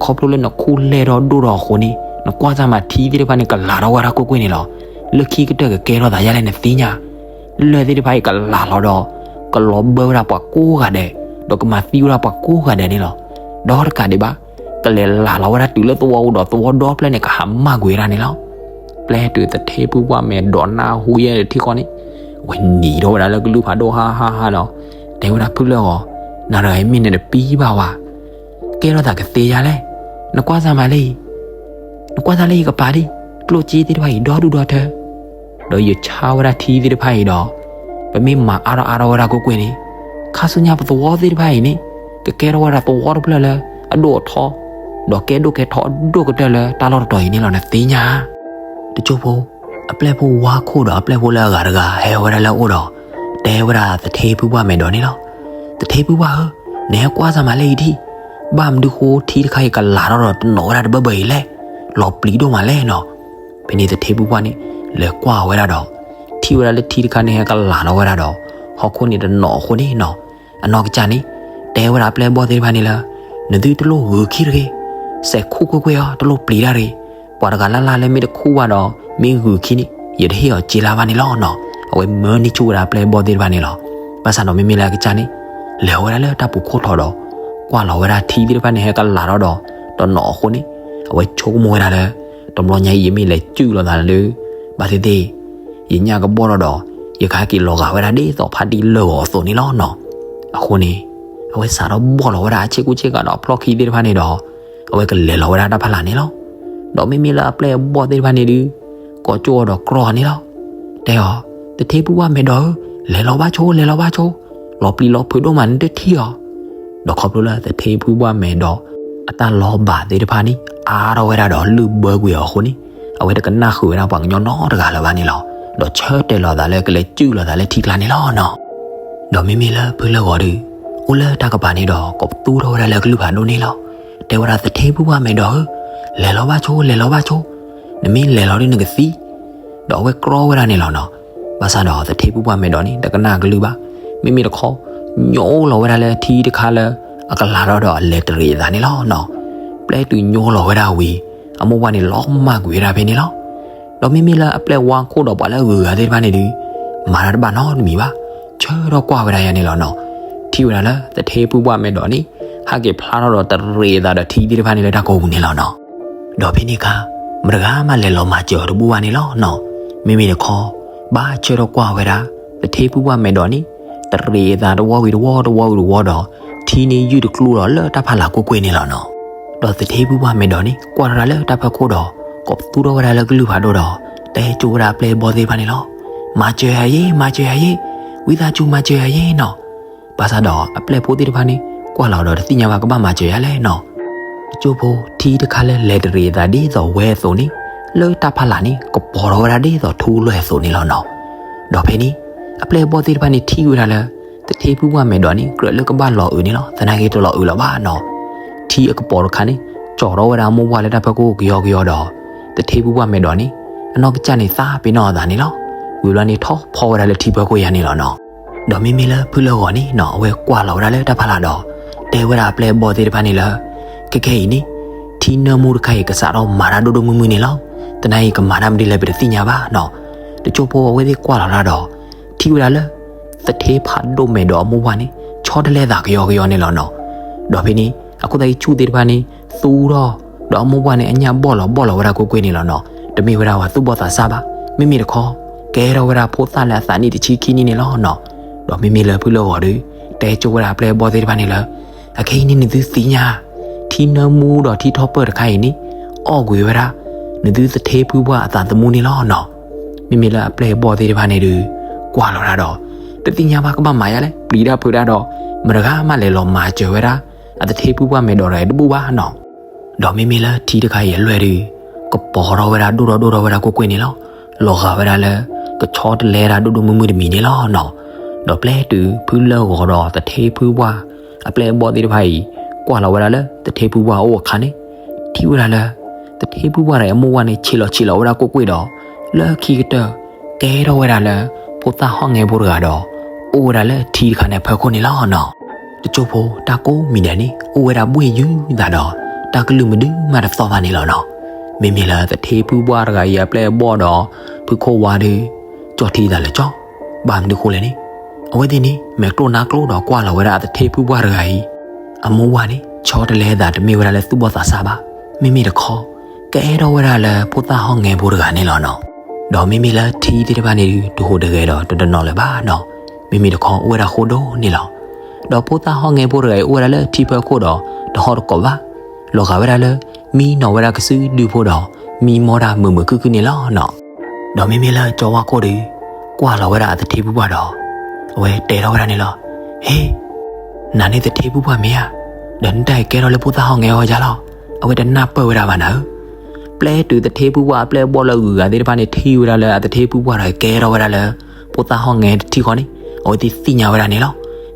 ခီဖျိလၢနခူၣ်လဲၢ်ထီၣ်ဒိၣ်ထီၣ်အဃိန့ၣ် နကွၢ်စၢ်မၤထံသ့ၣ်တဖၣ်န့ၣ် ကလၤထီၣ်ဝဲဒၣ်ကွ့ၢ်ကွ့ၢ်န့ၣ်လီၤ. လၢခံကတၢၢ်ကကဲထီၣ်သးယါလဲၣ်နသ့ၣ်ညါ. လၢၢ်သ့ၣ်တဖၣ်အံၤကလၤလီၤဒီး ကလီၤဘၢဝဲဒၣ်ပှၤကိးဂၤဒဲး, ဒီးကမၤသံဝဲဒၣ်ပှၤကိးဂၤဒဲးန့ၣ်လီၤ. ဒီးတကးဒံးဘၣ် ကလဲၤလၤလီၤဝဲဒၣ်တုၤလၢသဝီပူၤဒီး သဝီဒီဖျၢၣ်န့ၣ် ကဟးမၢ်ကွံာ်ဝဲဒၣ်န့ၣ်လီၤ. ပျဲတုၤသထ့ဖုပှၢ်မဲာ်ဒိးနၢ်ဟူယဲတထံၣ်ဃီန့ၣ် အဝဲနံၤထီၣ်ဝဲဒၣ်လၢကလုၢ်ဖးဒိၣ်ဟါဟါဟါဒီး တဲဝဲဒၣ်ဖုလၢၢ်ဂီၤ, နၤတဂၤအံၤမ့ၢ်နတပံဘၣ်ဝဲ, ကဲထီၣ်သးကသ့ယါလဲၣ်. နကွၢ်စၢ်မၤလၢအံၤ, နကွၢ်စၢ်လၢယကပၤဒံး, ကျိၣ်စ့သ့ၣ်တဖၣ်အံၤဒီဒူၣ်ဒီထၢ ဒီးယဆါဝဲဒၣ်ထံသ့ၣ်တဖၣ်အံၤဒီး ပမ့ၢ်မၤအါထီၣ်အါထီၣ်ဝဲဒၣ်ကွ့ၢ်ကွ့ၢ်န့ၣ် ခါဆူညါပသဝီသ့ၣ်တဖၣ်အံၤန့ၣ် ကကဲထီၣ်ဝဲဒၣ်သဝီတဖျၢၣ်လၢအဒိၣ်အထီ ဒီးကဲဒိၣ်ကဲထီအဒိၣ်ကတၢၢ်လၢတၢ်လီၢ်တတီၤအံၤန့ၣ်လီၤ နသ့ၣ်ညါဧါ. တစိၢ်ဖိ အပျဲၢ်ဖိဝါခိၣ်ဒီးအပျဲၢ်ဖိလၢအဂၤတဂၤဟဲဝဲဒၣ်လၢအအိၣ်ဒီး တဲဝဲဒၣ်သထ့ဖုပှၢ်မဲာ်ဒိးန့ၣ်လီၤ. သထ့ဖုပှၢ်ဧၢ, နဟဲကွၢ်စၢ်မၤလၢအံၤဒံး, ဘၣ်မနုၤဃိထံတခါအံၤကလၤထီၣ်ဒီးတနီၣ်ဝဲဒၣ်တဘၢဘၢအံၤလဲၣ်, လီၤပျံၤဒိၣ်မးလဲၣ်နီၤ. ဖဲန့ၣ်သထ့ဖုပှၢ်န့ၣ် လဲၤကွၢ်ဝဲဒၣ်ဒီး ထံၣ်ဝဲဒၣ်လၢထံတခါန့ၣ်ဟဲကလၤထီၣ်ဝဲဒၣ်ဒီး ဟီၣ်ခိၣ်န့ၣ်တနီၣ်အဃိန့ၣ်နီၤ အနီၢ်ကစၢ်န့ၣ် တဲဝဲဒၣ်အပျဲၢ်အဘီၣ်သ့ၣ်တဖၣ်န့ၣ်လၢ နသုတလိၣ်ဂုာ်ခံတဂ့ၤ, စဲးခူၣ်ကွ့ၢ်ကွ့ၢ်အီၤ တလိၣ်ပျံၤတၢ်တဂ့ၤ, ပှၤတဂၤလၢ်လၢ်လၢမ့ၢ်တခူၣ်ဘၣ်ဒီး မ့ၢ်ဂုာ်ခံန့ၣ် ယတဟ့ၣ်အီၤစ့လၢဘၣ်န့ၣ်လီၤနီၤ. အဝဲမၢန့ၢ်ဆူၣ်ဝဲဒၣ်အပျဲၢ်အဘီၣ်သ့ၣ်တဖၣ်န့ၣ်လီၤ. ဘၣ်ဆၣ်ဒီးမ့မ့ၢ်လၢအကစၢ်န့ၣ် လဲၤဝဲဒၣ်လၢတၢ်ပူၤခိၣ်ထီၣ်ဒီး ကွၢ်လီၤဝဲဒၣ်ထံသ့ၣ်တဖၣ်န့ၣ် ဟဲကလၤထီၣ်ဒီး တနီၣ်အဃိန့ၣ် အဝဲဆိကမိၣ်ဝဲဒၣ်လၢ တဘျီညါအံၤ ယမ့ၢ်လဲၤစုၣ်လိာ်သးလၢ ဘၣ်သ့ၣ်သ့ၣ် ယညၣ်ကဘီၣ်ထီၣ်ဒီး ယကဟဲက့ၤလီၤဂာ်ဝဲဒၣ်ဒ်သိးဖါတံၢ်လၢၢ်ဂီၤအသိးန့ၣ်လီၤနီၤ. အဃိန့ၣ် အဝဲစးထီၣ်ဘီၣ်လီၤဝဲဒၣ်အဆ့ကူဆ့ကၤဒီးအဖျီၣ်ခံသ့ၣ်တဖၣ်န့ၣ်ဒီး အဝဲကလဲၤလီၤဝဲဒၣ်တၢ်ဖီလာ်န့ၣ်လီၤ. ဒီးမ့မ့ၢ်လၢအပျဲၢ်အဘီၣ်သ့ၣ်တဖၣ်န့ၣ်ဒုး ကိးကၠိအီၤဒီးကြီအီၤန့ၣ်လီၤ. တဲအီၤ, သထ့ဖုပှၢ်မဲာ်ဒိးဧၢ, လဲၤလီၤဘၣ်ဆိ လဲၤလီၤဘၣ်ဆိ, လီၤပျံၤလီၤဖုးဒိၣ်မး နတထံၣ်အီၤ. ဒီးခီဖျိလၢသထ့ဖုပှၢ်မဲာ်ဒိး အတၢ်လီၤဘၣ်သ့ၣ်တဖၣ်န့ၣ် အါထီၣ်ဝဲဒၣ်ဒီးလုၢ်ဘၢကွံာ်အီၤအဃိန့ၣ် အဝဲတကနၣ်ဃုာ်ဝဲဒၣ်ပှၤကညီနီတဂၤလၢၤဘၣ်န့ၣ်လီၤ. ဒီးဆၢတဲာ်လီၤသးလၢကလဲၤစုၣ်လိာ်သးလၢထံကျါန့ၣ်လီၤနီၤ. ဒီးမ့မ့ၢ်လၢဖုလၢၢ်ဂီၤဒီး အိၣ်လၢတၢ်ကပၤန့ၣ်ဒီး ကိးပသူထီၣ်ဝဲဒၣ်လၢကလုၢ်ဖးဒိၣ်န့ၣ်လီၤ. တဲဝဲဒၣ်သထ့ဖုပှၢ်မဲာ်ဒိးဧၢ, လဲၤလီၤဘၣ်ဆိ လဲၤလီၤဘၣ်ဆိ, နမ့ၢ်လဲၤလီၤဒုးနကသံ ဒီးအဝဲကြီဝဲဒၣ်န့ၣ်လီၤနီၤ. ဘၣ်ဆၣ်ဒီးသထ့ဖုပှၢ်မဲာ်ဒိးန့ၣ် တကနၣ်ကလုၢ်ဘၣ်. မ့မ့ၢ်တခီ ညိလီၤဝဲဒၣ်လၢထံတခါလၢ အကလၤထီၣ်ဒီးအလဲၤတရံးအသးန့ၣ်လီၤနီၤ. ပျဲတုၤညိလီၤဝဲဒၣ်ဝံၤ အမိၢ်ပှၢ်န့ၣ်လီၤမၢ်ကွံာ်ဝဲဒၣ်ဖဲန့ၣ်လီၤ. ဒီးမ့မ့ၢ်လၢအပျဲၢ်ဝါခိၣ်ဒီးပှၤလၢအဂုၤအဂၤသ့ၣ်တဖၣ်န့ၣ်ဒုး မၤတၢ်တဘၣ်နီတမံၤဘၣ်. ဆၢထီၣ်ကွၢ်ဝဲဒၣ်ယၤန့ၣ်လီၤနီၤ. ထံၣ်ဝဲဒၣ်လၢသထ့ဖုပှၢ်မဲာ်ဒိးန့ၣ် ဟဲက့ၤဖျါထီၣ်ဒီးတရံးအသးဒီးထံသ့ၣ်တဖၣ်န့ၣ်လၢတၢ်ကိးပူၤန့ၣ်လီၤနီၤ. ဒီးဖဲန့ၣ်အခါ မတဂၤမးလဲၤလီၤမၤစၢၤအီၤတဘူၣ်ဘၣ်န့ၣ်လီၤနီၤ. မ့မ့ၢ်တခီ ဘၣ်ဆၢထီၣ်ကွၢ်ဝဲဒၣ် သထ့ဖုပှၢ်မဲာ်ဒိးန့ၣ် တရံးအသးတဝီဝံၤတဝီ တဝီဝံၤတဝီဒီး ထံန့ၣ်ယုၢ်တကျိၤဒီးလၢတၢ်ဖီလာ်ကွ့ၢ်ကွ့ၢ်န့ၣ်လီၤနီၤ. ဒီးသထ့ဖုပှၢ်မဲာ်ဒိးန့ၣ် ကွၢ်ထီၣ်ဒၣ်လၢတၢ်ဖီခိၣ်ဒီး ကိးပသူထီၣ်ဝဲဒၣ်လၢကလုၢ်ဖးဒိၣ်ဒီး တဲကၠိဝဲဒၣ်အပျဲၢ်အဘီၣ်သ့ၣ်တဖၣ်န့ၣ်လီၤ. မၤစၢၤယၤယ့, မၤစၢၤယၤယ့, ဝံသးစူၤမၤစၢၤယၤယ့နီၤ. ဘၣ်ဆၣ်ဒီးအပျဲၢ်ဖိသ့ၣ်တဖၣ်န့ၣ် ကွၢ်လီၤဒီးတသ့ၣ်ညါဘၣ်ကဘၣ်မၤစၢၤယၤလဲၣ်နီၤ. တကၠိဖိ ထံတခါလၢလဲၤတရံးအသးဒ်သိးဝဲအသိးန့ၣ် လၢတၢ်ဖီလာ်န့ၣ် ကပီၤထီၣ်ဝဲဒၣ်ဒ်သိးထူလွဲၢ်အသိးန့ၣ်လီၤနီၤ. ဒီးဖဲန့ၣ် အပျဲၢ်အဘီၣ်သ့ၣ်တဖၣ်န့ၣ်ထံၣ်ဝဲဒၣ်လၢ သထ့ဖုပှၢ်မဲာ်ဒိးန့ၣ် ကြၢးလၢကဘၣ်လီၤအုးန့ၣ်လီၤ. သနာ်က့တလီၤအုးလၢၤဘၣ်နီၤ. ထံအကပီၤတခါန့ၣ် ကၠီထီၣ်ဝဲဒၣ်အမိၢ်ပှၢ်လၢတၢ်ဖီခိၣ်ကယီကယီဒီး သထ့ဖုပှၢ်မဲာ်ဒိးန့ၣ် အနီၢ်ကစၢ်န့ၣ်သးပ့ၤနီၣ်အသးန့ၣ်လီၤ. ဝံၤဘျီန့ၣ်ထီၣ်ဖီဝဲဒၣ်လၢထံဖီခိၣ်ယၤန့ၣ်လီၤနီၤ. ဒီးမ့မ့ၢ်လၢဖုလၢၢ်ဂီၤန့ၣ်နီၤ အဝဲကွၢ်လီၤဝဲဒၣ်လၢတၢ်ဖီလာ်ဒီး တဲဝဲဒၣ်အပျဲၢ်အဘီၣ်သ့ၣ်တဖၣ်န့ၣ်လၢ ခဲခဲအံၤန့ၣ် ထံနၢမူတခါအံၤ ကစးထီၣ်မၤတၢ်ဒိၣ်ဒိၣ်မုၢ်မုၢ်န့ၣ်လီၤ. သနာ်က့ကမၤတၢ်မနုၤလဲၣ် ပတသ့ၣ်ညါဘၣ်နီၤ. တကၠိဖိအဝဲသ့ၣ်ကွၢ်လီၤတၢ်ဒီး ထံၣ်ဝဲဒၣ်လၢ သထ့ဖးဒိၣ်မဲာ်ဒိးအမိၢ်ပှၢ်န့ၣ် ဆီတလဲသးကယီကယီန့ၣ်လီၤနီၤ. ဒီးဖဲန့ၣ် အခိၣ်သတးဆူၣ်သ့ၣ်တဖၣ်န့ၣ် သူထီၣ် ဒီးအမိၢ်ပှၢ်န့ၣ် အညၣ်ဘီၣ်လီၤဘီၣ်လီၤဝဲဒၣ်ကွ့ၢ်ကွ့ၢ်န့ၣ်လီၤနီၤ. တမ့ၢ်ဝဲဒၣ်ပှၤသူၣ်ဘီၣ်သးစၢ်ဘၣ်. မ့မ့ၢ်တခီ ကဲထီၣ်ဝဲဒၣ်ဖိသၣ်လၢအသးနံၣ်တဆံခံနံၣ်န့ၣ်လီၤနီၤ. ဒီးမ့မ့ၢ်လၢဖုလၢၢ်ဂီၤဒီး တဲကၠိဝဲဒၣ်အပျဲၢ်အဘီၣ်သ့ၣ်တဖၣ်န့ၣ်လၢ အခဲအံၤန့ၣ်နသုသ့ၣ်ညါ, ထံနၢမူဒီးထံထီၣ်ပၢၢ်တခါအံၤန့ၣ် အီၣ်ကွံာ်ဝဲဒၣ် နသုသထ့ဖုပှၢ်အသးသမူန့ၣ်လီၤနီၤ. မ့မ့ၢ်လၢအပျဲၢ်အဘီၣ်သ့ၣ်တဖၣ်န့ၣ်ဒုး ကွၢ်လီၤဒၣ်ဒီး တသ့ၣ်ညါဘၣ်ကဘၣ်မၤယါလဲၣ်, ပျံၤတၢ်ဖုးတၢ်ဒီး မတၤတဂၤမးလဲၤလီၤမၤစၢၤဝဲဒၣ် အသထ့ဖုပှၢ်မဲာ်ဒိးတဂၤအံၤတဘူၣ်ဘၣ်နီၤ. ဒီးမ့မ့ၢ်လၢထံတခါအံၤအလွဲၢ်ဒုး ကပီၤထီၣ်ဝဲဒၣ်ဒိၣ်ထီၣ်ဒိၣ်ထီၣ်ဝဲဒၣ်ကွ့ၢ်ကွ့ၢ်န့ၣ်လီၤ. လီၤဂာ်ဝဲဒၣ်လၢ ကဆီတလဲဒၣ်ဒိၣ်ဒိၣ်မုၢ်မုၢ်တမံၤန့ၣ်လီၤနီၤ. ဒီးပျဲတုၤဖုလၢၢ်ဂီၤဒီးသထ့ဖုပှၢ် အပျဲၢ်အဘီၣ်သ့ၣ်တဖၣ်အံၤ ကွၢ်လီၤဝဲဒၣ်လၢသထ့ဖုပှၢ်အအိၣ်အခါန့ၣ် ထံၣ်ဝဲဒၣ်လၢ သထ့ဖုပှၢ်တဂၤအံၤအမိၢ်ဝၢ်န့ၣ် ဆံးလီၤဆံးလီၤဝဲဒၣ်ကွ့ၢ်ကွ့ၢ်ဒီး လၢခံကတၢၢ် ကဲထီၣ်ဝဲဒၣ်လၢ ဖိသၣ်ဟီၣ်ငဲဖိတဂၤဒီး အိၣ်ဝဲဒၣ်လၢထံတခါန့ၣ်အဖီခိၣ်န့ၣ်လီၤနီၤ. တစိၢ်ဖိတၢ်ကိးမံၤဒဲးန့ၣ် အိၣ်ဝဲဒၣ်ဘှ့ၣ်ယုၤသးဒီး တၢ်ကလုၢ်မဒုမးတသီၣ်ဘၣ်န့ၣ်လီၤနီၤ. မ့မ့ၢ်လၢသထ့ဖုပှၢ်တဂၤအံၤအပျဲၢ်အဘီၣ်ဒီး ဖုခိၣ်ဝါဒုး ကၠီၣ်ထံသးလၢာ်ကၠီ, ဘၣ်မနုၤဃိလဲၣ်န့ၣ် အဝဲသ့ၣ်န့ၣ် မဲာ်ကျိၣ်နါကျိၣ်ဒီးကွၢ်လီၤဝဲဒၣ် အသထ့ဖုပှၢ်တဂၤအံၤ အမိၢ်ဝၢ်န့ၣ် ဆီတလဲသးတမ့ၢ်ဝဲဒၣ်လၢသူၣ်ဘီၣ်သးစၢ်ဘၣ်, မ့မ့ၢ်တခီ ကဲထီၣ်ဝဲဒၣ်လၢဖိသၣ်ဟီၣ်ငဲဖိတဂၤန့ၣ်လီၤနီၤ. ဒီးမ့မ့ၢ်လၢထံသ့ၣ်တဖၣ်န့ၣ်ဒုး တဟူးတဂဲၤဒီးတတနီၤလၢၤဘၣ်နီၤ, မ့မ့ၢ်တခီအိၣ်ဝဲဒၣ်ဃိဒိၣ်န့ၣ်လီၤ. ဒီးဖိသၣ်ဟီၣ်ငဲဖိတဂၤအံၤအိၣ်ဝဲဒၣ်လၢထံဖၢခိၣ်ဒီး တဟီၣ်တကိးဘၣ်, လီၤဂာ်ဝဲဒၣ်လၢ မံနီၤဝဲဒၣ်ကစုဒုဖိဒီး မံမီၢ်တၢ်မုာ်မုာ်ခုၣ်ခုၣ်န့ၣ်လီၤနီၤ. ဒီးမ့မ့ၢ်လၢကၠီဝါခိၣ်ဒီး ကွၢ်လီၤဝဲဒၣ်အသထ့ဖုပှၢ်ဒီး အဝဲတဲထီၣ်ဝဲဒၣ်န့ၣ်လီၤ. ဟ့, နၤန့ၣ်သထ့ဖုပှၢ်မ့ၢ်ဧါ, ဒီးနတၢ်အံၤကဲထီၣ်လၢဖိသၣ်ဟီၣ်ငဲအဂီၢ်ယါလီၤ, အဝဲတနၢ်ပၢၢ်ဝဲဒၣ်ဘၣ်နၤဧၢ. ပျဲတုၤသထ့ဖုပှၢ်အပျဲၢ်အဘီၣ်လၢအဂုၤအဂၤသ့ၣ်တဖၣ်န့ၣ် ထံၣ်ဝဲဒၣ်လၢအသထ့ဖုပှၢ်တဂၤကဲထီၣ်ဝဲဒၣ်လၢ ဖိသၣ်ဟီၣ်ငဲတထံၣ်ဃီန့ၣ် အဝဲသ့ၣ်သ့ၣ်ညါဝဲဒၣ်န့ၣ်လီၤ.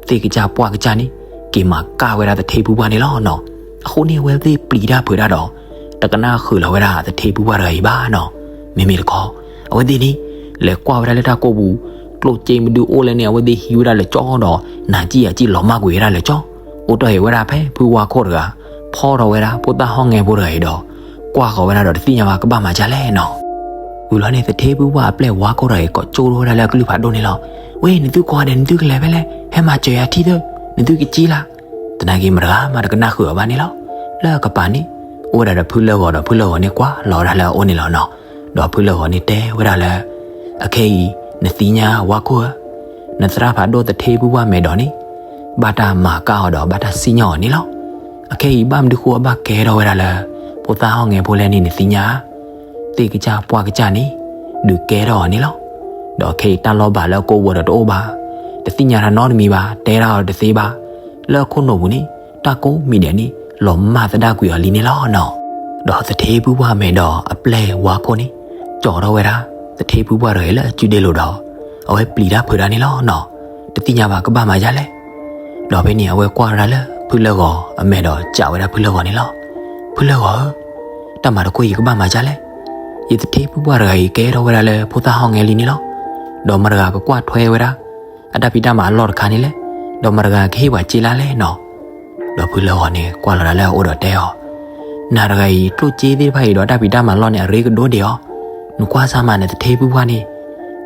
သ့ၣ်ကစၢ်ပှၢ်ကစၢ်န့ၣ် က့ၤမၤကၣ်ဝဲဒၣ်သထ့ဖုပှၢ်န့ၣ်လီၤနီၤ. အဃိန့ၣ်အဝဲသ့ၣ်ပျံၤတၢ်ဖုးတၢ်ဒီး တကနၣ်ဃုာ်လီၤဝဲဒၣ်သထ့ဖုပှၢ်တဂၤအံၤဘၣ်နီၤ. မ့မ့ၢ်တခီ အဝဲသ့ၣ်န့ၣ် လဲၤကွၢ်ဝဲဒၣ်လၢတၢ်ကိးပူၤ ကျိၣ်စ့မဒုအိၣ်လဲၣ်န့ၣ် အဝဲသ့ၣ်ဟံးဝဲဒၣ်လၢာ်ကၠီဒီး နၤစံၣ်ယၤစံၣ်လီၤမၢ်ကွံာ်ဝဲဒၣ်လၢာ်ကၠီ, အိးထီၣ်ဟ့ၣ်ဝဲဒၣ်ဖဲဖုဝါခိၣ်တဂၤ ဖီၣ်ထီၣ်ဝဲဒၣ်ဖိသၣ်ဟီၣ်ငဲဖိတဂၤအံၤဒီး ကွၢ်ဃီၤဝဲဒၣ်ဒီးတသ့ၣ်ညါဘၣ်ကဘၣ်မၤဒ်လဲၣ်နီၤ. ဝံၤလီၤန့ၣ် သထ့ဖုပှၢ်အပျဲၢ်ဝါခိၣ်တဂၤအံၤ ကိးကၠိထီၣ်ဝဲဒၣ်လၢအကလုၢ်ဖးဒိၣ်န့ၣ်လီၤ. ဝ့ၢ် နသုကိးဂၤဒဲး နသုကလဲၤဖဲလဲၣ်, ဟဲမၤစၢၤယၤထံသၢ, နသုကစ့လၢ်. သနာ်က့မတဂၤမးတကနၣ်ဃုာ်အီၤဘၣ်န့ၣ်လီၤ. လၢအကပၤန့ၣ် အိၣ်ဝဲဒၣ်ဒီးဖုလၢၢ်ဂီၤဒီး ဖုလၢၢ်ဂီၤန့ၣ်ကွၢ်လီၤဝဲဒၣ်လၢအအိၣ်န့ၣ်လီၤနီၤ. ဒီးဖုလၢၢ်ဂီၤန့ၣ်တဲဝဲဒၣ်လၢ အခဲအံၤ နသ့ၣ်ညါဝါခိၣ်ဧၢ, နသရၣ်ဖးဒိၣ်သထ့ဖုပှၢ်မဲာ်ဒိးန့ၣ် ဘၣ်တၢ်မၤကၣ်အီၤဒီးဘၣ်တၢ်စံၣ်ညီၣ်အီၤန့ၣ်လီၤ. အခဲအံၤဘၣ်မနုၤဃိအဘၣ်ကဲထီၣ်ဝဲဒၣ်လၢ ဖိသၣ်ဟီၣ်ငဲဖိလဲၣ်န့ၣ်နသ့ၣ်ညါဧါ. သ့ၣ်ကစၢ်ပှၢ်ကစၢ်န့ၣ် ဒုးကဲထီၣ်အီၤန့ၣ်လီၤ. ဒီးခဲအံၤတၢ်လီၢ်ဘၣ်လၢအကိးပူၤဒီးတအိၣ်ဘၣ်, တသ့ၣ်ညါတၢ်နီတမံၤဘၣ်, တဲတၢ်အီၤတသ့ဘၣ်. လၢအခိၣ်နူာ်ပူၤန့ၣ် တၢ်ကိးမံၤဒဲးန့ၣ် လီၤမၢ်သဒၣ်ကွံာ်အီၤလံန့ၣ်လီၤနီၤ. ဒီးသထ့ဖုပှၢ်မဲာ်ဒိးအပျဲၢ်ဝါခိၣ်န့ၣ် ကၠီထီၣ်ဝဲဒၣ် သထ့ဖုပှၢ်တဂၤအံၤလၢအစုဒ့လိၤဒီး အဝဲပျံၤတၢ်ဖုးတၢ်န့ၣ်လီၤနီၤ. တသ့ၣ်ညါဘၣ်ကဘၣ်မၤဒ်လဲၣ်. ဒီးဖဲန့ၣ်အဝဲကွၢ်ဝဲဒၣ်လၢဖုလၢၢ်ဂီၤအမဲာ်ဒီးစံးဝဲဒၣ်ဖုလၢၢ်ဂီၤန့ၣ်လီၤ. ဖုလၢၢ်ဂီၤဧၢ, တၢ်မၤတခိၣ်အံၤကဘၣ်မၤဒ်လဲၣ်. ယသထ့ဖုပှၢ်တဂၤအံၤကဲထီၣ်ဝဲဒၣ်လၢဖိသၣ်ဟီၣ်ငဲလံန့ၣ်လီၤ. ဒီးမတၤတဂၤကကွၢ်ထွဲဝဲဒၣ် အတၢ်ဖံးတၢ်မၤအလီၢ်တခါန့ၣ်လဲၣ်. ဒီးမတၤတဂၤကဟ့ၣ်ပှၤစ့လၢ်လဲၣ်နီၤ. ဒီးဖုလၢၢ်ဂီၤန့ၣ်ကွၢ်လီၤဒၣ်လၢအအိၣ်ဒီးတဲအီၤ, နၤတဂၤအံၤ ကျိၣ်စ့သ့ၣ်တဖၣ်အံၤဒီးတၢ်ဖံးတၢ်မၤလီၢ်န့ၣ် အရ့ကဒိၣ်ဒံးအီၤ. နကွၢ်စၢ်မး နသထ့ဖုပှၢ်န့ၣ်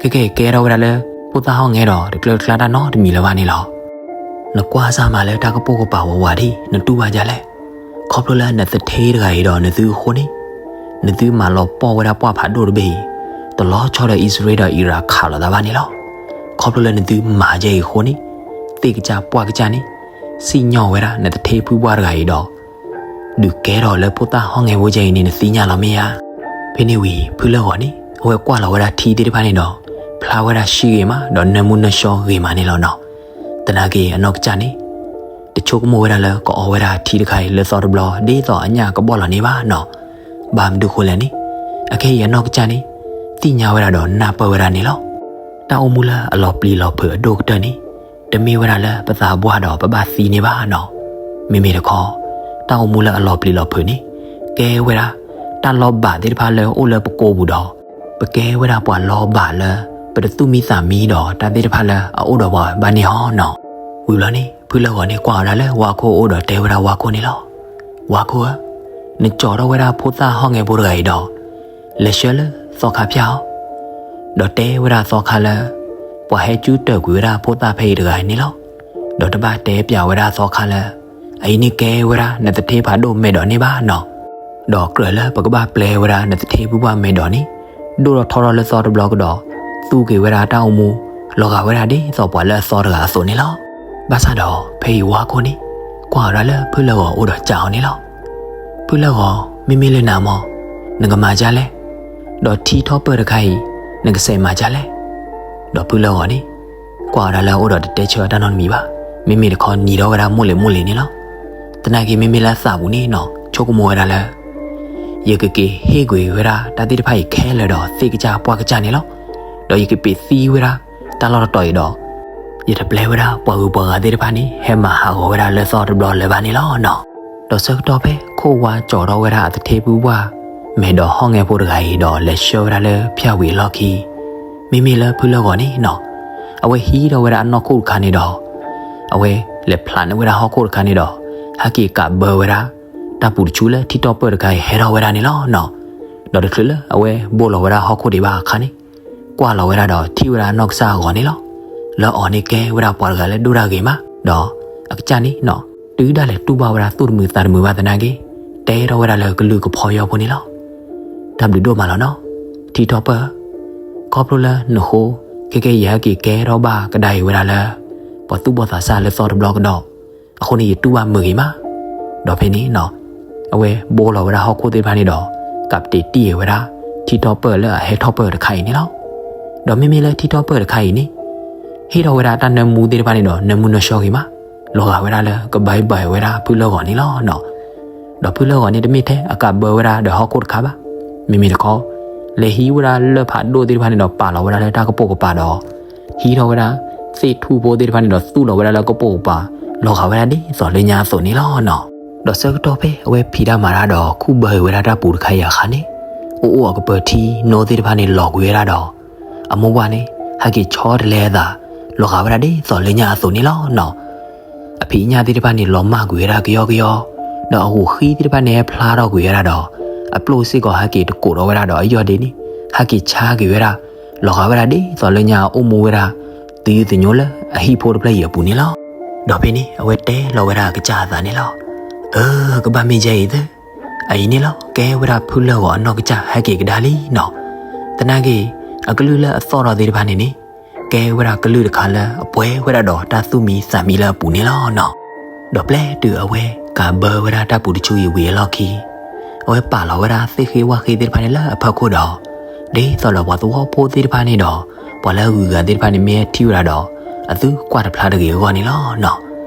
ကဲကဲကဲထီၣ်ဝဲဒၣ်လၢ ဖိသၣ်ဟီၣ်ငဲဒီး တကျၢတကျါတၢ်နီတမံၤလၢၤဘၣ်န့ၣ်လီၤ. နကွၢ်စၢ်မးလၢတၢ်ကပိာ်ကပၤဝးဝးဒ် နတူၢ်ဘၣ်ဒ်လဲၣ်. ခီဖျိလၢနသထ့တဂၤအံၤဒီးနသုအဃိန့ၣ် နသုမၤလီၤပှီၢ်ဝဲဒၣ်ပှၢ်ဖးဒိၣ်တဘ့ၣ်အံၤ တလီၤဆီဒီးအံၣ်စရ့လးဒီးအံရၣ်ခးလိာ်သးဘၣ်န့ၣ်လီၤ. ခီဖျိလၢနသုမၤဒ်အံၤအဃိန့ၣ် သ့ၣ်ကစၢ်ပှၢ်ကစၢ်န့ၣ် စံၣ်ညီၣ်ဝဲဒၣ်နသထ့ဖုပှၢ်တဂၤအံၤဒီး ဒုးကဲထီၣ်လၢဖိသၣ်ဟီၣ်ငဲဖိကဲအံၤန့ၣ် နသ့ၣ်ညါလီၤမ့ၢ်ဧါ. ဖဲန့ၣ်ဝံၤ ဖုလၢၢ်ဂီၤန့ၣ် အဝဲကွၢ်လီၤဝဲဒၣ်ထံသ့ၣ်တဖၣ်န့ၣ်ဒီး ဖျါဝဲဒၣ်ဆှံဂ့ၤမး ဒီးနၢမူနၢဆှီဂ့ၤမးန့ၣ်လီၤနီၤ. သနာ်က့အနီၢ်ကစၢ်န့ၣ် တဆိကမိၣ်ဝဲဒၣ်လၢကအီဝဲဒၣ်ထံတခါအံၤလၢသီတဘျီ ဒ်သိးအညၣ်ကဘီၣ်လီၤန့ၢ်ဘၣ်နီၤ. ဘၣ်မနုၤဃိလဲၣ်န့ၣ် အခဲအံၤအနီၢ်ကစၢ်န့ၣ် သ့ၣ်ညါဝဲဒၣ်ဒီးနၢ်ပၢၢ်ဝဲဒၣ်န့ၣ်လီၤ. တၢ်အိၣ်မူလၢအလီၤပျံၤလီၤဖုးအဒိၣ်ကတၢၢ်န့ၣ် တမ့ၢ်ဝဲဒၣ်လၢပသးပှၢ်ဒီးပဘၣ်သံန့ၢ်ဘၣ်နီၤ. မ့မ့ၢ်တခီ တၢ်အိၣ်မူလၢအလီၤပျံၤလီၤဖုးန့ၣ် ကဲဝဲဒၣ် တၢ်လီၤဘၣ်သ့ၣ်တဖၣ်လၢအအိၣ်လၢပကိာ်ပူၤဒီး ပကဲဝဲဒၣ်ပှၤလီၤဘၣ်လၢ ပတသူၣ်မံသးမံဒီးတၢ်သ့ၣ်တဖၣ်လၢအအိၣ်ဒီးပှၤဘၣ်န့ၣ်ဟီနီၤ. ဝံၤလီၤန့ၣ် ဖုလၢၢ်ဂီၤန့ၣ်ကွၢ်ဝဲဒၣ်လၢဝါခိၣ်အအိၣ်ဒီးတဲဝဲဒၣ်ဝါခိၣ်န့ၣ်လီၤ. ဝါခိၣ်ဧၢ, နကၠီထီၣ်ဝဲဒၣ်ဖိသၣ်ဟီၣ်ငဲဖိတဂၤအံၤဒီး လဲၤဆှၢလၢသီခါဖၠၣ်အီၤ, ဒီးတဲဝဲဒၣ်သီခါလၢ ပှၤဟဲကၠူတၢၢ်ကွံာ်ဝဲဒၣ်ဖိသၣ်ဖဲအံၤတဂၤန့ၣ်လီၤ. ဒီးတဘၣ်တဲပျးဝဲဒၣ်သီခါလၢ အအံၤန့ၣ်ကဲဝဲဒၣ်နသထ့ဖးဒိၣ်မဲာ်ဒိးန့ၣ်ဘၣ်နီၤ. ဒီးကြၢးလၢပကဘၣ်ပျဲဝဲဒၣ်နသထ့ဖုပှၢ်မဲာ်ဒိးန့ၣ် ဒိၣ်ထီၣ်ထီထီၣ်လၢသီတဘျီကဒီး သူက့ၤဝဲဒၣ်တၢ်အိၣ်မူ လီၤဂာ်ဝဲဒၣ်ဒ်သိးပှၤလၢအသီတဂၤအသိးန့ၣ်လီၤ. ဘၣ်ဆၣ်ဒီးဖဲအံၤဝါခိၣ်န့ၣ် ကွၢ်အီၤဒၣ်လၢဖုလၢဂီၤအိၣ်ဒီးကးအီၤန့ၣ်လီၤ. ဖုလၢဂီၤ, မ့မ့ၢ်လၢနၤမၢ်, နကမၤဒ်လဲၣ်, ဒီးထံထီၣ်ပၢၢ်တခါအံၤ နကစးမၤဒ်လဲၣ်. ဒီးဖုလၢဂီၤန့ၣ် ကွၢ်အီၤဒၣ်လၢအအိၣ်ဒီးတတဲဆၢအတၢ်နီတမံၤဘၣ်. မ့မ့ၢ်တခီနံၤထီၣ်ဝဲဒၣ်မိၢ်လ့ၤမိၢ်လ့ၤန့ၣ်လီၤ. သနာ်က့မ့မ့ၢ်လၢအသးပူၤန့ၣ်နီၤ ဆိကမိၣ်ဝဲဒၣ်လၢ ယကက့ၤဟ့ၣ်ကွံာ်ဝဲဒၣ်တၢ်သ့ၣ်တဖၣ်အံၤခဲလၢာ်ဒီးသ့ၣ်ကစၢ်ပှၢ်ကစၢ်န့ၣ်လီၤ. ဒီးယကပ့ၤသံဝဲဒၣ်တၢ်လီၢ်တတီၤအံၤဒီး ယတပျဲဝဲဒၣ်ပှၤဂုၤပှၤဂၤသ့ၣ်တဖၣ်န့ၣ် ဟဲမၤဟးဂီၤဝဲဒၣ်လၢသီတဘျီလၢၤဘၣ်န့ၣ်လီၤနီၤ. ဒီးဆၢကတီၢ်ဖဲခိၣ်ဝါကၠီၤထီၣ်ဝဲဒၣ်အသထ့ဖုပှၢ် မဲာ်ဒီးဟီၣ်ငဲဖိတဂၤအံၤဒီးလဲၤဆှၢဝဲဒၣ်လၢဖၠၣ်ဝံၤအလီၢ်ခံ မ့မ့ၢ်လၢဖုလၢဂီၤန့ၣ်နီၤ အဝဲဟံးထီၣ်ဝဲဒၣ်အနီၢ်ခိၣ်တခါန့ၣ်ဒီး အဝဲလဲၤဖျးန့ၢ်ဝဲဒၣ်ဟီၣ်ခိၣ်တခါန့ၣ်ဒီး ဟဲက့ၤကးဘၢဝဲဒၣ် တၢ်ပူၤတဆူလၢထံထီၣ်ပၢၢ်တခါအံၤဟဲထီၣ်ဝဲဒၣ်န့ၣ်လီၤနီၤ. ဒီးတချုးလၢအဝဲဘိလီၤဝဲဒၣ်ဟီၣ်ခိၣ်ဒံးဘၣ်အခါန့ၣ် ကွၢ်လီၤဝဲဒၣ်ဒီးထံၣ်ဝဲဒၣ်အနီၢ်ကစၢ်အဂီၤန့ၣ်လီၤ. လၢအီၤန့ၣ်ကဲဝဲဒၣ်ပှၤတဂၤလၢဒိၣ်တၢ်ဂ့ၤမး ဒီးအကစၢ်န့ၣ်နီၤ တုၤဒၣ်လဲာ်တူၢ်ဘၣ်ဝဲဒၣ်သူၣ်တမုာ်သးတမုာ်ဘၣ်သနာ်က့ တဲထီၣ်ဝဲဒၣ်လၢကလုၢ်ကဖီယီၢ်ဖိန့ၣ်လီၤ. တၢ်ဘျုးဒိၣ်မးလီၤနီၤ ထံထီၣ်ပၢၢ်ဧၢ, ခီဖျိလၢနဃိ ခဲကဲယဟဲက့ၤကဲထီၣ်ဘၣ်ကဒါအံၤဝဲဒၣ်လၢ ပှၤသူၣ်ဘီၣ်သးစၢ်လၢသီတဘျီကဒီး အဃိန့ၣ်ယတူၢ်ဘၣ်မုာ်ဂ့ၤမး. ဒီးဖဲန့ၣ်နီၤ အဝဲဘိလီၤဝဲဒၣ်ဟီၣ်ခိၣ်သ့ၣ်တဖၣ်န့ၣ်ဒီး ကးပတံးတံၢ်ဝဲဒၣ် ထံထီၣ်ပၢၢ်လၢအဟဲထီၣ်ပၢၢ်တခါအံၤန့ၣ်လီၤ. ဒီးမ့မ့ၢ်လၢထံထီၣ်ပၢၢ်တခါအံၤန့ၣ် ဟ့ၣ်ထီၣ်ဝဲဒၣ်တၢ်နၢမူသ့ၣ်တဖၣ်န့ၣ်ဒီး နၢမူနၢဆှီဂ့ၤမး လီၤဂာ်ဝဲဒၣ်လၢကဘၣ်ဘၣ်ဝဲဒၣ်ဖုလၢဂီၤန့ၣ်လီၤနီၤ. ဒီးဖုလၢဂီၤန့ၣ်တမ့ၢ်ထဲအကးဘၢဝဲဒၣ်ဒီးဟီၣ်ခိၣ်တခါဘၣ်. မ့မ့ၢ်တခီ လဲၤဟံးဝဲဒၣ်လၢၢ်ဖးဒိၣ်သ့ၣ်တဖၣ်န့ၣ်ဒီးပာ်လီၤဝဲဒၣ်လၢတၢ်ကပိာ်ကပၤဒီး ဟံးထီၣ်ဝဲဒၣ် သ့ၣ်ထူၣ်ဖိသ့ၣ်တဖၣ်န့ၣ်ဒီးသူၣ်လီၤဝဲဒၣ်လၢကပိာ်ကပၤ လီၤဂာ်ဝဲဒၣ်ဒ်သိးလၢညါအသိးန့ၣ်လီၤနီၤ. ဒီးဆၢကတီၢ်ဖဲအဝဲဖံးတၢ်မၤတၢ်ဒီးခူၣ်ဘၢဝဲဒၣ်တၢ်ပူၤတခါအံၤအခါန့ၣ် အိၣ်အိၣ်အကပၢၤထံနိသ့ၣ်တဖၣ်န့ၣ်လီၤကွံာ်ဝဲဒၣ်ဒီး အမိၢ်ပှၢ်န့ၣ် ဟဲက့ၤဆီတလဲအသး လီၤဂာ်ဝဲဒၣ်ဒ်သိးလၢညါအသိးန့ၣ်လီၤနီၤ. အဖံးညၣ်သ့ၣ်တဖၣ်န့ၣ်လီၤမၢ်ကွံာ်ဝဲဒၣ်ကယီကယီ, ဒီးအဂိၢ်ဃံသ့ၣ်တဖၣ်န့ၣ်ဟဲဖျါထီၣ်ကွံာ်ဝဲဒၣ်ဒီး အပျိၢ်စ့ၢ်ကီးဟဲက့ၤတကိးထီၣ်ဝဲဒၣ်ဒီးအယီၢ်ဒ့န့ၣ် ဟဲက့ၤဆါက့ၤဝဲဒၣ်, လီၤဂာ်ဝဲဒၣ်ဒ်သိးလၢညါအအိၣ်မူဝဲဒၣ် သယုၢ်သညိလၢအဟံၣ်ဖိတဖျၢၣ်အံၤအပူၤန့ၣ်လီၤ. ဒီးဖဲန့ၣ် အဝဲတဲလီၤဝဲဒၣ်အကစၢ်အသးန့ၣ်လီၤ. အၢ ကဘၣ်မ့ၢ်ယဲအံၤသၢ, အအံၤန့ၣ်လီၤ ကဲဝဲဒၣ်ဖုလၢဂီၤအနီၢ်ကစၢ်ဟဲက့ၤကဒါလံနီၤ. သနာ်က့ အကလုၢ်လၢအသီၣ်ထီၣ်သ့ၣ်တဖၣ်န့ၣ်န့ၣ် ကဲဝဲဒၣ်ကလုၢ်တခါလၢအပှဲၤဝဲဒၣ်ဒီးတၢ်သူၣ်မံသးမံလၢအပူၤန့ၣ်လီၤနီၤ. ဒီးပျဲတုၤအဝဲကးဘၢဝဲဒၣ်တၢ်ပူၤတဆူအံၤဝံၤအလီၢ်ခံ အဝဲပာ်လီၤဝဲဒၣ်သ့ၣ်ဃ့ဝၣ်ဃ့သ့ၣ်တဖၣ်န့ၣ်လၢအဖီခိၣ်ဒီး ဒ်သိးလၢပှၤသဝီဖိသ့ၣ်တဖၣ်န့ၣ်ဒီး ပှၤလၢအဂုၤအဂၤသ့ၣ်တဖၣ်န့ၣ် မ့ၢ်ဟဲထံၣ်ဝဲဒၣ်ဒီး အသုကွၢ်တဖျါတဂ့ၤအဂီၢ်န့ၣ်လီၤနီၤ.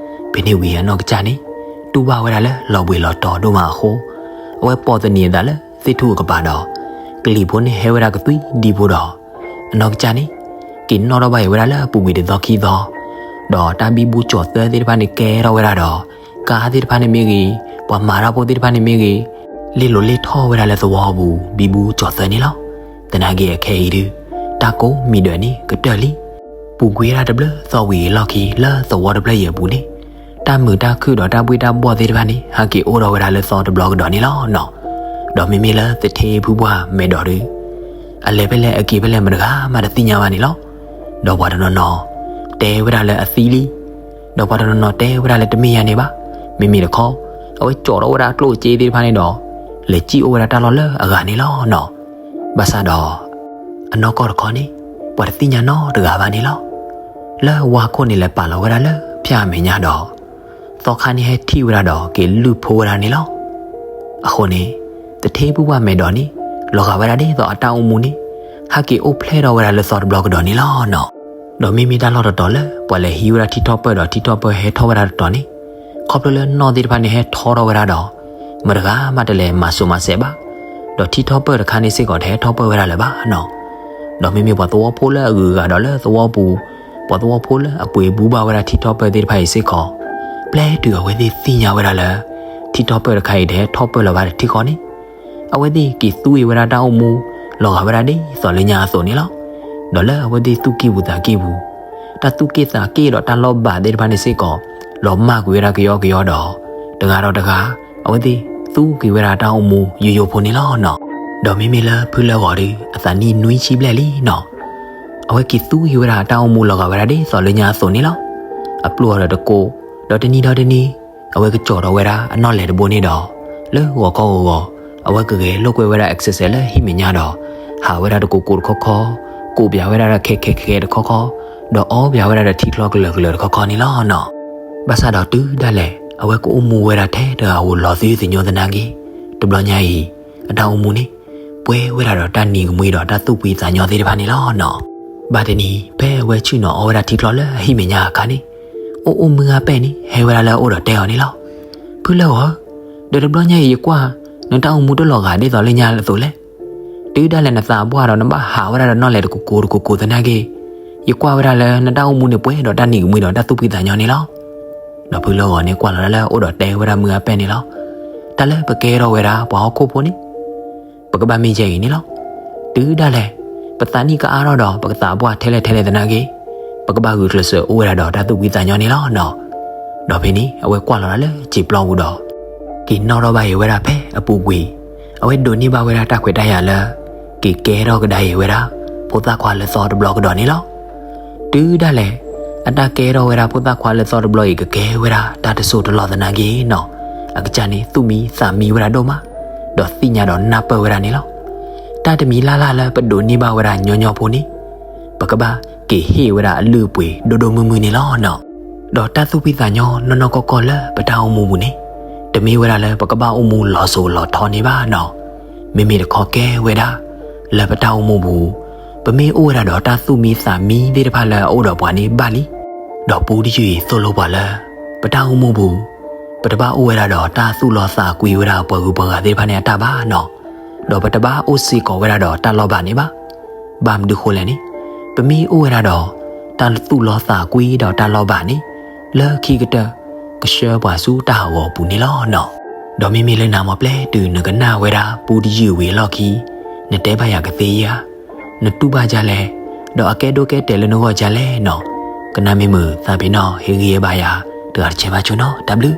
ဖဲန့ၣ်ဝံၤအနီၢ်ကစၢ်န့ၣ် တူၢ်ဘၣ်ဝဲဒၣ်လၢလီၤဘှံးလီၤတီၤဒိၣ်မးအဃိ အဝဲပိာ်သနံးအသးလၢသ့ၣ်ထူၣ်အကပၤဒီး ကလံၤဖိန့ၣ်ဟဲဝဲဒၣ်ကသွံဒံဖိဒီး အနီၢ်ကစၢ်န့ၣ် က့ၤနီၣ်ထီၣ်ဘၣ်အံၤဝဲဒၣ်လၢအပူၤကွံာ်တသီခံသီ, ဒီးတၢ်ဘံဘူကၠီၤသၢသ့ၣ်တဖၣ်န့ၣ်ကဲထီၣ်ဝဲဒၣ်ဒီး ကါသ့ၣ်တဖၣ်န့ၣ်မ့ၢ်ဂ့ၤ, ပှၤမၤတၢ်ဖိသ့ၣ်တဖၣ်န့ၣ်မ့ၢ်ဂ့ၤ, လ့ၢ်လိၤလ့ၢ်ထီၣ်ဝဲဒၣ်လၢသဝီပူၤ ဘံဘူကၠီၤသၢန့ၣ်လီၤ. သနာ်က့အခဲအံၤဒုး တၢ်ကိးမံၤဒၢးန့ၣ်ကတၢၢ်လံ. ပူၤကွံာ်ဝဲဒၣ်တဘျုးသီဝံၤအလီၢ်ခံလၢသဝီတဖျၢၣ်အံၤအပူၤန့ၣ် တၢ်မုာ်တၢ်ခုၣ်ဒီးတၢ်ဘှ့ၣ်တၢ်ဘှီၣ်သ့ၣ်တဖၣ်န့ၣ် ဟဲက့ၤအိၣ်ထီၣ်ဝဲဒၣ်လၢသီတဘျီကဒီးန့ၣ်လီၤနီၤ. ဒီးမ့မ့ၢ်လၢသထ့ဖုပှၢ်မဲာ်ဒီးဒုး အလဲၤဖဲလဲၣ်အက့ၤဖဲလဲၣ်မတဂၤမးတသ့ၣ်ညါဘၣ်န့ၣ်လီၤ. ဒီးပှၤတနီၤနီၤ တဲဝဲဒၣ်လၢအသံလံ, ဒီးပှၤတနီၤနီၤတဲဝဲဒၣ်လၢတမ့ၢ်ယါန့ၣ်ဘၣ်, မ့မ့ၢ်တခီ အဝဲကၠီၤထီၣ်ဝဲဒၣ်အကျိၣ်အစ့သ့ၣ်တဖၣ်န့ၣ်ဒီး လဲၤစံၣ်အိၣ်ဝဲဒၣ်တၢ်လီၢ်လၢအဂၤန့ၣ်လီၤနီၤ. ဘၣ်ဆၣ်ဒီး အနီၢ်ကီၢ်တခီန့ၣ် ပှၤတသ့ၣ်ညါနီတဂၤဘၣ်န့ၣ်လီၤ. လၢဝါခိၣ်န့ၣ်လဲၤပာ်လီၤဝဲဒၣ်လၢဖၠၣ်အမဲာ်ညါဒီး သီခါန့ၣ်ဟဲထံၣ်ဝဲဒၣ်ဒီးက့ၤလုၢ်ဖိဝဲဒၣ်န့ၣ်လီၤ. အဃိန့ၣ် သထ့ဖုပှၢ်မဲာ်ဒီးန့ၣ် လီၤဂာ်ဝဲဒၣ်ဒ်သိးအတၢ်အိၣ်မူန့ၣ် ဟဲက့ၤအိၣ်ဖျဲၣ်ထီၣ်ဝဲဒၣ်လၢသီတဘျီကဒီးန့ၣ်လီၤနီၤ. ဒီးမ့မ့ၢ်တၢ်လီၢ်တတီၤလၢ ပှၤလဲၤဟံးဝဲဒၣ်ထံထီၣ်ပၢၢ်ဒီးထံထီၣ်ပၢၢ်ဟဲထီၣ်ဝဲဒၣ်တတီၤန့ၣ် ခီဖျိလၢနီၢ်သ့ၣ်တဖၣ်န့ၣ်ဟဲထီထီၣ်ဝဲဒၣ်ဒီး မတဂၤမးတလဲၤမၤစိာ်မၤစဲးဘၣ်, ဒီးထံထီၣ်ပၢၢ်တခါန့ၣ်စ့ၢ်ကီးတဟဲထီၣ်ပၢၢ်ဝဲဒၣ်လၢၤဘၣ်နီၤ. ဒီးမ့မ့ၢ်ပှၤသဝီဖိလၢအဂုၤအဂၤဒီးလၢသဝီပူၤ, ပှၤသဝီဖိလၢအပှ့ၤဘူဘၣ်ဝဲဒၣ်ထံထီၣ်ပၢၢ်သ့ၣ်တဖၣ်အံၤစ့ၢ်ကီး, ပျဲတုၤအဝဲသ့ၣ်သ့ၣ်ညါဝဲဒၣ်လၢ ထံထီၣ်ပၢၢ်တခါအံၤတဟဲထီၣ်ပၢၢ်လၢၤဘၣ်တထံၣ်ဃီန့ၣ် အဝဲသ့ၣ်က့ၤသူအံၤဝဲဒၣ်တၢ်အိၣ်မူ လီၤဂာ်ဝဲဒၣ်ဒ်သိးလၢညါအသိးန့ၣ်လီၤ. ဒီးလၢအဝဲသ့ၣ်သူၣ်ကံၢ်ပူၤသးကံၢ်ပူၤ, တၢ်သူၣ်က့ၣ်သးက့ၣ်ဒီးတၢ်လီၢ်ဘၣ်သ့ၣ်တဖၣ်န့ၣ်စ့ၢ်ကီး လီၤမၢ်ကွံာ်ဝဲဒၣ်ကယီကယီဒီး တဂၤဒီးတဂၤ အဝဲသ့ၣ်သူက့ၤဝဲဒၣ်တၢ်အိၣ်မူယိယိဖိန့ၣ်လီၤနီၤ. ဒီးမ့မ့ၢ်လၢဖုလၢဂီၤဒီး အသးနံၣ်နွံဆံဘျဲၣ်လံနီၤ. အဝဲက့ၤသူက့ၤဝဲဒၣ်တၢ်အိၣ်မူလီၤဂာ်ဝဲဒၣ်ဒ်သိးလၢညါအသိးန့ၣ်လီၤ. အပျိၢ်အီၤဒီးတကိး, ဒီးတနံၤဒီးတနံၤ အဝဲကကၠီၤထီၣ်ဝဲဒၣ်အနီၣ်လဲၣ်တဘိန့ၣ်ဒီး လၢဂီၤခီဂီၤဂီၤ အဝဲကဂဲၤလိာ်ကွဲဝဲဒၣ် exercise လၢဟံၣ်မဲာ်ညါဒီး ဟးဝဲဒၣ်တကိးကိးတခီခီ, ကိးပၠးဝဲဒၣ်ဒီးခဲခဲခဲတခီခီ, ဒီးအီပၠးဝဲဒၣ်ဒီးထံချီကလၢာ်ကလၢာ်တခီခီန့ၣ်လီၤနီၤ. ဘၣ်ဆၣ်ဒီးတုၤဒၣ်လဲာ် အဝဲကအိၣ်မူဝဲဒၣ်ထဲတဂၤဧိၤလီၤသယုၢ်သညိသနာ်က့, တဘျီညါအံၤ အတၢ်အိၣ်မူန့ၣ် ပှဲၤဝဲဒၣ်ဒီးတၢ်နံၤကမှံဒီးတၢ်သူၣ်ဖှံသးညီသ့ၣ်တဖၣ်န့ၣ်လီၤနီၤ. ဘၣ်တနံၤ ဖဲအဝဲဆ့ၣ်နီၤအီဝဲဒၣ်ထံချီလၢအဟံၣ်မဲာ်ညါအခါန့ၣ်, အိၣ်အိၣ်မုၢ်ဂၤပဲၢ်န့ၣ် ဟဲဝဲဒၣ်လၢအအိၣ်ဒီးတဲအီၤန့ၣ်လီၤ. ဖုလၢဂီၤဧၢ, ဒီးတဘျီညါအံၤယကွၢ် နတၢ်အိၣ်မူတလီၤဂာ်ဒ်သိးလၢညါအသိးလဲၣ်. တုၤဒၣ်လဲာ်နသးပှၢ်ဒီးနဘၣ်ဟးဝဲဒၣ်ဒီးနီၣ်လဲၣ်တကိကိတကိကိသနာ်က့, ယကွၢ်ဝဲဒၣ်လၢနတၢ်အိၣ်မူန့ၣ်ပှဲၤဒီးတၢ်နံၤကမှံဒီးတၢ်သူၣ်ဖှံသးညီန့ၣ်လီၤ. ဒီးဖုလၢဂီၤန့ၣ်ကွၢ်လီၤဒၣ်လၢအအိၣ်ဒီးတဲဝဲဒၣ်မုၢ်ဂၤပဲၢ်န့ၣ်လီၤ. တၢ်လၢပကဲထီၣ်ဝဲဒၣ်ပှၤဟီၣ်ခိၣ်ဖိန့ၣ် ပကဘၣ်မ့ၢ်ယဲအံၤန့ၣ်လီၤ. တုၤဒၣ်လဲာ် ပသးနံၣ်ကအါထီၣ်ဒီး ပကသးပှၢ်ထဲလဲၣ်ထဲလဲၣ်သနာ်က့, ပကဘၣ်ဂုာ်ကျဲးစၢးအိၣ်ဝဲဒၣ်ဒီးတၢ်သူၣ်ဖှံသးညီန့ၣ်လီၤနီၤ. ဒီးဖဲန့ၣ် အဝဲကွၢ်လီၤဒၣ်လၢစံာ်ပျီပူၤဒီး က့ၤနီၣ်ထီၣ်ဘၣ်အီၤဝဲဒၣ်ဖဲအပူၤကွံာ်, အဝဲဒိးန့ၢ်ဘၣ်ဝဲဒၣ်တၢ်ခွဲးတၢ်ယာ်လၢ က့ၤကဲထီၣ်ကဒါအီၤဝဲဒၣ် ဖိသၣ်ခွါလၢသီတဘျီကဒီးန့ၣ်လီၤ. တုၤဒၣ်လဲာ် အတၢ်ကဲထီၣ်ဝဲဒၣ်ဖိသၣ်ခွါလၢသီတဘျီအံၤ ကကဲဝဲဒၣ်တၢ်တစိၢ်တလီၢ်သနာ်က့နီၤ, အကစၢ်န့ၣ်သူၣ်မံသးမံဝဲဒၣ်ဒိၣ်မး, ဒီးသ့ၣ်ညါဒီးနၢ်ပၢၢ်ဝဲဒၣ်န့ၣ်လီၤ. တၢ်တမံၤလၢ်လၢ်လၢပဒိးန့ၢ်ဘၣ်ဝဲဒၣ်ညီညီဖိန့ၣ် ပကဘၣ်က့ၤဟ့ၣ်ဝဲဒၣ်အလုၢ်အပှ့ၤဒိၣ်ဒိၣ်မုၢ်မုၢ်န့ၣ်လီၤနီၤ. ဒီးတၢ်သူၣ်ဖှံသးညီနီၢ်နီၢ်ကီၢ်ကီၢ်လၢပတၢ်အိၣ်မူပူၤန့ၣ် တမ့ၢ်ဝဲဒၣ်လၢပကဘၣ်အိၣ်မူလီၤစိၤလီၤထီန့ၣ်ဘၣ်နီၤ. မ့မ့ၢ်တခီကဲဝဲဒၣ် လၢပတၢ်အိၣ်မူပူၤ ပမ့ၢ်အိၣ်ဝဲဒၣ်ဒီးတၢ်သူၣ်မံသးမံသ့ၣ်တဖၣ်လၢအအိၣ်ဒီးပှၤန့ၣ်ဘၣ်လံ. ဒီးပူတယုၢ်အံၤသိၣ်လိပှၤလၢ ပတၢ်အိၣ်မူပူၤ ပတဘၣ်အိၣ်ဝဲဒၣ်ဒီးတၢ်သူၣ်လီသးကွံဝဲဒၣ်ပှၤဂုၤပှၤဂၤသ့ၣ်တဖၣ်န့ၣ်အတၢ်ဘၣ်နီၤ. ဒီးပတဘၣ်အိၣ်စ့ၢ်ကီးဝဲဒၣ်ဒီးတၢ်လီၢ်ဘၣ်န့ၣ်ဘၣ်. ဘၣ်မနုၤဃိလဲၣ်န့ၣ် ပမ့ၢ်အိၣ်ဝဲဒၣ်ဒီး တၢ်သူၣ်လီသးကွံဒီးတၢ်လီၢ်ဘၣ်န့ၣ် လၢခံကတၢၢ် ကဆှၢပှၤဆူတၢ်ဟးဂီၤအပူၤန့ၣ်လီၤနီၤ. ဒီးမ့မ့ၢ်လၢနၤမ့ၢ်ပျဲတုၤနကနၣ်ဝဲဒၣ်ပူတယုၢ်ဝံၤအလီၢ်ခံ နတဲဘၣ်ယၤကသ့ဧါ, နတူၢ်ဘၣ်ဒ်လဲၣ်, ဒီးအကဲဒိၣ်ကဲတဲာ်လၢနဂီၢ်ဒ်လဲၣ်နီၤ. ကနၣ်မ့ၢ်မုာ်သးပ့ၤနီၣ်ဟ့ၣ်ဂံၢ်ဟ့ၣ်ဘါယၤ တဂၤတဆဲးဘၣ်ဆိနီၤ. တၢ်ဘျုး